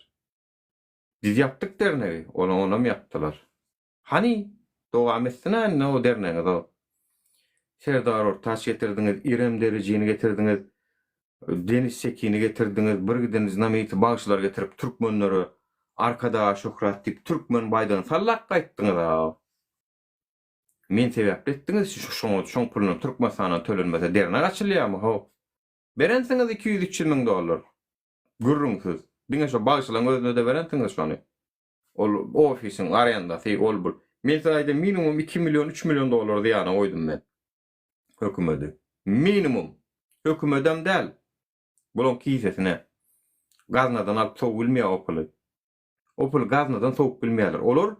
Biz ýapdyk dernegi, onam ýapdylar. Hany, dowam etsin-ä indi o dernegiňiz o. Serdar Ortaç getirdiňiz, Irem Derijini getirdiňiz. Denis Çekini getirdiňiz, bir giden znamenitiý bagşylar getirip türkmenlere Arkadaga şöhrat diýip türkmen baýdagyny sallap gaýtdyňyz-a. Men sebäpli etdiňiz şu şoňa şoň puluna Türkmenistandan tölenmese dernek açylýarmy how. Berensiňiz 200-300 müň dollar. Gürrüňsiz. Diňe şo bagşylaň özüne-de berensiňiz şony. Ol ofisiň arendasy ol bul. Men size aýdaýyn minimum 2 million 3 million dollar zyýana goýdum men. Hökümedi. Minimum. Hökümedem däl. Bulaň kisesine. Gaznadan alyp sowup bilmeýär o puly. O puly gaznadan sowup bilmeýärler. Olar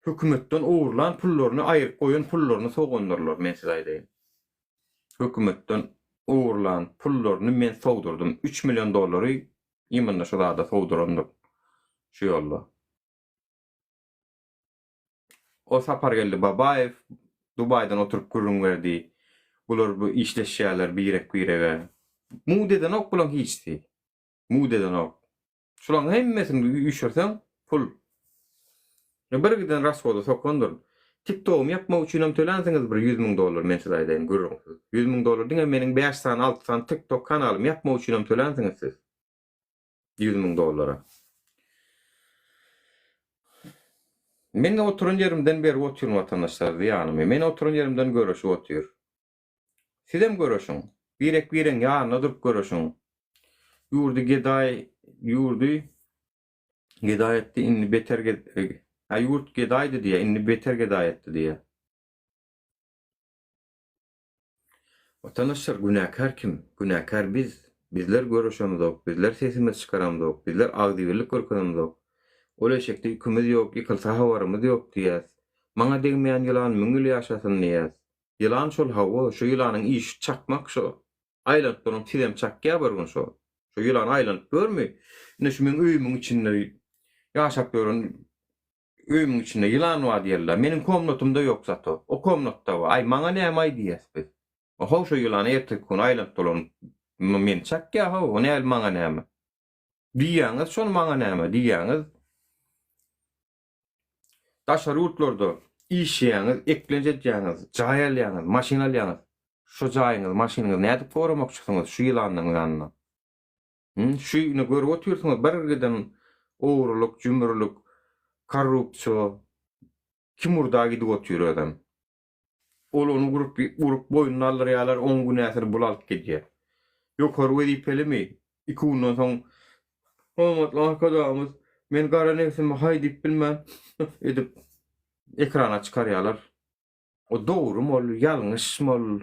hökümetden ogurlan pullaryny aýyryp goýan pullaryny sowandyrlar men size aýdaýyn. Hökümetden ogurlan pullaryny men sowdurdym. 3 million dollary imенно şu zada sowdurandyr. Şu ýolda. O Sapargeldi Babaýew Dubaýdan oturyp gürrüň berdi. Bular bu işleşýärler birek-birege. Mugt edenok bulaň hiçsi. Mugt edenok. Şulaň hemmesini üýşürseň pul. Bir giden rashoda sokandyr. Tiktogymy ýapmak üçinem tölänsiňiz bir 100 müň dollar men size aýdaýyn gürrüňsiz. 100 müň dollar diňe meniň 5 sany 6 sany tiktok kanalymy ýapmak üçinem tölänsiňiz siz. 100 müň dollara. Men oturan ýerimden berip otyryn watandaşlar zyýanymy. Men oturan ýerimden göreşip otyr. Sizem göreşiň. Birek-biregiň ýanynda durup göreşiň. Ýurdy gedaý, ýurdy gedaý etdi, indi beter Ha, ýurt gedaýdy diýýär, indi beter gedaý etdi diýýär. Watandaşlar, günäkär kim? Günäkär biz. Bizler göreşemizok, bizler sesimizi çykaramzok, bizler agzybirlik görkezemizok. Ol eşekde ýükümiz ýok, ýykylsa habarymyz ýok diýýäs. Maňa degmeýän ýylan müň ýyl ýaşasyn diýýäs. Ýylan şol hawa, şu ýylanyň işi çakmak şo. Aýlanyp duran sizem çakýa bir gün şo. Şo ýylan aýlanyp ýörmi? Ine şu meň öýümiň içinde ýaşap ýören öýümiň içinde ýylan bar diýerler. Meniň komnatymda ýok zato. O komnatda bar. Aý maňa näme-aý diýýäs biz. How şo ýylan erteki gün aýlanyp dolanyp meni çakýa how, o näl maňa näme? Diýýäňiz şony maňa näme diýýäňiz. Daşary ýurtlarda işleýäňiz, eklenç edýäňiz, jaý alýaňyz, maşyn alýaňyz. Şo jaýyňyzy, maşynyňyzy nädip goramakçysyňyz şu ýylanyň ýanynda? Hü, şu ine görüp otyrsyňyz bir giden ogrulyk, jümrülik, korrupsiýa kim urda gidip otyr özem. Ol ony urup, urup boýnuna aldyrýarlar, oň günäsini bul alyp gidýär. Ýokary wezipelimi? Iki günden soň Hormatly Arkadagymyz, men gara nebsime haý diýip bilmän, edip ekrana çykarýarlar. O dogrymy ol, ýalňyşmy ol?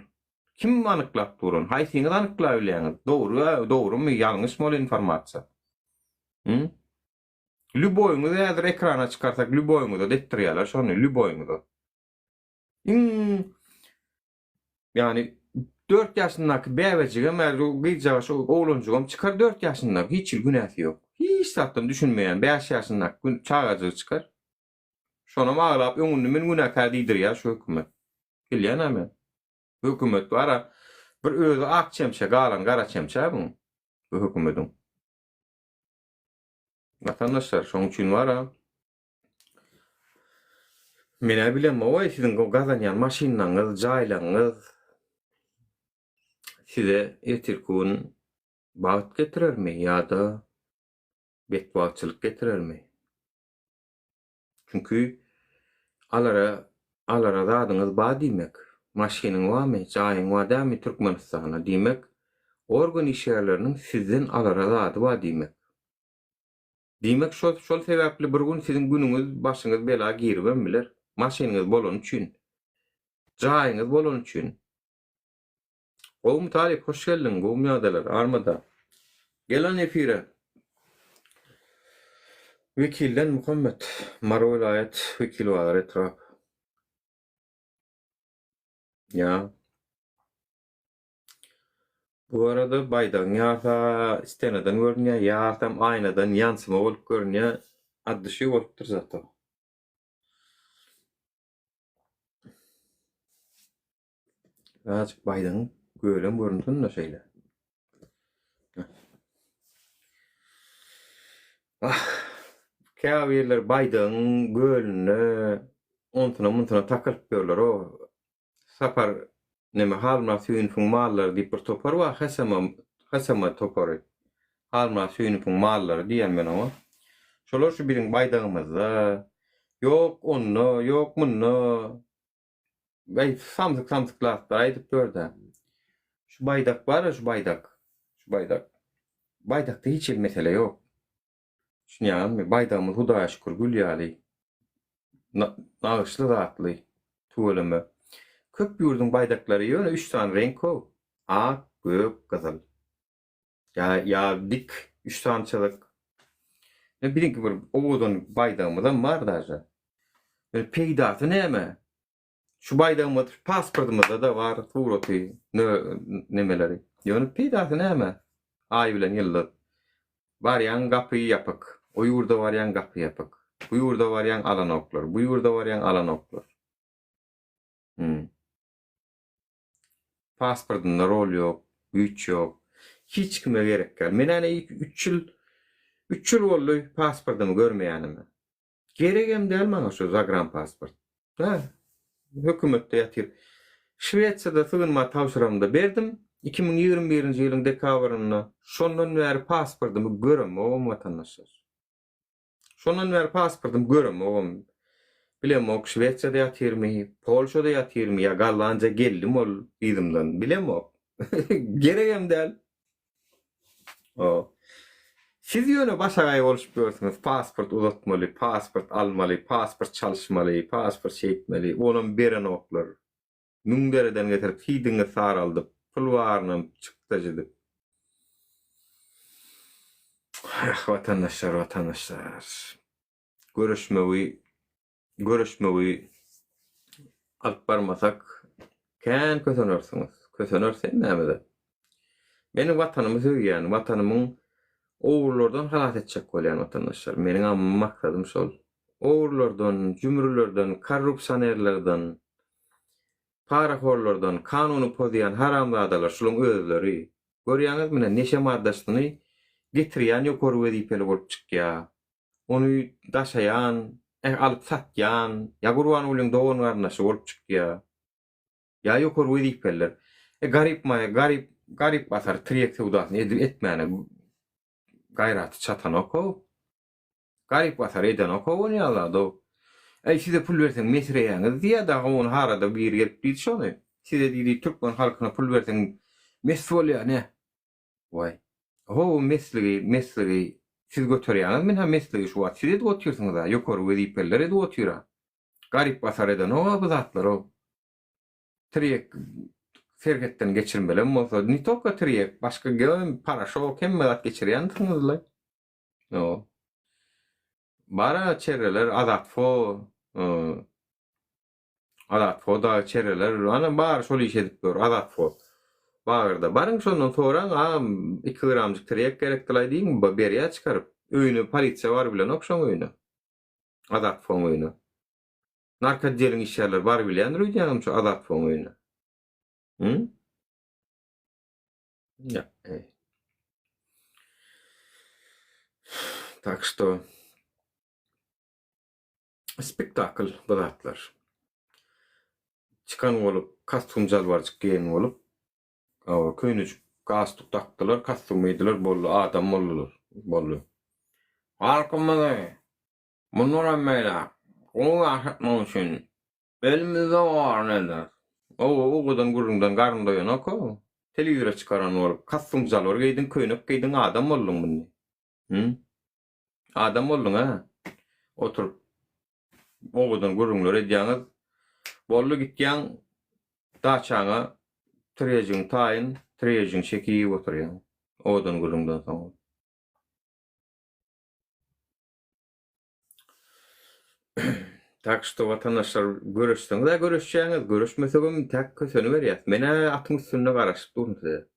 Kim anyklap dur ony? Haýsyňyz anyklabilýäňiz? Dogry, dogrymy, ýalňyşmy ol informasiýa? Hü? Lýuboýyňyzy häzir ekrana çykarsak, lýuboýyňyza etdirýärler şony, lýuboýyňyza. Iň ýagny 4 ýaşyndaky bäbejigem häzir o gyzjagaz şu oglanjygam çykar 4 ýaşynda hiç hili günäsi ýok. Hiç zatdan düşünmeýän 5 ýaşyndaky gün çagajygy çykar. Şonam aglap öňünde men günäkär diýdirýär şu hökümet. Bilýän-ä men. Hökümet bar-a bir özi ak çemçe galan gara çemçe buň bu hökümediň. Watandaşlar şoň üçin bar-a Men-ä bilemok-aý siziň gazanýan maşynlaňyz, jaýlaňyz size ertirki gün bagt getirermi ýa-da betbagtçylyk getirermi? Çünki alara alara zadyňyz bar diýmek. Maşynyň barmy, jaýyň bar dälmi Türkmenistanda diýmek, organ işgärleriniň sizden alara zady bar diýmek. Diýmek şol şol sebäpli bir gün siziň günüňiz başyňyz bela giribem biler. Maşynyňyz bolany üçin. Jaýyňyz bolany üçin. Gowumy Talyp hoş geldiň gowumy ýagdaýlar armada. Gel efire. Wekilden Muhammet Mary welaýat Wekilbazar etrap. Ýa. Bu arada baýdagyň ýarsa stenadan görünýär, ýarsam aýnadan ýansyma bolup görünýär. At duşi bolupdyr zato. Azajyk baýdagyň gölem görünsin-de şeýle. Ah, käbirler baýdagyň gölünde onsuna-munsuna takylyp ýörler o. Sapar neme Halmyrat Söýünowyň mallary diýip bir topar bar HSM. HSM topary. Halmyrat Söýünowyň mallary diýýän men oňa. Şolar şu biziň baýdagymyzda, ýok onda, ýok munda, äý samsyk-samsyk zatlar aýdyp ýör-dä. Şu baýdak bar-a şu baýdak, şu baýdak. Baýdakda hiç hili mesele ýok. Düşünýäňizmi? Baýdagymyz Hudaýa şükür gül ýaly. Nagyşly zatly. Tüweleme. Köp ýurduň baýdaklary ýöne üç sany reňk-ow. Ak, gök, gyzyl. Ýa, ýa dik üç sany çyzyk. Ýa biziňki bir owadan baýdagymyzam bar daže. Ýöne peýdasy näme? Şu baýdagymyz pasportymyzda-da bar suraty, nemeleri. Ýöne peýdasy näme? Aý bilen ýyldyz. Barýaň gapy ýapyk. O ýurda barýaň gapy ýapyk. Bu ýurda barýaň alanoklar. Bu ýurda barýaň alanoklar. Hum. Pasportynda rol ýok, güýç ýok. Hiç kime gerek däl. Men ene üç ýyl üç ýyl boldy pasportymy görmeýänime. Geregem däl maňa şu zagranpasport. Hä, hökümetde ýatyr. Şwesiýada sygynma tabşyramda berdim. 2021-nji ýylyň dekabrynda. Şondan bäri pasportymy göremogam watandaşlar. Şondan bäri pasportymy göremogam. Bilemok Şwesiýada ýatyrmy, Polşada ýatyrmy ýa Gollandiýa geldimi ol yzymdan bilemok. Geregem däl. Siz ýöne başagaý bolşup ýörsüňiz, pasport uzatmaly, pasport almaly, pasport çalyşmaly, pasport şeýtmeli, onam berenoklar. Müň dereden getirip hidiňi saraldyp, pul barynam çykdajy edip. Eh, watandaşlar, watandaşlar. Göreşmegi göreşmegi alyp barmasak kän kösenersiňiz. Köseneris hemmämiz-de. Men Watanymy söýýän, Watanymyň ogrulardan halas etjek bolýan watandaşlar. Meniň maksadym şol. Ogrulardan, jümrülerden, korrupsionerlerden, parahorlardan, kanuny pozýan haramzadalar şulaň özleri. Görýäňizmi ine neşe maddasyny getirýän ýokary wezipeli bolup çykýar. Ony daşaýan, eh alyp satýan, ýa Gurbangulyň dogan-garyndaşy bolup çykýa, ýa ýokary wezipeliler. E garyp maýa, garyp, garyp basar tirýek söwdasyny edip etmäne gaýraty çatanok-ow. Garyp basar edenok-ow ony ýaly-ow. Äý size pul berseň mesreýäňiz diýýä dagy ony harada biri gelip diýdi şony. Size diýdi türkmen halkyna pul berseň mes bolýa ne. Waý. Ho, mesligi, mesligi siz göterýäňiz, men-hä mesligi şu wagt siz edip otyrsyňyz-a, ýokary wezipeliler edip otyr-a. Garyp-gasar edenok-a bu zatlary-ow. Tirýek serhetden geçirmelem bolsa, ne tolko tirýek, başga gem, paraşok, hemme zat geçirýänsiňiz-le. Ýo. Bar-a çerreler, Azatfo, Azatfo dagy çereler, ana bary şol iş edip ýör, Azatfo. Bagyrda. Baryň şondan soraň, agam iki gramjyk tirýek gerekdilaý diýiň, berýär çykaryp. Öýüne polisiýa barybilenok şoň öýüne. Azatfoň öýüne. Narkootdeliň işgärleri barybilýändir öýdýäňmi şu Azatfoň öýüne? Hı? Ýa, eý. Tak što Spektakl bu zatlar. Çykan bolup, kostum jalbarjyk geýen bolup, köýnejik galstuk dakdylar, kostum geýdiler, boldy, adam boldular, boldy. Halkymyzy mundanam beýläk gowy ýaşatmak üçin elimizde baryny ederis. Oba owadan gürrüňden garyn doýanok-ow. Telewizora çykaran bolup, kostum jalbar geýdiň, köýnek geýdiň, adam bolduň muny. Hü? Adam bolduň-a. Oturyp owadan gürrüňler edýäňiz. Boldy gitýäň daçaňa tirejiň taýyn, tirejiň çekip oturýaň. Owadan gürrüňden soň. Tak şto watandaşlar göreşseňiz-ä göreşýäňiz, göreşmesegem täk köseniberýäs. Men-ä atyň üstünde garaşyp durun size.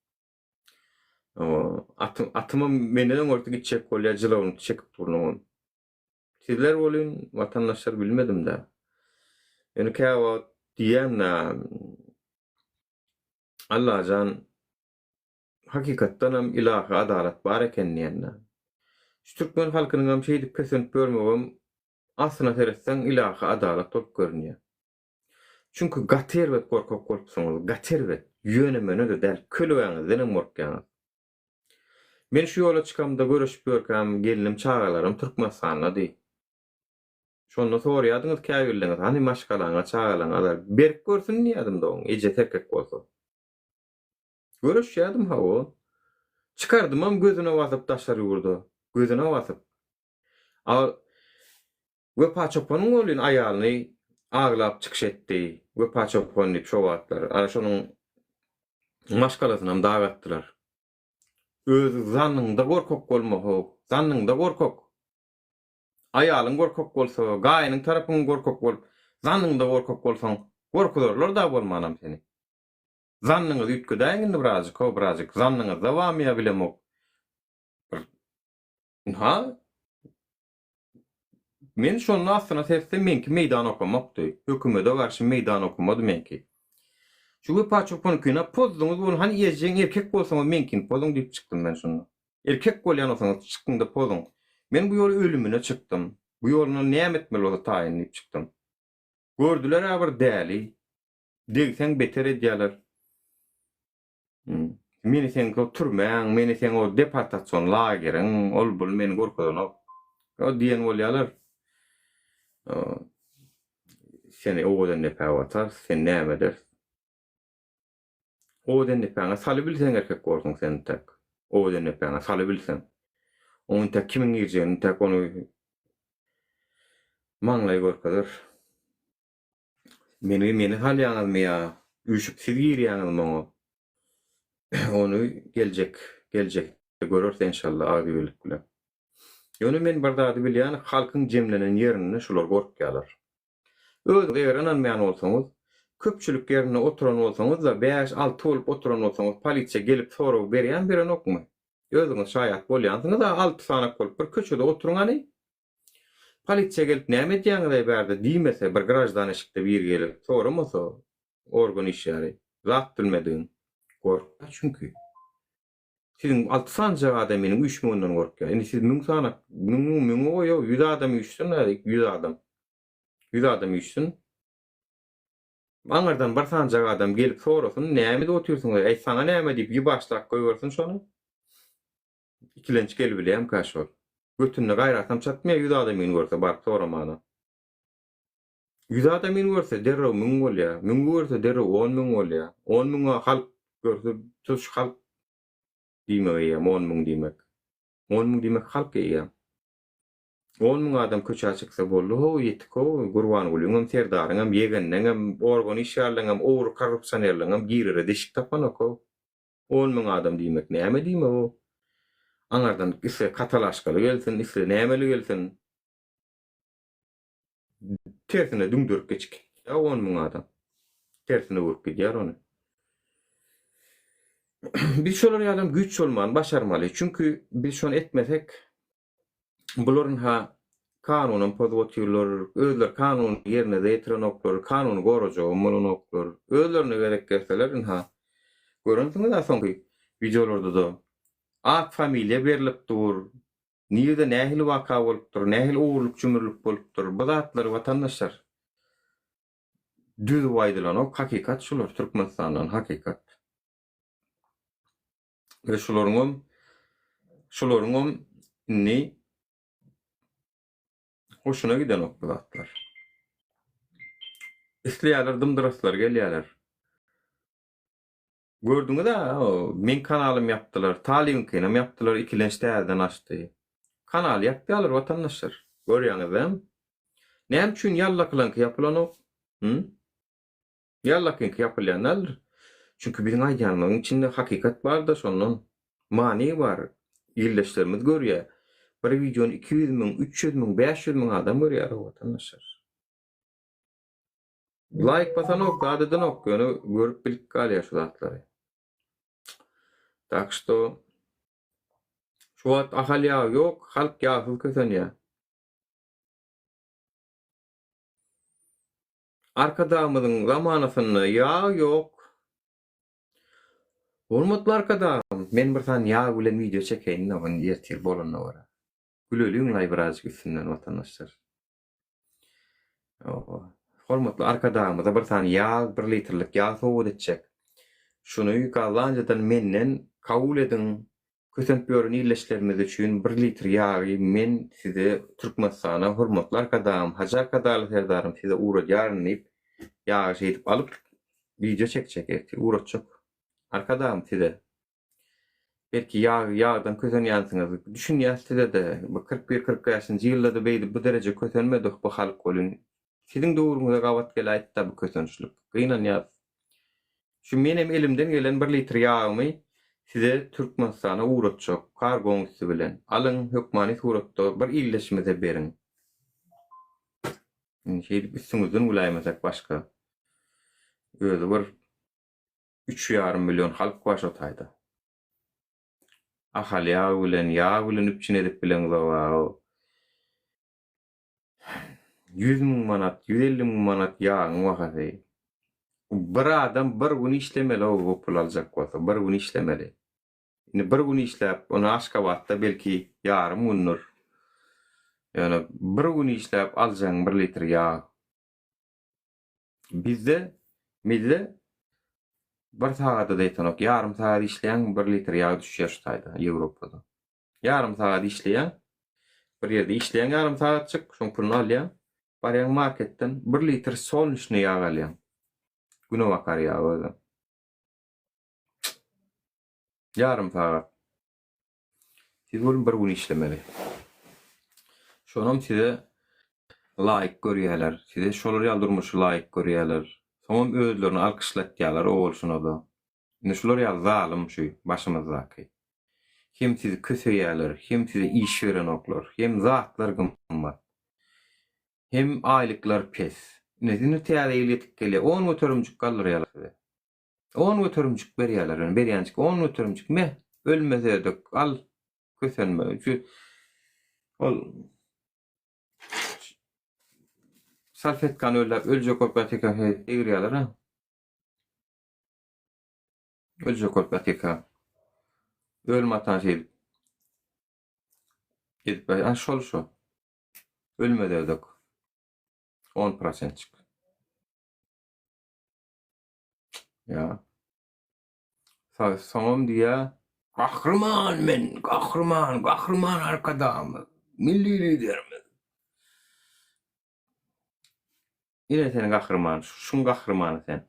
Atym, atymam menden öňürti gitjek bolýar, jylawyny çekip durun oňam. Sizler welin, watandaşlar bilmedim-dä. Ýöne käwagt diýýän-dä, Allajan, hakykatdanam ylahy adalat bar eken diýýän-dä. Şu türkmen halkynyňam şeýdip kösenip ýörmegem aslyna seretseň ylahy adalat bolup görünýär. Çünki gaty erbet gorkak bolupsyňyz, gaty erbet, ýöne-möne-de däl, kölegäňizdenem gorkýaňyz. Men şu ýola çykamda göreşip ýörkäm gelnim çagalarym Türkmenistandady. Şonda soraýadyňyz käbirleriňiz hany maşgalaňa çagalaňa azar berip görsün diýýädim doň ejesi erkek bolsa. Göreşýädim hawa. Çykardymam gözüne basyp daşary ýurda. Gözüne basyp. A Wepa çopanyň welin aýalyny aglap çykyş etdi. Wepa çopan diýip şo wagtlar. Ana şonuň maşgalasynam dagatdylar. Öz zannyňda gorkak bolma how. Zannyňda gorkak. Aýalyň gorkak bolsa, gaýynyň tarapyň gorkak bolup, zannyňda gorkak bolsaň, gorkuzarlar-da bolmanam seni. Zannyňyzy üýtgedäýiň indi birazjyk how birazjyk. Zannyňyzda barmy ýa bilemok. Bir Ynha Men şonda aslyna seretsem meňki meýdan okamakdy. Hökümede garşy meýdan okamady meňki. Şu Wepa çopanykyna pozduňyz ony hany ejeň erkek bolsaňyz meňkini pozuň diýip çykdym men şonda. Erkek bolýan bolsaňyz çykyňda pozuň. Men bu ýola ölümine çykdym. Bu ýolundan näme etmeli bolsa taýyn diýip çykdym. Gördüler-ä bir däli. Degseň beter edýäler. Meni seň o türmäň, meni seň o deportasion lageriň, ol bul meni gorkuzanok. O diýen bolýalar. Seni owadan depä batarys, sen näme ederis? Owadan depäňe salybilseň erkek borsuň sen entek. Owadan depäňe salybilseň. Oň entek kimiň girjegini entek ony maňlaý görkezer. Meni meni salýaňyzmy ýa üýşüp siz girýäňizmi oňa? Ony geljek geljekde göreris enşalla agzybirlik bilen. Ýöne men bir zady bilýän halkyň jemlenen ýerinde şular gorkýalar. Özüňiz eger ynanmaýan bolsaňyz, köpçülik ýerinde oturan bolsaňyzda bäş alty bolup oturan bolsaňyz polisiýa gelip sorag berýämi berenokmy? Özüňiz şaýat bolýansyňyza alty sanak bolup bir köçede oturyň hany Polisiýa gelip näme edýäňiz-eý bärde diýmese, bir graždan eşikde biri gelip soramasa, organ işgäri, zat bilmedigiň. Gorkýar çünki. Siziň alty sanyjak adamynyň üýşmeginden gorkýar. Indi siz müň sanak, müňüň müňi goýaw, ýüz adam üýşsün, ýüz adam. Ýüz adam üýşsün. Aňyrdan bir sanyjak adam gelip sorasyn, näme edip otyrsyňyz-eý, äý saňa näme diýip ýubaşlap goýbersin şony. Ikilenç gelibilýämkä şol. Götünde gaýratam çatmaýar ýüz adamyny görse baryp soramana. Ýüz adamyny görse derrew müň bolýar. Müňi görse derrew on müň bolýar. On müňe halk görse tutuş halk diýmek eýýäm on müň diýmek. On müň diýmek halk eýýäm. On müň adam köçä çyksa boldy how ýetik how Gurbangulyňam Serdaryňam ýegenleňem organ işgärleňem ogry korrupsionerleňem girere deşik tapanok how. On müň adam diýmek näme diýmek o? Aňardan isle katalaşkaly gelsin, isle nämeli gelsin. Tersine düňderip geçip gidýär on müň adam. Tersine öwrüp gidýär ony. Biz şolar ýalam güýç bolmany başarmaly. Çünki biz şony etmesek Bular ynha kanunam pozup otyrlar, özleri kanuny ýerine-de ýetirenoklar, kanuny gorajagam bolanoklar. Özlerine gezek gelseler ynha görensiňiz-ä soňky wideolarda-da at familiýa berlip dur, nirde nähili waka bolupdyr, nähili ogurlyk-jümürlik bolupdyr, bu zatlary watandaşlar düzüp aýdylanok, hakykat şular Türkmenistandan hakykat. We şularyňam şularyňam indi hoşuna gidenok bu zatlar. Isleýärler dymdyraslary gelýärler. Gördüňiz-ä, meň kanalym ýapdylar, Talybyňkynam ýapdylar, ikilenç täzeden açdy. Kanaly ýapýarlar watandaşlar. Görýäňiz dämi? Näme üçin ýallakylaňky ýapylanok? Hü? Ýallakyňky ýapylýan däldir. Çünki biziň aýdýanymyzyň içinde hakykat bar-da şondan. Many bar. Ildeşlerimiz görýär. Bir wideony 200 müň, 300 müň, 500 müň adam görýär watandaşlar. Laýk basanok, zat edenok, ýöne görüp bilip galýar şu zatlary. Tak şto şu wagt Ahal ýagy ýok, halk ýagsyz kösenýär. Arkadagymyzyň zamanasynda ýag ýok. Hormatly Arkadagym, men bir sany ýag bilen wideo çekeýin-de, ony ertir bolanyna görä. Güleliň-laý birazjyk üstünden watandaşlar. Hormatly Arkadagymyza bir sany ýag, bir litrlik ýag sowgat etjek. Şuny Gollandiýadan menden kabul ediň. Kösenip ýören ildeşlerimiz üçin bir litr ýagy men size Türkmenistana hormatly Arkadagym Hajy Arkadagly Serdarym size ugradýaryn diýip ýagy şeýdip alyp wideo çekjek ertir ugratjak Arkadagym size Belki ýag ýagdan kösenýänsiňiz düşünýäs sizede bu 41 45-nji ýylda-da beýdip bu dereje kösenmedik bu halk welin siziň döwrüňize gabat geläýtdä bu kösençlik gynanýas Şu menem elimden gelen bir litr ýagymy size Türkmenistana ugratjak kargoň üsti bilen. Alyň hökmany suratda bir ildeşimize beriň. Indi şeýdip üstüňizden güläýmesek başga. Özi bir üç ýarym million halk bar şo taýda. Ahal ýagy bilen, ýag bilen üpjün edip bileňzog-a. 100 000 manat, 150 000 manat ýagyň bahasy. Bir adam bir gün işlemeli o bu pul aljak bolsa, bir gün işlemeli. Indi bir gün işläp, ony Aşgabatda belki ýarym gündür. Ýöne bir gün işläp aljagyň bir litr ýag. Bizde, bizde bir sagada-da ýetenok. Ýarym sagat işleýäň, bir litr ýag düşýär şu taýda, Ýewropada. Ýarym sagat işleýäň. Bir ýerde işleýäň ýarym sagatjyk, şoň puluny alýaň. Barýaň marketden bir litr solnişnyý ýag alýaň. Günebakar ýagy özem. Ýarym sagat. Siz welin bir gün işlemeli. Şonam size laýyk görýärler. Size şolar ýaly durmuşy laýyk görýärler. Soňam özlerini alkyşlatýarlar o bolşuna-da. Indi şular ýaly zalym şu başymyzdaky. Hem sizi köseýärler, hem size iş berenoklar, hem zatlar gymmat. Hem aýlyklar pes. Ine indi täze ýyl ýetip gelýär. On göterimjik galdyrýarlar size. On göterimjik berýärler. Ýöne berýänjik on göterimjik me, ölmese-de al, kösenme. Şu ol salfetkany ölläp öljek bolup ýatyrka degirýärler-ä. Öljek bolup ýatyrka. Ölüm atan şeýdip. Edip, a şol şo. Ölmez ödek. 10 prosentçik. Ya. Soňam diýýär, Gahryman men, gahryman, gahryman arkadagymyz, milli liderimiz. Ine sen gahryman, şuň gahrymany sen.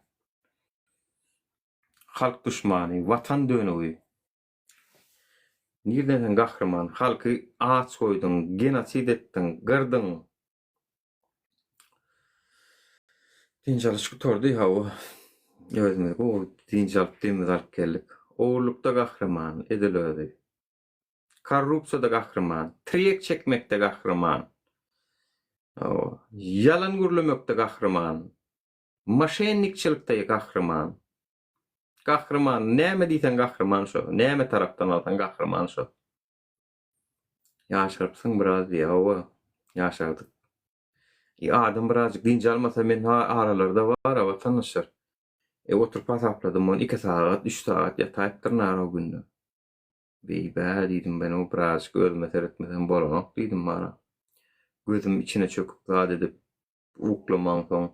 Halk duşmany, watan dönügi. Nirden sen gahryman, halky aç goýduň, genosid etdiň, gyrdyň. Dynç alyş gutardy, hawa. Özümiz gowy dynç alyp demimizi alyp geldik. Ogurlykda gahryman, edil özi. Korrupsiýada gahryman, tirýek çekmekde gahryman, ýalan gürlemekde gahryman, moşennikçilikde gahryman. Gahryman, näme diýseň gahryman şo, näme tarapdan alsaň gahryman şo. Ýaşarypsyň biraz diýýär, hawa, ýaşardyk. E, adam birazjyk dynç almasa men ha aralarda bar-a watandaşlar. E, oturyp hasapladym, on iki sagat, üç sagat ýataýypdyryn ara o günde. Beý-bä, diýdim, men o birazjyk özüme seretmesem bolanok diýdim bara. Gözüm içine çöküp zat edip uklamaňsoň.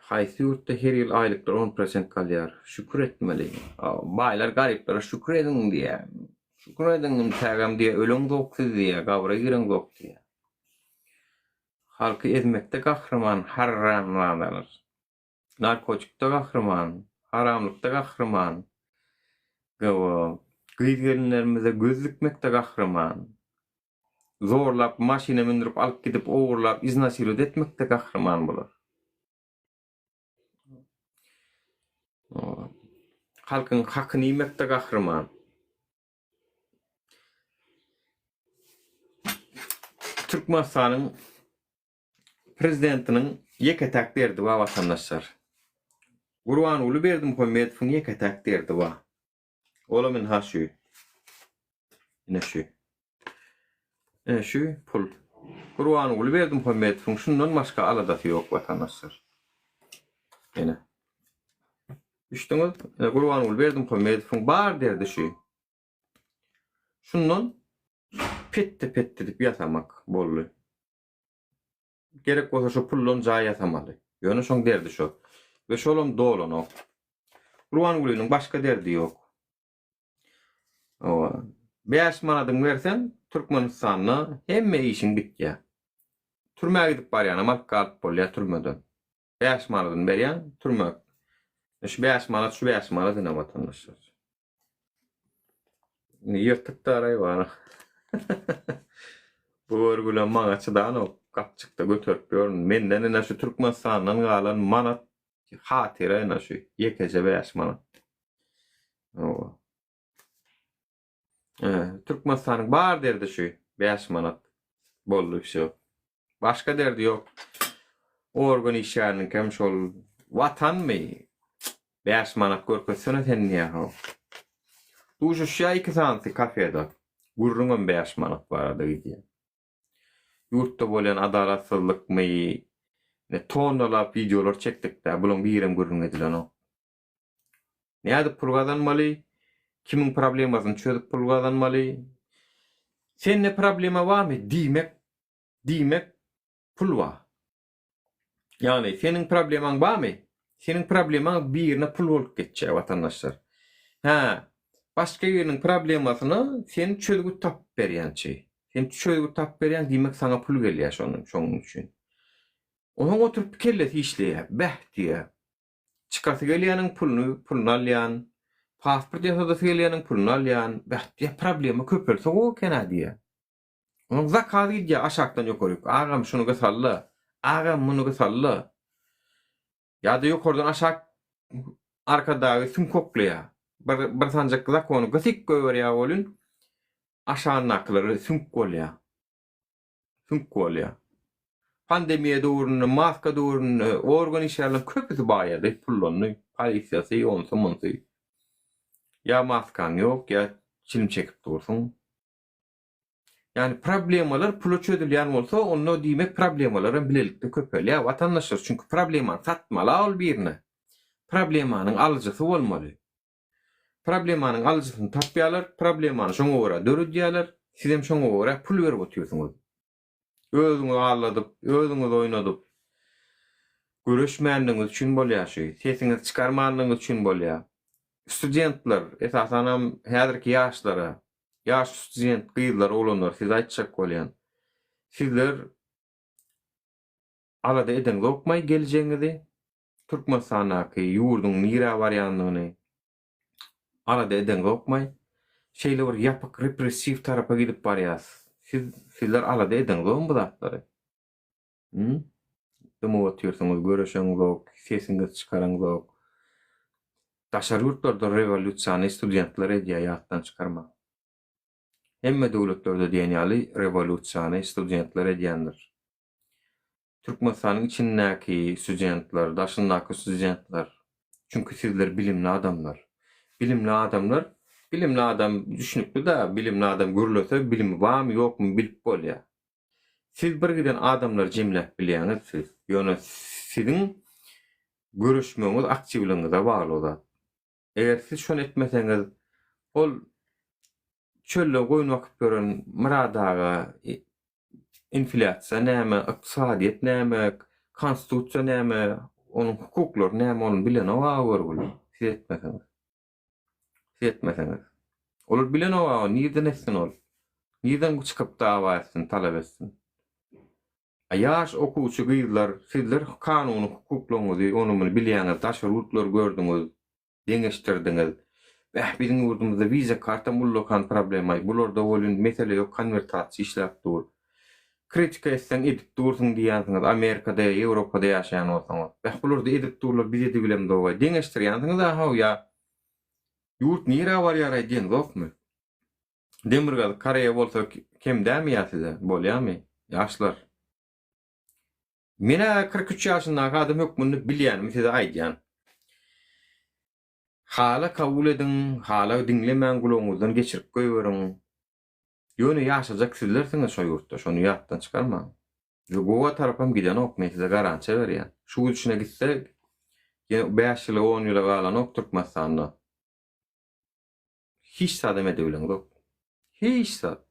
Haýsy ýurtda her ýyl aýlyklar on prosent galýar? Şükür etmeli. Baýlar garyplara şükür ediň diýýär. Şükür ediň intägem diýýär, öleňzok siz diýýär, gabra gireňzok diýýär. Halky ezmekde gahryman harramzadalar. Narkotikde gahryman, haramlykda gahryman, gyz-gelinlerimize göz dikmekde gahryman, zorlap maşyna mündürip alyp gidip ogurlap iznasilut etmekde gahryman bular. Halkyň hakyny iýmekde gahryman. Türkmenistanyň Prezidentiniň ýeke-täk derdi bar watandaşlar. Gurbanguly Berdimuhamedowyň ýeke-täk derdi bar. Olam ynha şu. Ine şu. Ine şu pul. Gurbanguly Berdimuhamedowyň şundan başga aladasy ýok watandaşlar. Ine. Düşdüňiz? Ine Gurbanguly Berdimuhamedowyň bar derdi şu. Şundan petde-petde edip ýasamak boldy. Gerek bolsa şo puldan jaý ýasamaly. Ýöne şoň derdi şo. We şolam dolanok. Gurbangulynyň başga derdi ýok. Hawa. 5 manadyňy berseň, Türkmenistanda hemme işiň bitýär. Türmä gidip barýanam alyp galyp bolýar türmeden. 5 manadyny berýäň, türme. Şu 5 manat, şu 5 manat ine watandaşlar. Indi ýyrtyk daraý bar. Bu görgülem maňa çydanok. Gapjykda göterip ýörün. Menden ine şu Türkmenistandan galan manat hatyra ine şu ýekeje 5 manat. Hawa. Türkmenistanyň bar derdi şu 5 manat. Boldy wsýo. Başga derdi ýok. Organ işgäriniňkem şol watanmy? 5 manat görkezsene sen diýýär. Duşuşýar iki sanysy kafeda. Gürrüňem 5 manat barada gidýär. Ýurtda bolýan adalatsyzlykmy? Ne tonnalap wideolar çekdik-dä, bulaň birem gürrüň edilenok. Nädip pul gazanmaly? Kimiň problemasyny çözüp pul gazanmaly? Sende problema barmy? Diýmek, diýmek pul bar. Ýagny seniň problemaň barmy? Seniň problemaň birine pul bolup geçýär watandaşlar. Hä, başga biriniň problemasyna sen çözgüt tapyp berýänçi. Sen çözgüt tapyp berýäň, diýmek saňa pul gelýär şonuň, şonuň üçin. Onuň oturyp kellesi işleýär. Bäh diýýär. Çykasy gelýäniň puluny puluny alýan, pasport ýasadasy gelýäniň puluny alýan, bäh diýýär, problema köpelse gowy eken-ä diýýär. Onuň zakaz gidýär aşakdan ýokaryk, agam şuny gysal-da, agam muny gysal-da. Ýa-da ýokardan aşak Arkadagy süňk oklaýar. Bir bir sanjak zakony gysyk goýberýär welin, aşagyndakylara süňk bolýar. Süňk bolýar. Pandemiýa döwründe, maska döwründe organ işgärleriniň köpüsi baýady, pullandy. Polisiýasy, onsy, munsy. Ýa maskaň ýok, ýa çilim çekip dursuň. Ýagny problemalar pula çözülýän bolsa, onda diýmek problemalar hem bilelikde köpelýär watandaşlar. Çünki problemany satmaly-a ol birine. Problemanyň alyjysy bolmaly. Problemanyň alyjysyny tapýarlar, problemany şoňa görä döredýärler, sizem şoňa görä pul berip otyrsyňyz. Özüňizi aldadyp, özüňizi oýnadyp, göreşmänligiňiz üçin bolýar şu, sesiňizi çykarmanlygyňyz üçin bolýar. Studentler, esasanam häzirki ýaşlara, ýaş student gyzlar, oglanlar size aýtjak bolýan. Sizler alada edeňzokmaý geljegiňizi? Türkmenistandaky ýurduň nirä barýandygyny alada edeňzokmaý? Şeýle bir ýapyk repressiw tarapa gidip barýas. Siz sizler alada edeňzokmy bu zatlary? Hü? Dymyp otyrsyňyz, göreşeňzok, sesiňizi çykaraňzok. Daşary ýurtlarda rewolýusiýany studentler edýär ýatdan çykarmaň. Hemme döwletlerde diýen ýaly rewolýusiýany studentler edýändir. Türkmenistanyň içindäki studentler, daşyndaky studentler, çünki sizler bilimli adamlar. Bilimli adamlar, bilimli adam düşnükli-dä, bilimli adam gürlese bilimi barmy ýokmy bilip bolýar. Siz bir giden adamlary jemläp bilýäňiz siz. Ýöne siziň göreşmegiňiz aktiwligiňize bagly o zat. Eger siz şony etmeseňiz, ol çölde goýun bakyp ýören Myrat aga inflýasiýa näme, ykdysadyýet näme, konstitusiýa näme, onuň hukuklary näme ony bilenok aga görgüli, siz etmeseňiz. Siz etmeseňiz. Olar bilenok aga, nirden etsin ol? Nirden çykyp dawa etsin, talap etsin? A ýaş okuwçy gyzlar sizler kanuny hukuklaryňyzy ony muny bilýäňiz daşary ýurtlary gördüňiz deňeşdirdiňiz bäh biziň ýurdumyzda wiza kartam ullakan problemaý bularda welin mesele ýok konwertasiýa işläp dur kritika etseň edip dursuň diýýänsiňiz amerikada ýa ýewropada ýaşaýan bolsaňyz bäh bularda edip durlar biz edibilemzogaý deňeşdirýänsiňiz a how ýa ýurt nirä barýaraý diýeňzokmy. Demirgazyk Koreýa bolsa kem dämi ýa size? Bolýamy? Ýaşlar. Menä 43 ýaşyndaky adam hökmünde bilýänimi size aýdýan. Hala kabul ediň, hala diňlemäň gulagyňyzdan geçirip goýberiň. Ýöne ýaşajak sizlersiňiz şo ýurtda, şony ýatdan çykarmaň. We gowa tarapam gidenok, men size garantiýa berýän. Şu gidişine gitse, ýene bäş ýyla, on ýyla galanok Türkmenistanda. Hiç zadam edebileňzok. Hiç zat.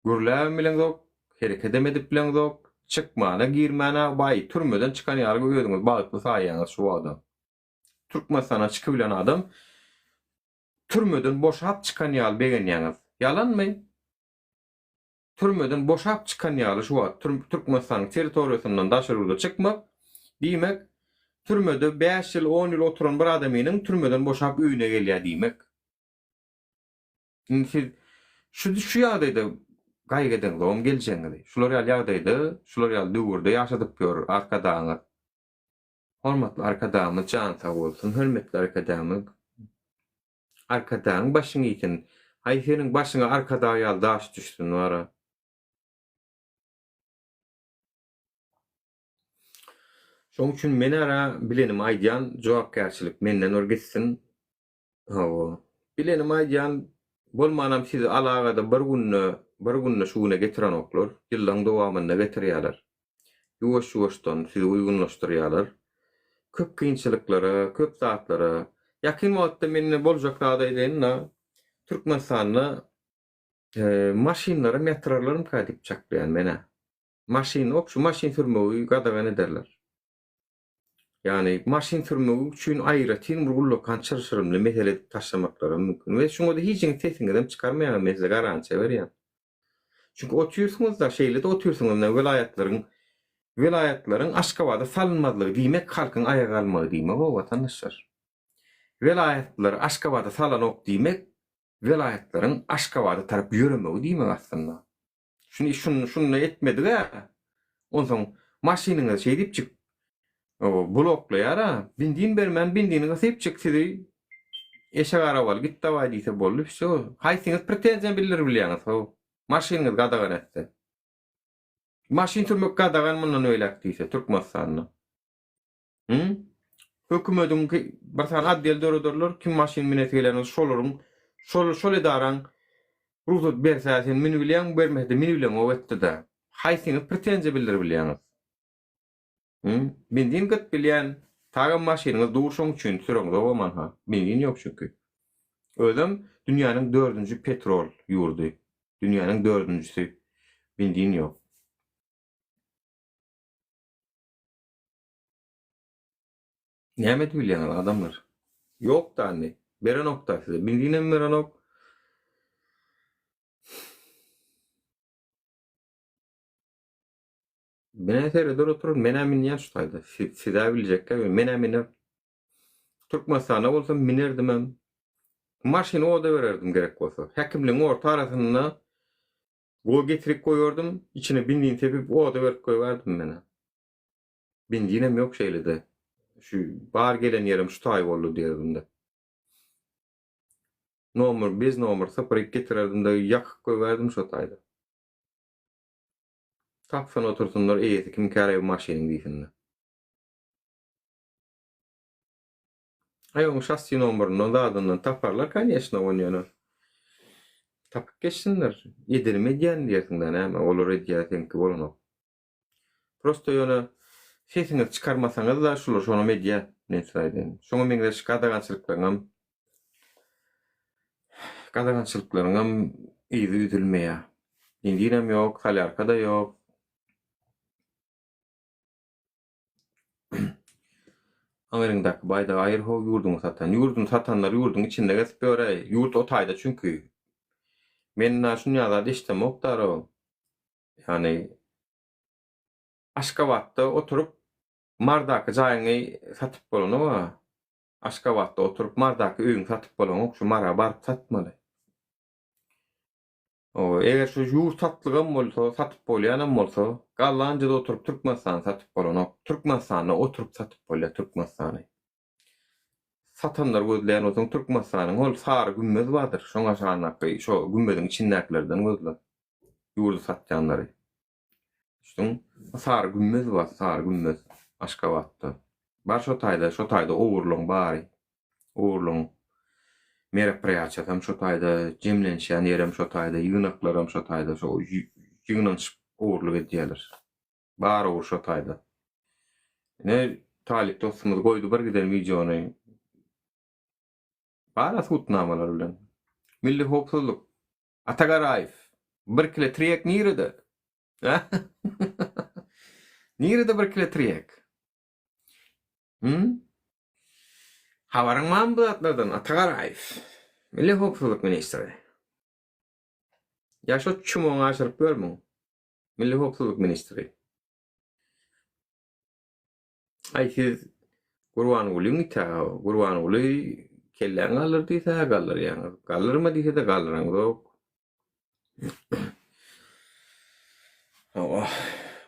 Gürläbem bileňzok, herekedem edip bileňzok, çykmana, girmäne, baý, türmeden çykan ýaly özüňizi bagtly saýýaňyz şu wagtam. Türkmenistana çykybilen adam türmeden boşap çykan ýaly begenýäňiz. Ýalanmy? Türmeden boşap çykan ýaly şu wagt Türkmenistanyň territoriýasyndan daşary ýurda çykmak, diýmek, türmede bäş ýyl, on ýyl oturan bir adamynyň türmeden boşap öýüne gelýär diýmek. Indi siz şu şu ýagdaýda gaýgy edeňzogam geljegiňizi. Şular ýaly ýagdaýda, şular ýaly döwürde ýaşadyp ýör Arkadagyňyz. Hormatly Arkadagymyz jany sag bolsun, hörmetli Arkadagymyz Arkadagyň başyň iýsin. Haý seniň başyňa Arkadag ýaly daş düşsün wara. Şoň üçin men ara bilenimi aýdýan jogapkärçilik menden bir gitsin. Hawa. Bilenimi aýdýan, bolmanam sizi alagada bir günde, bir günde şu güne getirenoklar. Ýyllaň dowamynda getirýärler. Ýuwaş-ýuwaşdan sizi uýgunlaşdyrýarlar. Köp kynçylyklara, köp zatlara. Ýakyn wagtda men indi boljak zady aýdaýyn-da, Türkmenistanda maşynlaram ýatyrarlarmyka diýip çaklaýan men-ä. Maşyn, opşy maşyn sürmegi gadagan ederler. Ýagny maşyn sürmegi üçin aýratyn bir ullakan çylşyrymly mesele edip taşlamaklaram mümkin. We şuňa-da hijiňiz sesiňizem çykarmaýaňyz men size garantiýa berýän. Çünki otyrsyňyz-da, şeýle-de otyrsyňyz ine welaýatlaryň welaýatlaryň Aşgabada salynmazlygy diýmek halkyň aýaga galmagy diýmek-ow watandaşlar. Welaýatlary Aşgabada salanok diýmek welaýatlaryň Aşgabada tarap ýöremegi diýmek aslynda. Şuny şuny şuny etmedig-ä. Onsoň maşynyňyzy şeýdipjik bloklaýar-a. Benzin bermän benzini gysypjyk sizi eşek arabaly git dawaý diýse boldy wsýo. Haýsyňyz pretenziýa bildirip bilýäňiz how. Maşynyňyzy gadagan etse. Maşyn sürmek gadagan mundan beýläk diýse Türkmenistanda. Hı? Hökümediň bir sany otdel dörederler, kim maşyn münesi gelen bolsa şolaryň şol şol edaraň rugsat berse sen münübilýäň, bermese-de münübileňok etdi-de. Haýsyňyz pretenziýa bildirip bilýäňiz? Hı? Benzin gyt bilýän, tagam maşynyňyz dur şoň üçin süreňzogam anha. Benzin ýok çünki. Özem dünýäniň dördünji petrol ýurdy. Dünýäniň dördünjisi. Benzin ýok. Näme edip bilýäňiz adamlar? Ýok-da indi. Berenok-da size. Benzinem berenok. Men-ä sereder oturaryn. Men-ä münýän şu taýda. Siz-ä biljekkä, men-ä miner. Türkmenistanda bolsam minerdimem. Maşyny oda bererdim gerek bolsa. Häkimligiň orta arasynda Go getirip goýardym, içine benzin sepip oda berip goýbärdim menä. Benzinem ýok şeýlede. Şu bar gelen ýerim şu taý boldy diýerdimde. Nomer bez nomer sypyryp getirerdimde ýakyp goýbärdim şo taýda. Tapsyn otursynlar eýesi kimkäreý bu maşynyň diýsinler. Aý oň şassi nomeryndan zadyndan taparlar koneçno ony ýöne tapyp geçsinler. Edenim edýän diýersiňdä näme olar edýär seňki bolanok. Prosto ýöne sesiňizi çykarmasaňyzda şular şonam edýär men size aýdaýyn. Şoňa meňzeş gadagançylyklaryňam gadagançylyklaryňam yzy üzülmeýär. Benzinem ýok, solýarka-da ýok. Aňryňdaky baýdagy aýyr how ýurduňy satan. Ýurduny satanlar ýurduň içinde gezip ýöräý. Ýurt o taýda çünki. Men ynha şunýa zat eşidemok daro. Ýagny Aşgabatda oturyp Mardaky jaýyňy satyp bolanok-a. Aşgabatda oturyp Mardaky öýüňi satyp bolaňok şu Mara baryp satmaly. Hawa, eger şu ýurt satlygam bolsa, satyp bolýanam bolsa, Gollandiýada oturyp Türkmenistany satyp bolanok. Türkmenistanda oturyp satyp bolýar Türkmenistany. Satanlar gözleýän bolsaň Türkmenistanyň hol sary gümmez bardyr, şoň aşagyndaky şo gümmeziň içindäkilerden gözle. Ýurdy satýanlary. Düşdüň? Sary gümmez bar, sary gümmez Aşgabatda. Bar şo taýda, şo taýda ogurlygyň bary. Ogurlygyň meropriýatiýasam şo taýda, jemlenişýän ýerem şo taýda, ýygnaklaram şo taýda, şo ýygnanyşyp ogurlyk edýärler. Bar ogry şo taýda. Ine, talyp dostumyz goýdy bir giden wideony. Bar-a subutnamalar bilen. Milli howpsuzlyk Ata Garaýew, bir kile tirýek nirede? Nirede bir kile tirýek? Hum? Habaryň barmy bu zatlardan, Ata Garaýew? Milli howpsuzlyk ministri. Ýa şo çumagyňy aşyryp ýörmüň? Milli howpsuzlyk ministri. Aý siz Gurbangulyň itä Gurbanguly kelläňi galdyr diýse galdyrýaňyz. Galdyrma diýse-de galdyraňzok. Hawa,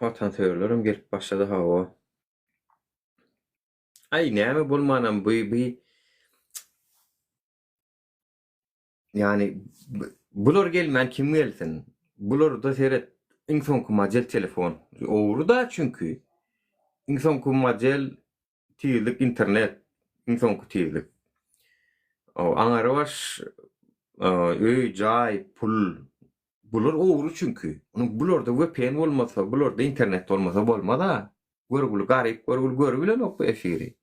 watansöýerlerem gelip başlady hawa. Aý näme bolmanam bu bu Ýani bular gelmän kim gelsin? Bularda seret iň soňky model telefon. Ogry-da çünki. Iň soňky model tizlik internet. Iň soňky tizlik. Aňary baş öý, jaý, pul. Bular ogry çünki. Onuň bularda VPN bolmasa, bularda internet bolmasa bolmaz-a. Görgüli garyp görgüli görübilenok bu efiri.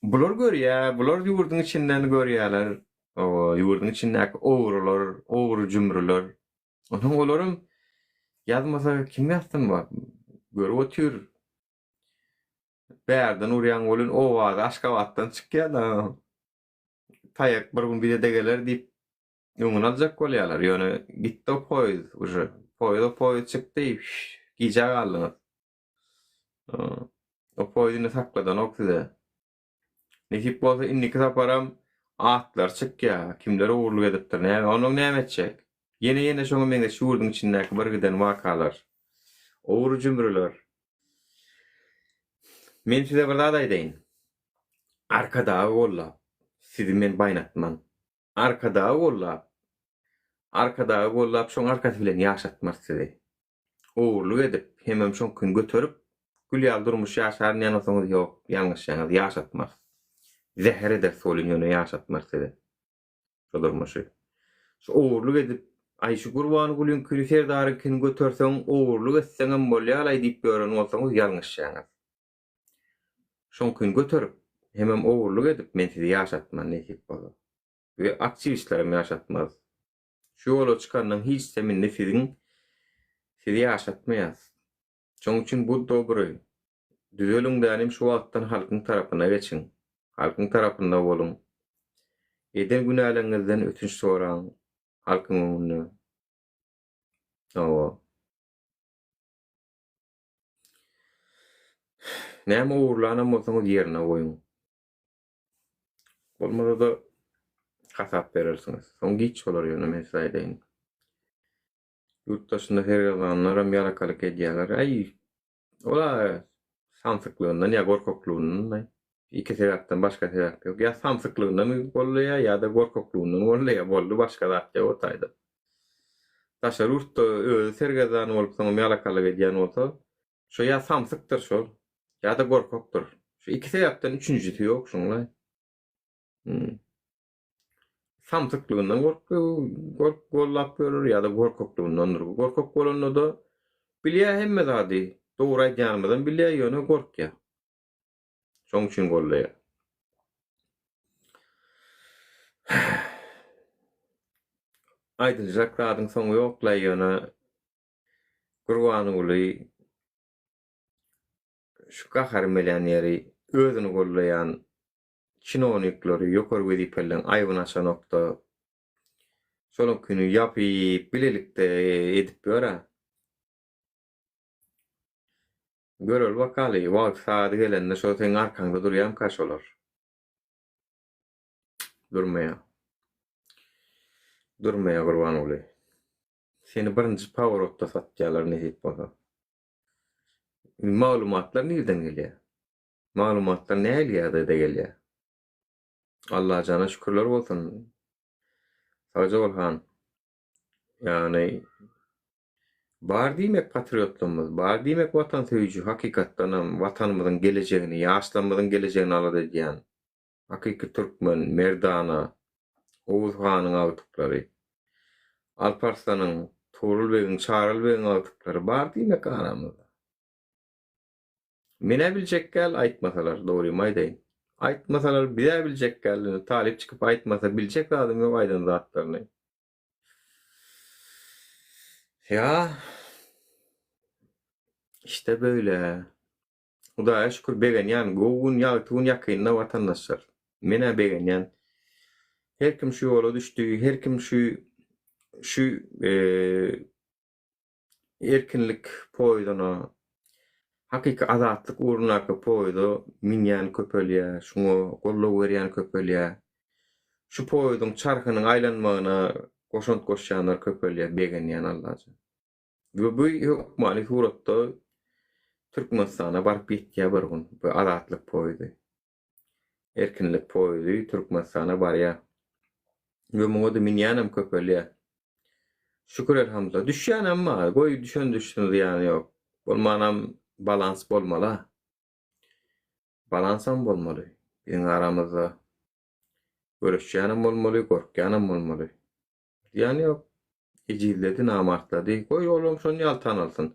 Bular görýär, bular ýurduň içinden görýärler. Hawa, ýurduň içindäki ogrular, ogry-jümrüler. Onsoň olaram ýazmasa kim ýazsyn bar. Görüp otyr. Bärden urýaň welin owazy Aşgabatdan çykýar-da. Taýak bir gün bize-de geler diýip öňüni aljak bolýarlar. Ýöne gitdi o poýuz uje. Poýuz o poýuz çykdy, gijä galdyňyz. O poýuz indi sakladanok size. Nesip bolsa indiki saparam atlar çykýa. Kimler ogurlyk edipdir, näme, onnoň näme etjek? Ýene ýene şoňa meňzeş ýurduň içindäki bir giden wakalar. Ogry-jümrüler. Men size bir zat aýdaýyn. Arkadagy gollap, sizi men baýnatman. Arkadagy gollap, Arkadagy gollap şoň arkasy bilen ýaşatmarys sizi. Ogurlyk edip, hemem şoňkyny göterip, gül ýaly durmuş ýaşaryn ýanasaňyz ýok, ýalňyşýaňyz, ýaşatmarys. Zäher ederis welin ýöne ýaşatmarys size. Şo durmuşy. Şu ogurlyk edip, aý şu Gurbangulyňkyny, Serdaryňkyny göterseň, ogurlyk etseňem bolýalaý diýip ýören bolsaňyz ýalňyşýaňyz. Şoňkyny göterip, hemem ogurlyk edip men sizi ýaşatman nesip bolsa. We aktiwistlerem ýaşatmarys. Şu ýola çykandan hiçsem indi siziň sizi ýaşatmaýas. Şoň üçin bud dobry. Düzeliň dänim şu wagtdan halkyň tarapyna geçiň. Halkyň tarapynda boluň. Eden günäleňizden ötünç soraň halkyň öňünde. Hawa. Näme ogurlanam bolsaňyz ýerine goýuň. Bolmasa-da hasap berersiňiz. Soň giç bolar ýöne men size aýdaýyn. Ýurt daşynda sergezdanlaram ýalakalyk edýärler. Äý, ol-a samsyklygyndan ýa gorkaklygyndan-da. Iki sebäpden başga sebäp ýok. Ýa samsyklygyndan gollaýar, ýa-da gorkaklygyndan gollaýar. Boldy, başga zat ýok o taýda. Daşary ýurtda özi sergezdan bolup soňam ýalakalyk edýän bolsa, Şo ýa samsykdyr şol, ýa-da gorkakdyr. Şu iki sebäpden üçünjisi ýok şuňlaý. Hmm. Samsyklygyndan gork gork gollap ýörür ýa-da gorkaklygyndandyr. Gorkak bolanda-da bilýär hemme zady. Dogry aýdýanymyzam bilýär, ýöne gorkýar. Şoň üçin gollaýar. Aýdyljak zadyň soňy ýok-laý ýöne Gurbanguly şu gaharym gelýän ýeri özüni gollaýan çinownikleri, ýokary wezipelileň aýbyny açanokda şolaňkyny ýapyp bilelikde edip ýör-ä. Göreli bakaly, wagty sagady gelende şo seň arkaňda durýamyka şolar. Durmaýar. Durmaýar Gurbanguly. Seni birinji paworotda satýarlar nesip bolsa. Maglumatlar nirden gelýär? Maglumatlar nähili ýagdaýda gelýär? Allajana şükürler bolsun. Sagja bol han. Ýagny bar diýmek patriotlarymyz, bar diýmek watansöýüji, hakykatdanam watanymyzyň gelejegini, ýaşlarymyzyň gelejegini alada edýän. Hakyky türkmen, merdana, Oguz hanyň agtyklary. Alp Arslanyň, Tugrul begiň, Çaryl begiň agtyklary bar diýmek aramyzda. Men-ä biljekgäl aýtmasalar, dogrymy aýdaýyn. Aýtmasalar biz-ä biljekgäl, indi talyp çykyp aýtmasa biljek zadym ýok aýdan zatlaryny. Ýa, işte böyle. Hudaýa şükür begenýän gowy gün ýagty gün ýakynda watandaşlar. Menä begenýän. Her kim şu ýola düşdi, her kim şu şu erkinlik poýezyna, hakyky azatlyk ugrundaky poýeza münýän köpelýär, şuňa goldaw berýän köpelýär. Şu poýezyň çarhynyň aýlanmagyna goşant goşýanlar köpelýär, begenýän Allajan. We bu hökmany suratda Türkmenistana baryp ýetýär bir gün bu azatlyk poýezy. Erkinlik poýezy Türkmenistana barýar. We muňa-da münýänem köpelýär. Şükür elhamdullah. Düşýänem bar. Goý düşen düşsün zyýany ýok. Bolmanam balans bolmaly-a. Balansam bolmaly. Biziň aramyzda göreşýänem bolmaly, gorkýanam bolmaly. Zyýany ýok. Ejizledi, namartlady. Goý olam şon ýaly tanalsyn.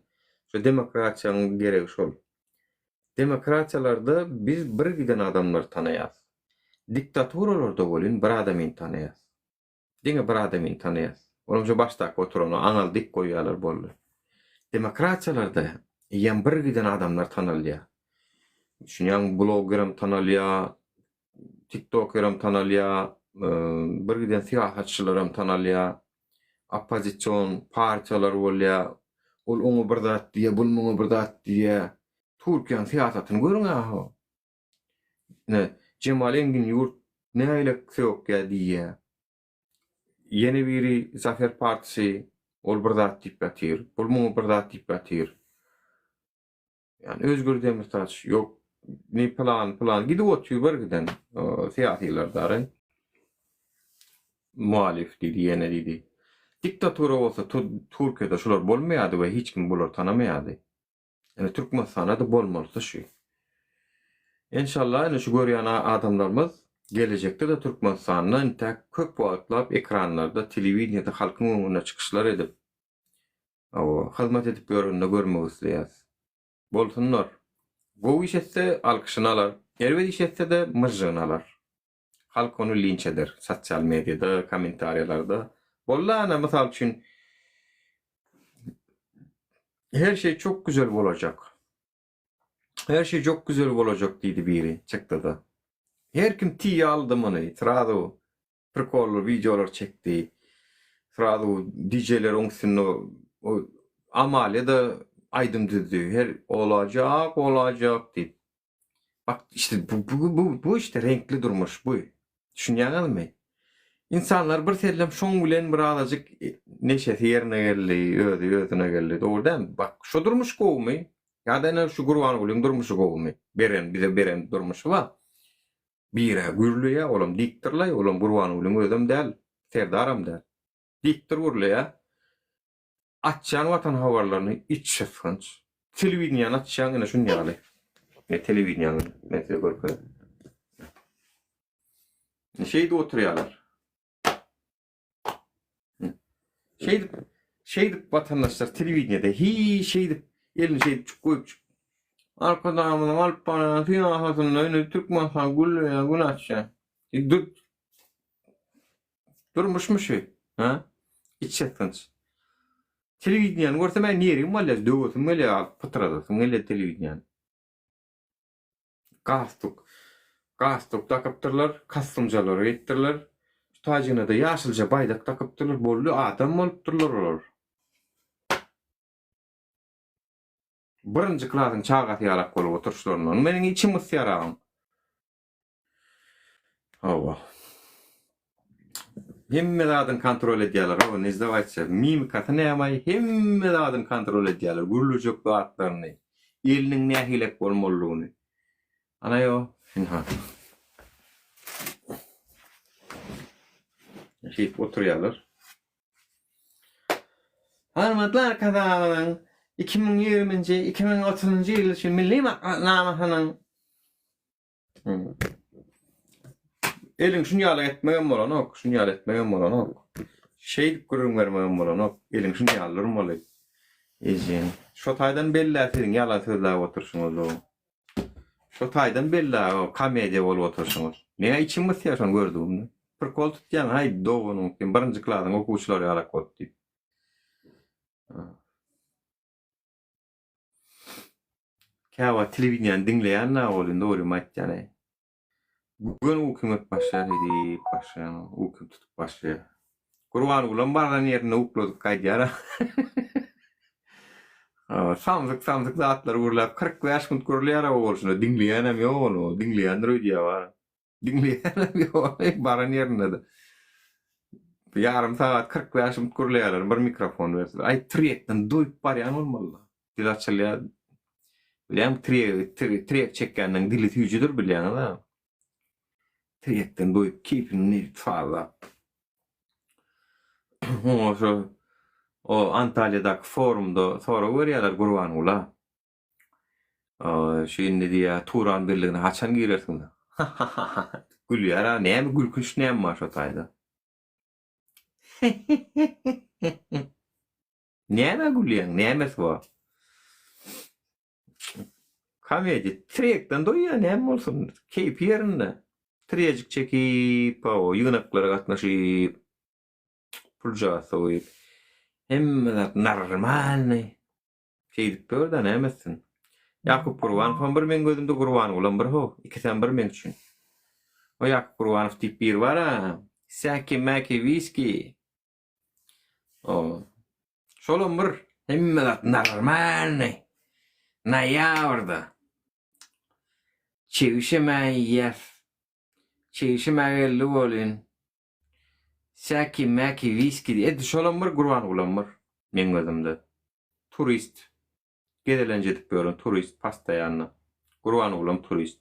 Şu demokratiýaň geregi şol. Demokratiýalarda biz bir giden adamlary tanaýas. Diktaturalarda welin bir adamyny tanaýas. Diňe bir adamyny tanaýas. Olam şu başdaky oturany aňal dik goýýarlar boldy. Demokratiýalarda eýýäm bir giden adamlar tanalýar. Düşünýäňmi blogerem tanalýar, Tiktokerem tanalýar, bir giden syýasatçylaram tanalýar, oppozision partiýalar bolýar. Ol oňa bir zat diýýär, bul muňa bir zat diýýär. Türkiýäniň syýasatyny görüň-ä-how. Ine, Jemal Engin ýurt nägilek sökýär diýýär. Ýene biri Zafer partisy, ol bir zat diýip ýatyr, bul muňa bir zat diýip ýatyr. Ýani Özgür Demirtaş ýok ne plan plan gidip otyr bir giden syýasylar dary. Muhalif diýdi ýene diýdi. Diktatura bolsa Türkiýede şular bolmaýardy we hiç kim bulary tanamaýardy. Ýani Türkmenistanda-da bolmalysy şu. Enşalla ine şu görýän adamlarymyz gelejekde-de Türkmenistanda intäk köp wagtlap ekranlarda, telewideniýede halkyň öňünde çykyşlar edip, Hawa, hyzmat edip ýörenini görmek isleýäs. Bolsunlar. Gowy iş etse, alkyşyny alar, erbet iş etse-de, myžžygyny alar. Halk ony linç eder, sosial mediada, kommentariýalarda. Boldy ana, mysal üçin, Her şey çok güzel bolacak. Her şey çok güzel bolacak diýdi biri, çykdy-da. Her kim tiýe aldy muny, srazu. Prikolly wideolar çekdi. Srazu DJ-ler oň üstünde o Amalia-da aýdym düzdi. Her olajak, olajak diýip. Bak işte bu bu bu bu işte reňkli durmuş bu. Düşünýäňizmi? Insanlar bir sellem şoň bilen bir azajyk neşesi ýerine geldi, özi özüne geldi. Dogry dälmi? Bak şu durmuş gowumy? Ýa-da ine şu Gurbangulyň durmuşy gowumy? Beren bize beren durmuşy bar. Birä gürleýä, olam diktorlaý, olam Gurbangulyň özem däl, Serdaram däl. Diktor gürleýä. Açýan Watan habarlaryny içgysgynç. Telewideniýäni açýaň ine şun ýaly. Ne telewideniýäni men size görkezeýin. Şeýdip oturýarlar. Şeýdip, şeýdip watandaşlar telewideniýede hiç şeýdip elini şeýdip çyk goýup çyk. Arkadagymyzyň alyp barýan syýasatynda indi Türkmenistan gülleýär, gün açýar. Dur Durmuşmy şu? Ha? Içýakgynç. Telewideniýäni görsem men nerwim alýar, döwesim gelýär, alyp pytradasym gelýär telewideniýäni. Galstuk. Galstuk dakypdyrlar, kostumjalary geýipdirler. Şu taýjygyna-da ýaşylja baýdak dakypdyrlar. Boldy, adam bolupdyrlar olar. Birinji klasyň çagasy ýalak bolup oturyşlaryndan. Meniň içim gysýar agam. Hawa. Hemme zadyny kontrol edýärler. Hawa, ne sdawaytsa. Mimikasy näme-aý? Hemme zadyny kontrol edýärler. Gürlejek zatlaryny, eliniň nähilek bolmalydygyny. Ana ýo, ynha. Şeýdip oturýarlar. Hormatly Arkadagymyzyň 2020-nji, 2030-njy ýyl üçin Milli Maksatnamasynyň Eliň şun ýaly etmegem bolanok, şun ýaly etmegem bolanok. Şeýdip gürrüň bermegem bolanok. Eliň şun ýaly durmaly. Ejeň. Şo taýdan bellä siziň ýalan sözläp oturşyňyz o. Şo taýdan bellä o komediýa bolup oturşyňyz. Meňä içim gysýar şony gördügimde. Prikol tutýaň haý doganyň sen birinji klasyň okuwçylary ýalak bolup diýip. Käwagt telewideniýäni diňleýän-dä ol indi dogrymy aýtýan-eý. Göni ukym gelip başlaýar diýip başlaýan ukym tutup başlaýar. Gurbangulam baran ýerinde ukladyp gaýdýar. Samsyk samsyk zatlar gürläp 45 minut gürleýär o bolşuna diňleýänem ýok ony diňleýändir öýdýär bar. Diňleýänem ýok baran ýerinde-de. Ýarym sagat 45 minut gürleýärler bir mikrofon berseler. Aý tirýekden doýup barýan bolmaly. Dil açylýar. Bilýäňmi tirýegi tirýek çekýäniň dili süýjüdir bilýäňiz-ä. Tirýekden doýup keýpini sazlap. Oňa şo o Antalýadaky forumda sorag berýärler Gurbangula. Şu indi diýýär Turan birligine haçan girersiň? Gülýär-ä näme gülkünç näme bar şo taýda? Nämä gülýäň, nämesi bar? Komediýa trekden doýýar, näme bolsun, keýpi ýerinde. Trejik çekip, hawa, ýygnaklara gatnaşyp, puljagaz soýup, hemme zat normalnyý. Şeýdip ýör-dä, näme etsin? Ýakup Gurbanowam bir meň gözümde, Gurbangulam bir how, ikisem bir meň üçin. O Ýakup Gurbanow diýip biri bar-a, säki-mäki wiski. O. Şolam bir hemme zat normalnyý. Noýabrda. Çegişem-ä iýýäs. Çegişem-ä geldi welin. Säki mäki wiski diý. Edil şolam bir Gurbangulam bir meň gözümde. Turist. Gezelenç edip ýören turist postoýanno. Gurbangulam turist.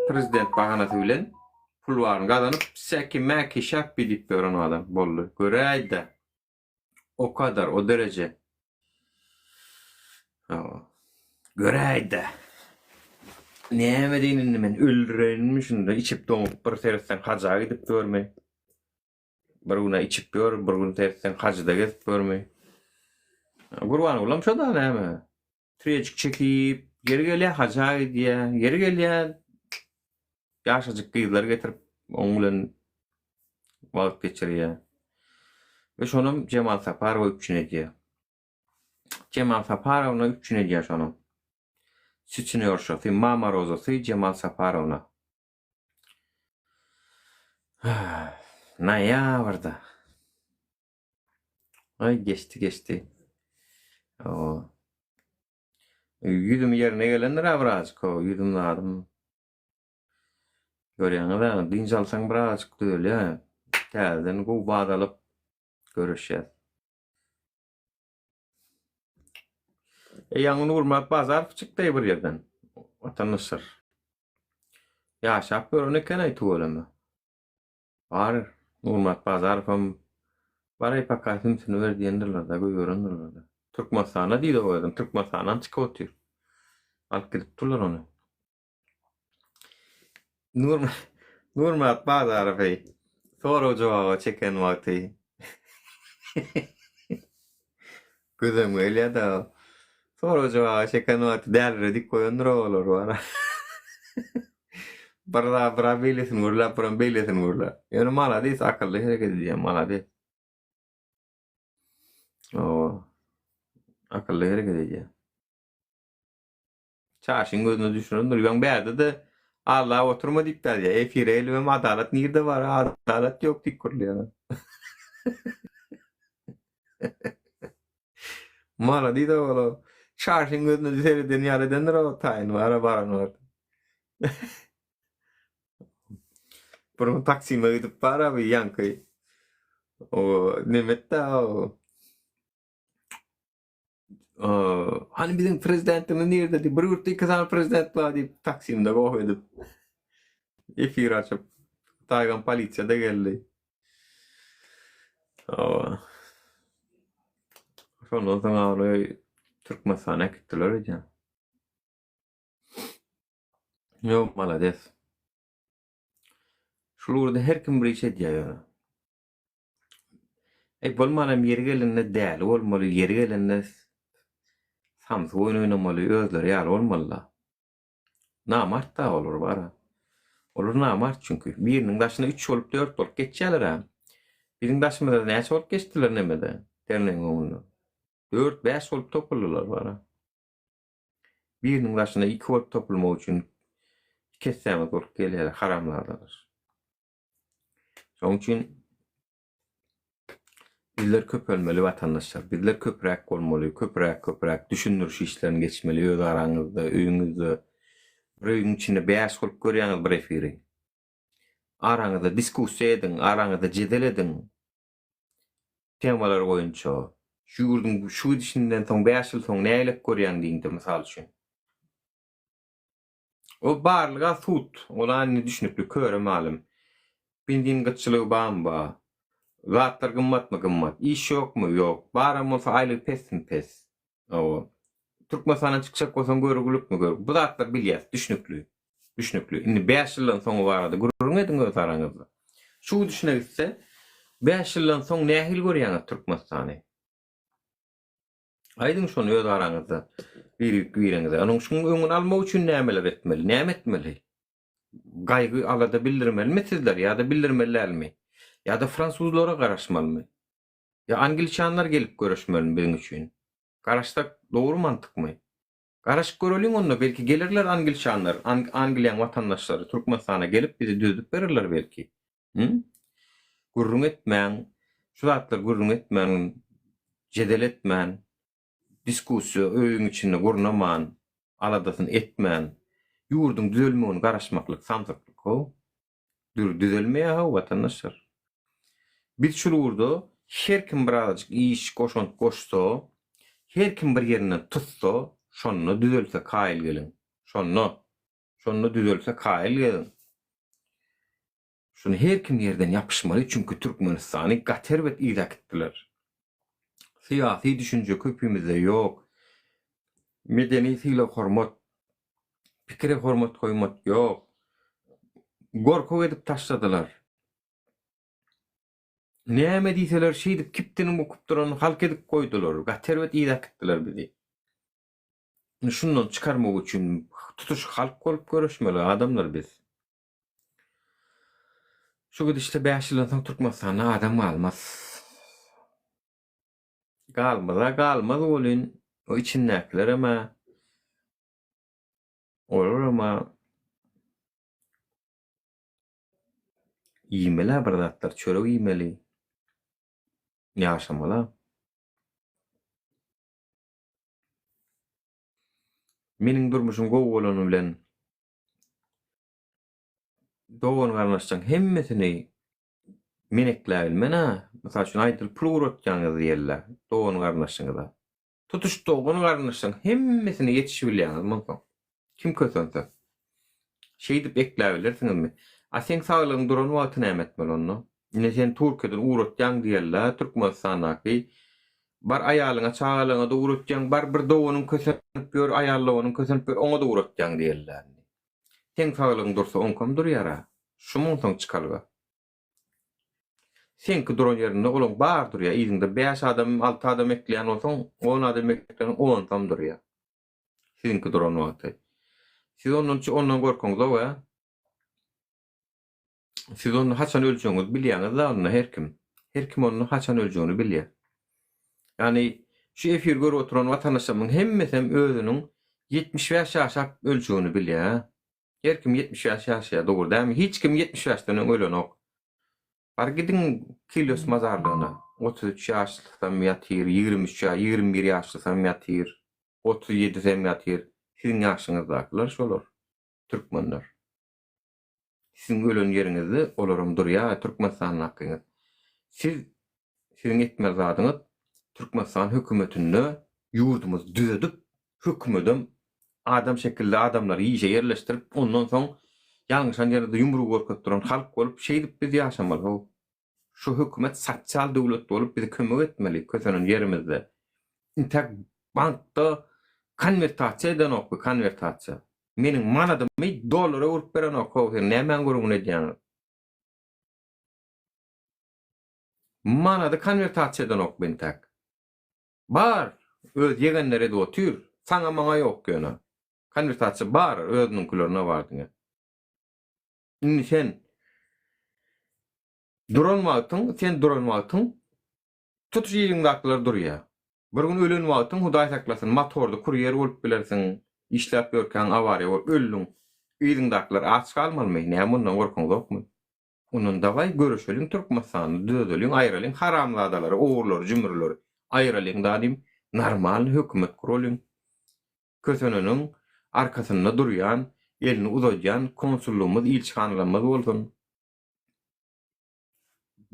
Prezident bahanasy bilen pul baryny gazanyp säki mäki şäpbi diýip ýören adam boldy. Göräýdä. O kadar, o dereje. Hawa. Göräýdä. Näme diýin indi men öldüreýinmi şunda içip doňup bir seretseň haja gidip ýörmi? Bir gün-ä içip ýör, bir gün seretseň hajyda gezip ýörmi? Gurbangulam şo-da näme? Tirejik çekip, ýeri gelýär haja gidýär, ýeri gelýär ýaşajyk gyzlar getirip oň bilen wagt geçirýär. We şonam Jemal Saparowa üpjün edýär. Jemal Saparowna üpjün edýär şonam. Sütünýorşasy, Mama Rozasy Jemal Saparowna. Noýabrda. Aý geçdi geçdi. O. Ýüzüm ýerine gelendir-ä birazjyk o ýüzüm zadym. Görýäňiz-ä, dynç alsaň birazjyk düzelýär. Täzeden gowy bad alyp görüşýäs. E ýaňy Nurmyrat Bazarow çykdy bir ýerden. Watandaşlar. Ýaşap ýören eken-aý tüweleme. Bar, Nurmyrat Bazarowam Bar-aý paka sümsüni ber diýendirler-dä, goýberendirler-dä. Türkmenistanda diýdi o özem, Türkmenistandan çykyp otyr. Alyp gidipdirler ony. Nur Nurmyrat Bazarowy sorag-jogaba çeken wagty Gözem gelýär-dä. Sorag-jogaba çeken wagty däliredik goýandyr olar bar. Bir zat bir beýlesini gürläp, biram beýlesini gürläp. Ýöne malades akylly hereket edýär, malades. Hawa. Akylly hereket edýär. Çaşyň gözüne düşürendir. Ýöne bärde-de aldap oturma diýip ýazýar. Efire gelibem adalat nirde bar, adalat ýok diýip gürleýär. Malades ola. Çaşyň gözüne sereden ýaly edendir o taýyn bara baran wagt. Bir gün taksime gidip bar abi ýaňky. O nemetde o. Hany biziň prezidentimiz nirde diýip, bir ýurtda iki sany prezident bar diýip, Taksimde goh edip, efir açyp, Taýgan polisiýa-da geldi. Hawa. Şondan soň ony Türkmenistana äkitdiler öýdýän. Ýok, malades. Şul ugurda her kim bir iş edýär ýöne. Eý bolmanam ýeri gelende däli bolmaly, ýeri gelende samsyk oýun oýnamaly, özleri ýaly bolmalyda. Namart-da olar bar-a. Olar namart çünki. Biriniň daşyna üç bolup, dört bolup geçýärler-ä. Biziň daşymyzda näçe bolup geçdiler nemede, dernegiň öňünde. Dört, bäş bolup topuldylar bar-a. Biriniň daşyna iki bolup topulmak üçin. Kessämiz bolup gelýär haramzadalar. Şonuň üçin bizler köpelmeli watandaşlar. Bizler köpräk bolmaly, köpräk, köpräk düşündiriş işlerini geçmeli öz araňyzda, öýüňizde. Bir öýüň içinde bäş bolup görýäňiz bir efiri. Araňyzda diskussiýa ediň, araňyzda jedel ediň. Temalar boýunça. Şu ýurduň şu gidişinden soň bäş ýyl soň nägilek görýäň diýiňde mysal üçin. O barlyga sud, ol-a indi düşnükli, köre malym. Benzin gytçylygy barmy, bar. Zatlar gymmatmy, gymmat. Iş ýokmy, ýok. Baram bolsa aýlygy pesmi, pes. Hawa. Türkmenistandan çykjak bolsaň görgülikmi, görgü. Bu zatlary bilýäs, düşnükli. Düşnükli. Indi bäş ýyldan soňy barada gürrüň ediň öz araňyzda. Şu gidişine gitse, bäş ýyldan soň nähili görýäňiz Türkmenistany? Aýdyň şony öz araňyzda biri-biriňize. Onuň şuň öňüni almak üçin nämeler etmeli? Näme etmeli? Gaýgy alada bildirmelimi sizler ýa-da bildirmeli dälmi? Ýa-da fransuzlara garaşmalymy? Ýa angliçanlar gelip göreşmelimi biziň üçin? Garaşsak dogry mantykmy? Garaşyp göreliň onda belki gelerler angliçanlar, Angliýaň watandaşlary Türkmenistana gelip bizi düzedip bererler belki. Hı? Gürrüň etmäň, şu zatlary gürrüň etmän, jedel etmän, diskussiýa öýüň içinde gurnaman, aladasyny etmän, ýurduň düzelmegine garaşmaklyk samsyklyk how. Dür düzelmeýär how watandaşlar. Biz şul ugurda her kim birazajyk iş, goşant goşsa, her kim bir ýerinden tutsa, şonda düzelse kaýyl geliň. Şonda. Şonda düzelse kaýyl geliň. Şuny her kim ýerden ýapyşmaly çünki Türkmenistany gaty erbet yza äkitdiler. Syýasy düşünje köpimizde ýok. Medeni sylag hormat, pikire hormat goýmak ýok. Gorkak edip taşladylar. Näme diýseler şeýdip kipdini bukup duran halk edip goýdular. Gaty erbet yza äkitdiler bizi. Indi şundan çykarmak üçin tutuş halk bolup göreşmeli adamlar biz. Şu gidişde bäş ýyldan soň Türkmenistanda adam galmaz. Galmaz-a galmaz welin, o içindäkilerem-ä, olaram-a iýmeli-ä bir zatlar, çörek iýmeli, ýaşamaly-a. Meniň durmuşym gowy bolany bilen Dogan-garyndaşlaryň hemmesini men ekläbilmen-ä. Mysal üçin, aýdyl pul ugratýaňyz diýeli-dä, dogan-garyndaşyňyza. Tutuş dogan-garyndaşlaryň hemmesine ýetişibilýäňizmi onsoň? Kim kösense. Şeýdip ekläbilersiňizmi? A seň saglygyň duran wagty näme etmeli onda? Ine sen Türkiýeden ugratýaň diýeli-dä, Türkmenistandaky bar aýalyňa, çagalaryňa-da ugratýaň, bar bir doganyň kösenip ýör, aýal doganyň kösenip ýör, oňa-da ugratýaň diýeli-dä indi. Seň saglygyň dursa oňkam durýar-a. Şumy onsoň çykalga? Seňki duran ýerinde olaň bary durýar, yzyňda bäş adam, alty adam ekleýän bolsaň, on adam ekleseň onusam durýar. Siziňki duran wagty. Siz ondan ondan gorkaňzok-a? Siz onda haçan öljegiňizi bilýäňiz-dä onda her kim. Her kim onda haçan öljegini bilýär. Ýagny şu efiri görüp oturan watandaşlarymyň hemmesem özüniň 75 ýaşap öljegini bilýär. Her kim 75 ýaşaýar, dogry dälmi? Hiç kim 75-den öň ölenok. Bar gidiň Kilyos mazarlygyna. 33 ýaşlysam ýatyr, 23 ýa 21 ýaşlysam ýatyr, 37-sem ýatyr. Siziň ýaşyňyzdakylar şolar, türkmenler. Siziň ölen ýeriňizde olaram durýa Türkmenistandakyňyz. Siz siziň etmeli zadyňyz Türkmenistan hökümetinde ýurdumyzy düzedip hökümedem adam şekilli adamlary işe ýerleşdirip ondan soň ýalňyşan ýerinde ýumrugy görkezip duran halk bolup şeýdip biz ýaşamaly how. Şu hökümet sosial döwlet bolup bize kömek etmeli kösenen ýerimizde. Intäk bankda konwertasiýa edenokmy konwertasiýa. Meniň manadymy dollara öwrüp berenok how sen nämäň gürrüňini edýäňiz. Manady konwertasiýa edenokmy intäk. Bar öz ýegenleri edip otyr saňa maňa ýok ýöne. Konwertasiýa bar özüniňkilerine bar diňe. Indi sen duran wagtyň, sen duran wagtyň tutuş iliňdäkiler durýar. Bir gün ölen wagtyň, Hudaý saklasyn, motorda kurýer bolup bilersiň, işläp ýörkäň awariýa bolup öldüň. Yzyňdakylar aç galmalymy? Näme ondan gorkaňzokmy? Ondan dawaý göreşeliň Türkmenistanda düzedeliň aýralyň haramzadalary ogurlary jümrüleri aýralyň dadim normalny hökümet guralyň. Köseneniň arkasynda durýan elini uzadýan konsullygymyz ilçihanalarymyz bolsun.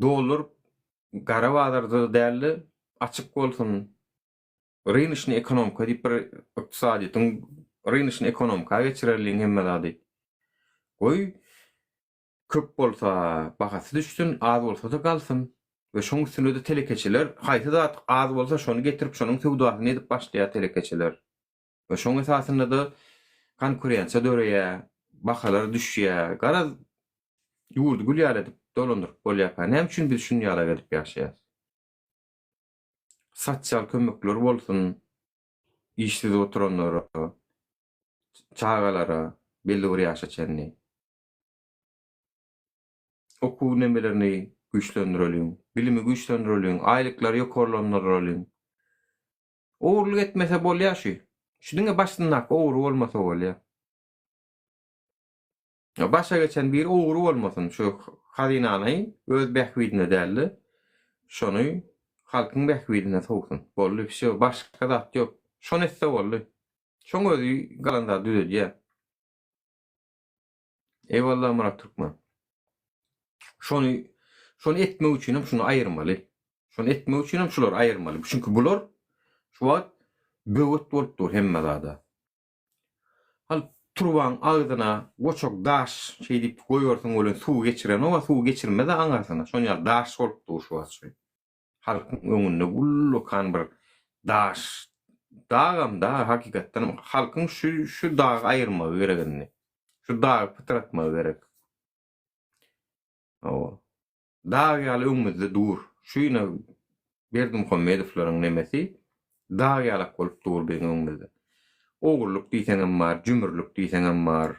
Dollar gara bazarda dälde açyk bolsun. Rynyşny ekonomika diýip bir ykdysadyýetiň rynyşny ekonomika geçirerliň hemme zady. Goý köp bolsa bahasy düşsün, az bolsa-da galsyn. We şoň üstünde-de telekeçiler haýsy zat az bolsa şony getirip şonuň söwdasyny edip başlaýar telekeçiler. We şoň esasynda-da konkurensiýa döreýär, bahalar düşýär. Garaz ýurdy gül ýaly edip dolandyryp bolýarka näme üçin biz şuny ýalak edip ýaşaýas? Sosial kömekler bolsun işsiz oturanlara, çagalara belli bir ýaşa çenli. Okuw nemelerini güýçlendireliň, bilimi güýçlendireliň, aýlyklary ýokarlandyralyň. Ogurlyk etmese bolýar şu. Şu diňe başyndaky ogry bolmasa bolýar. Başa geçen biri ogry bolmasyn, şu hazynany öz bähbidine däl-de, şony halkyň bähbidine sowsun. Boldy, wsýo, başga zat ýok. Şony etse boldy. Şoň özi galan zady düzedýär. Eýwallah Myrat Türkmen. Şony şony etmek üçin hem şuny aýyrmaly. Şony etmek üçin hem şulary aýyrmaly. Çünki bular şu wagt böwet bolup dur hemme zada. Hal turbaň agzyna goçak daş şeý diýip goýarsyň welin suw geçirenok, suw geçirmez aňyrsyna. Şon ýaly daş bolup dur şu wagt şu. Halkyň öňünde ullakan bir daş, dagam da hakykatdan halkyň şu şu dagy aýyrmagy gerek indi. Şu dagy pytratmagy gerek. Hawa. Dag ýaly öňümizde dur. Şu ýene Berdimuhamedowlaryň nemesi dag ýalak bolup dur biziň öňümizde. Ogurlyk diýseňem bar, jümürlik diýseňem bar,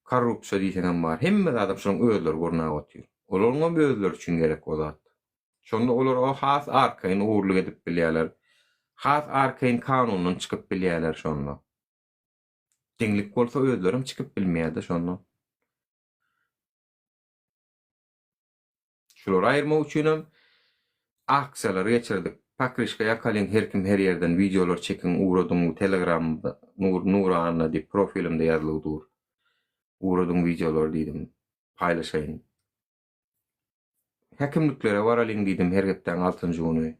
korrupsiýa diýseňem bar. Hemme zadam şolaryň özleri gurnap otyr. Olaryňam özleri üçin gerek o zat. Şonda olar o has arkaýyn ogurlyk edip bilýärler. Has arkaýyn kanundan çykyp bilýärler şonda. Deňlik bolsa özlerem çykyp bilmeýärde şonda. Şulary aýyrmak üçinem aksiýalary geçirdik. Pakryşka ýakalyň her kim her ýerden wideolar çekiň ugradyň telegramda Nur Nura Anna diýip profilimde ýazlygy dur. Ugradyň wideolary diýdim. Paýlaşaýyn. Häkimliklere baralyň diýdim her hepdäň altynjy güni.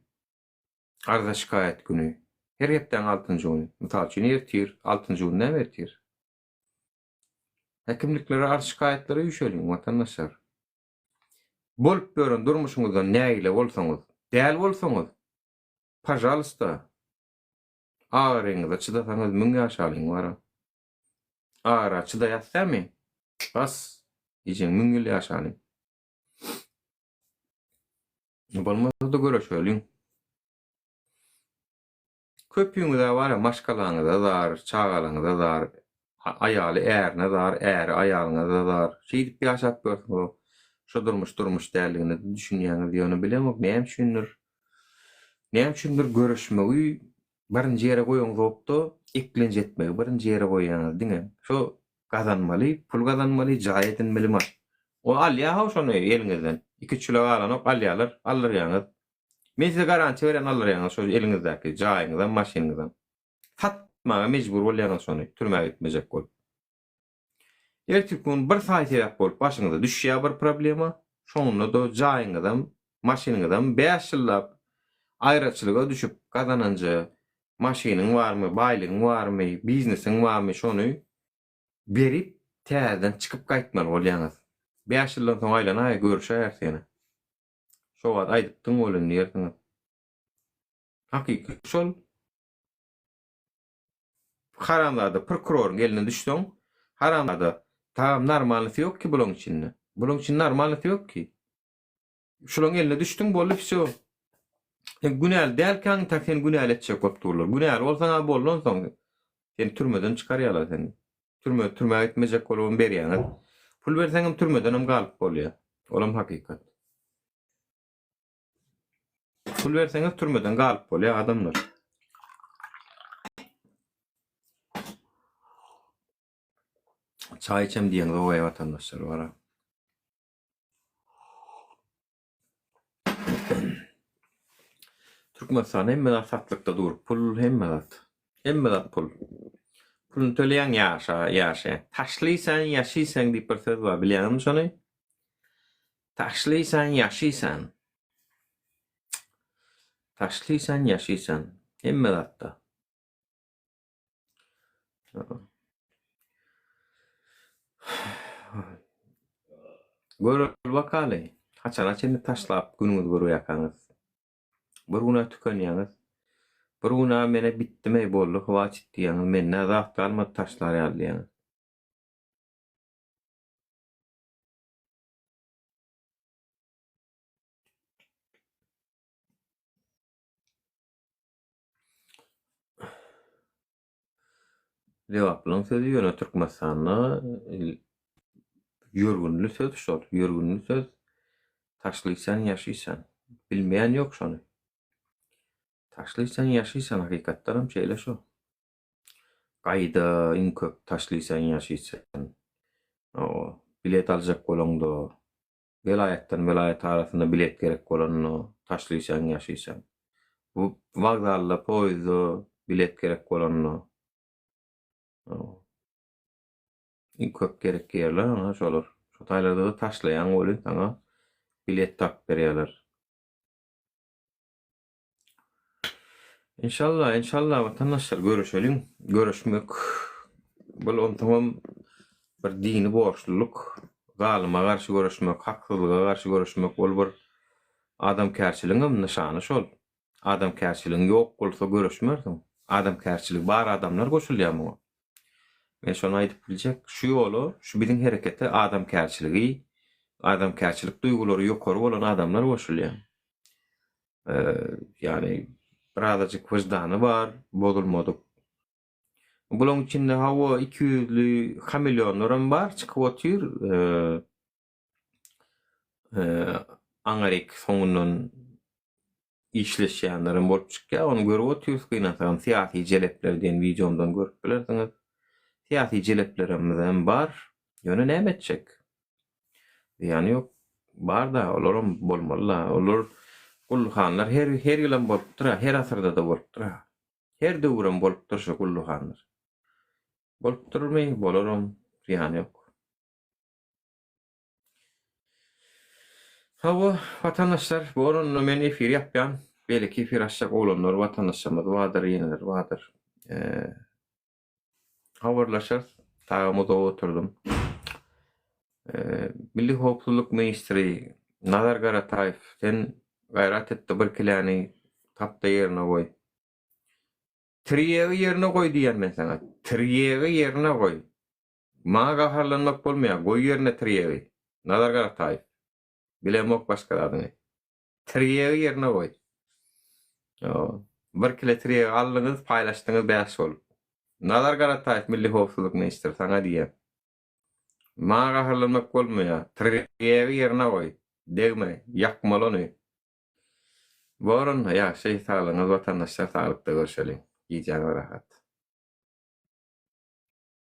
Arza-şikaýat güni. Her hepdäň altynjy güni. Mysal üçin ertir, altynjy gün näme ertir? Häkimliklere arz-şikaýatlara üýşeliň, watandaşlar. Bolup ýören durmuşyňyzdan nägile bolsaňyz, däl bolsaňyz, pažalysta, agyryňyza çydasaňyz müň ýaşalyň bara. Agyra çydaýas dämi? Bas, ejeň müň ýyl ýaşalyň. Bolmasa-da göreşeliň. Köpüňiz-ä bar-a maşgalaňyza zar, çagalaňyza zar, aýaly ärine zar, äri aýalyna-da zar. Şeýdip ýaşap ýörsüňiz. Şo durmuş durmuş däldigine-de düşünýäňiz. Ýöne bilemok näme üçindir, näme üçindir göreşmegi birinji ýere goýaňzok-da, eklenç etmegi birinji ýere goýýaňyz diňe. Şo gazanmaly, pul gazanmaly, jaý edinmeli maş. O alýa-how şony eliňizden. Iki-üç ýyla galanok, alýalar, aldyrýaňyz. Men size garantiýa berýän aldyrýaňyz şo eliňizdäki jaýyňyzam maşynyňyzam. Satmaga mejbur bolýaňyz şony türmä gitmejek bolup. Ertirki gün bir saý sebäp bolup başyňyza düşýär bir problema, şoňunda-da jaýyňyzam maşynyňyzam 5 ýyllap aýraçylyga düşüp gazananja maşynyň barmy, baýlygyň barmy, biznesiň barmy şony berip täzeden çykyp gaýtmaly bolýaňyz. 5 ýyldan soň aýlanaý görüşäýeris ýene. Şo wagt aýdypdyň welin diýersiňiz. Hakyky şol haramzada prokuroryň eline düşseň, haramzada tagam normalnysy ýok ki bulaň içinde. Bulaň içinde normalnysy ýok ki. Şulaň eline düşdüň boldy wsё. Sen günäli dälkäň tak seni günäli etjek bolup durlar. Günäli bolsaň-a boldy onsoň. Seni türmeden çykarýarlar seni. Türme türmä gitmejek bolubam berýäňiz. Pul berseňem türmedenem galyp bolýar. Olam hakykat. Pul berseňiz türmeden galyp bolýar adamlar. Çaý içem diýeňzogaý watandaşlar bara. Türkmenistanda hemme zat satlykda dur. Pul hemme zat. Hemme zat pul. Puluny töleýäň ýaşa, ýaşaýaň. Taşlysan, ýaşysan diýip bir söz bar, bilýäňizmi şony? Taşlysan, ýaşysan. Taşlysan, ýaşysan. Hemme zatda. Göreli bakaly, haçana çenli taşlap günüňizi görýärkäňiz. Bir gün-ä tükenýäňiz. Bir gün-ä menä bitdim-eý boldy, hwaçit diýýäňiz, mende zat galmady taşlar ýaly diýýäňiz. Lebaplyň sözi ýöne Türkmenistanda ýörgünli söz şol, ýörgünli söz. Taşlyçan ýaşyçan. Bilmeýän ýok şony. Taşlyçan ýaşyçan hakykatdanam şeýle şo. Gaýda iň köp taşlyçan ýaşyçan. Bilet aljak bolaňda Welaýatdan welaýat arasynda bilet gerek bolanda taşlyşaň ýaşyşaň. Bu wokzalda poýuzda bilet gerek bolanda iň köp gerek ýerler ana şolar. Şo taýlarda-da taşlaýaň welin saňa bilet tapyp berýärler. Enşalla, enşalla watandaşlar görüşeliň. Görüşmek bul onsoňam bir dini borçlulyk. Zalyma garşy göreşmek, haksyzlyga garşy göreşmek ol bir adamkärçiligiňem nyşany şol. Adamkärçiligiň ýok bolsa göreşmersiň. Adamkärçiligi bar adamlar goşulýar muňa. Men şony aýdyp biljek, şu ýola, şu biziň herekete adamkärçiligi, adamkärçilik duýgulary ýokary bolan adamlar goşulýar. Ýagny birazajyk wyždany bar, bozulmadyk. Bularyň içinde hawa ikiýüzli hameleonlaram bar, çykyp otyr. Aňaryk soňundan işleşýänlerem bolup çykýar. Ony görüp otyrys gynansagam syýasy jelepler diýen wideomdan görüp bilersiňiz. Syýasy jeleplerimizem bar. Ýöne näme etjek? Zyýany ýok. Bar-da, olaram bolmaly-la. Olar gulluhanlar her her ýylam bolupdyr-a, her asyrda-da bolupdyr-a. Her döwürem bolupdyr şo gulluhanlar. Bolupdyrmy? Bolaram, zyýany ýok. Hawa, watandaşlar, bu orunda men efiri ýapýan. Beýleki efir açjak oglanlar, watandaşlarymyz bardyr, ýeneler bardyr. Habarlaşarys. Tagam uzak oturdym. Milli howpsuzlyk ministri Nazar Garataýew, sen gaýrat et-de bir kiläni tap-da ýerine goý. Tirýegi ýerine goý diýýän men saňa. Tirýegi ýerine goý. Maňa gaharlanmak bolmaýar, goý ýerine tirýegi. Nazar Garataýew. Bilemok başga zadyňy. Tirýegi ýerine goý. Bir kile tirýegi aldyňyz, paýlaşdyňyz bäş bolup. Nazar Garataýew Milli howpsuzlyk ministri saňa diýýän. Maňa gaharlanmak bolmaýar. Tirýegi ýerine goý. Degme, ýakmaly ony. Bor onda, ýagşy, saglygyňyz watandaşlar saglykda görşeliň. Gijäňiz rahat.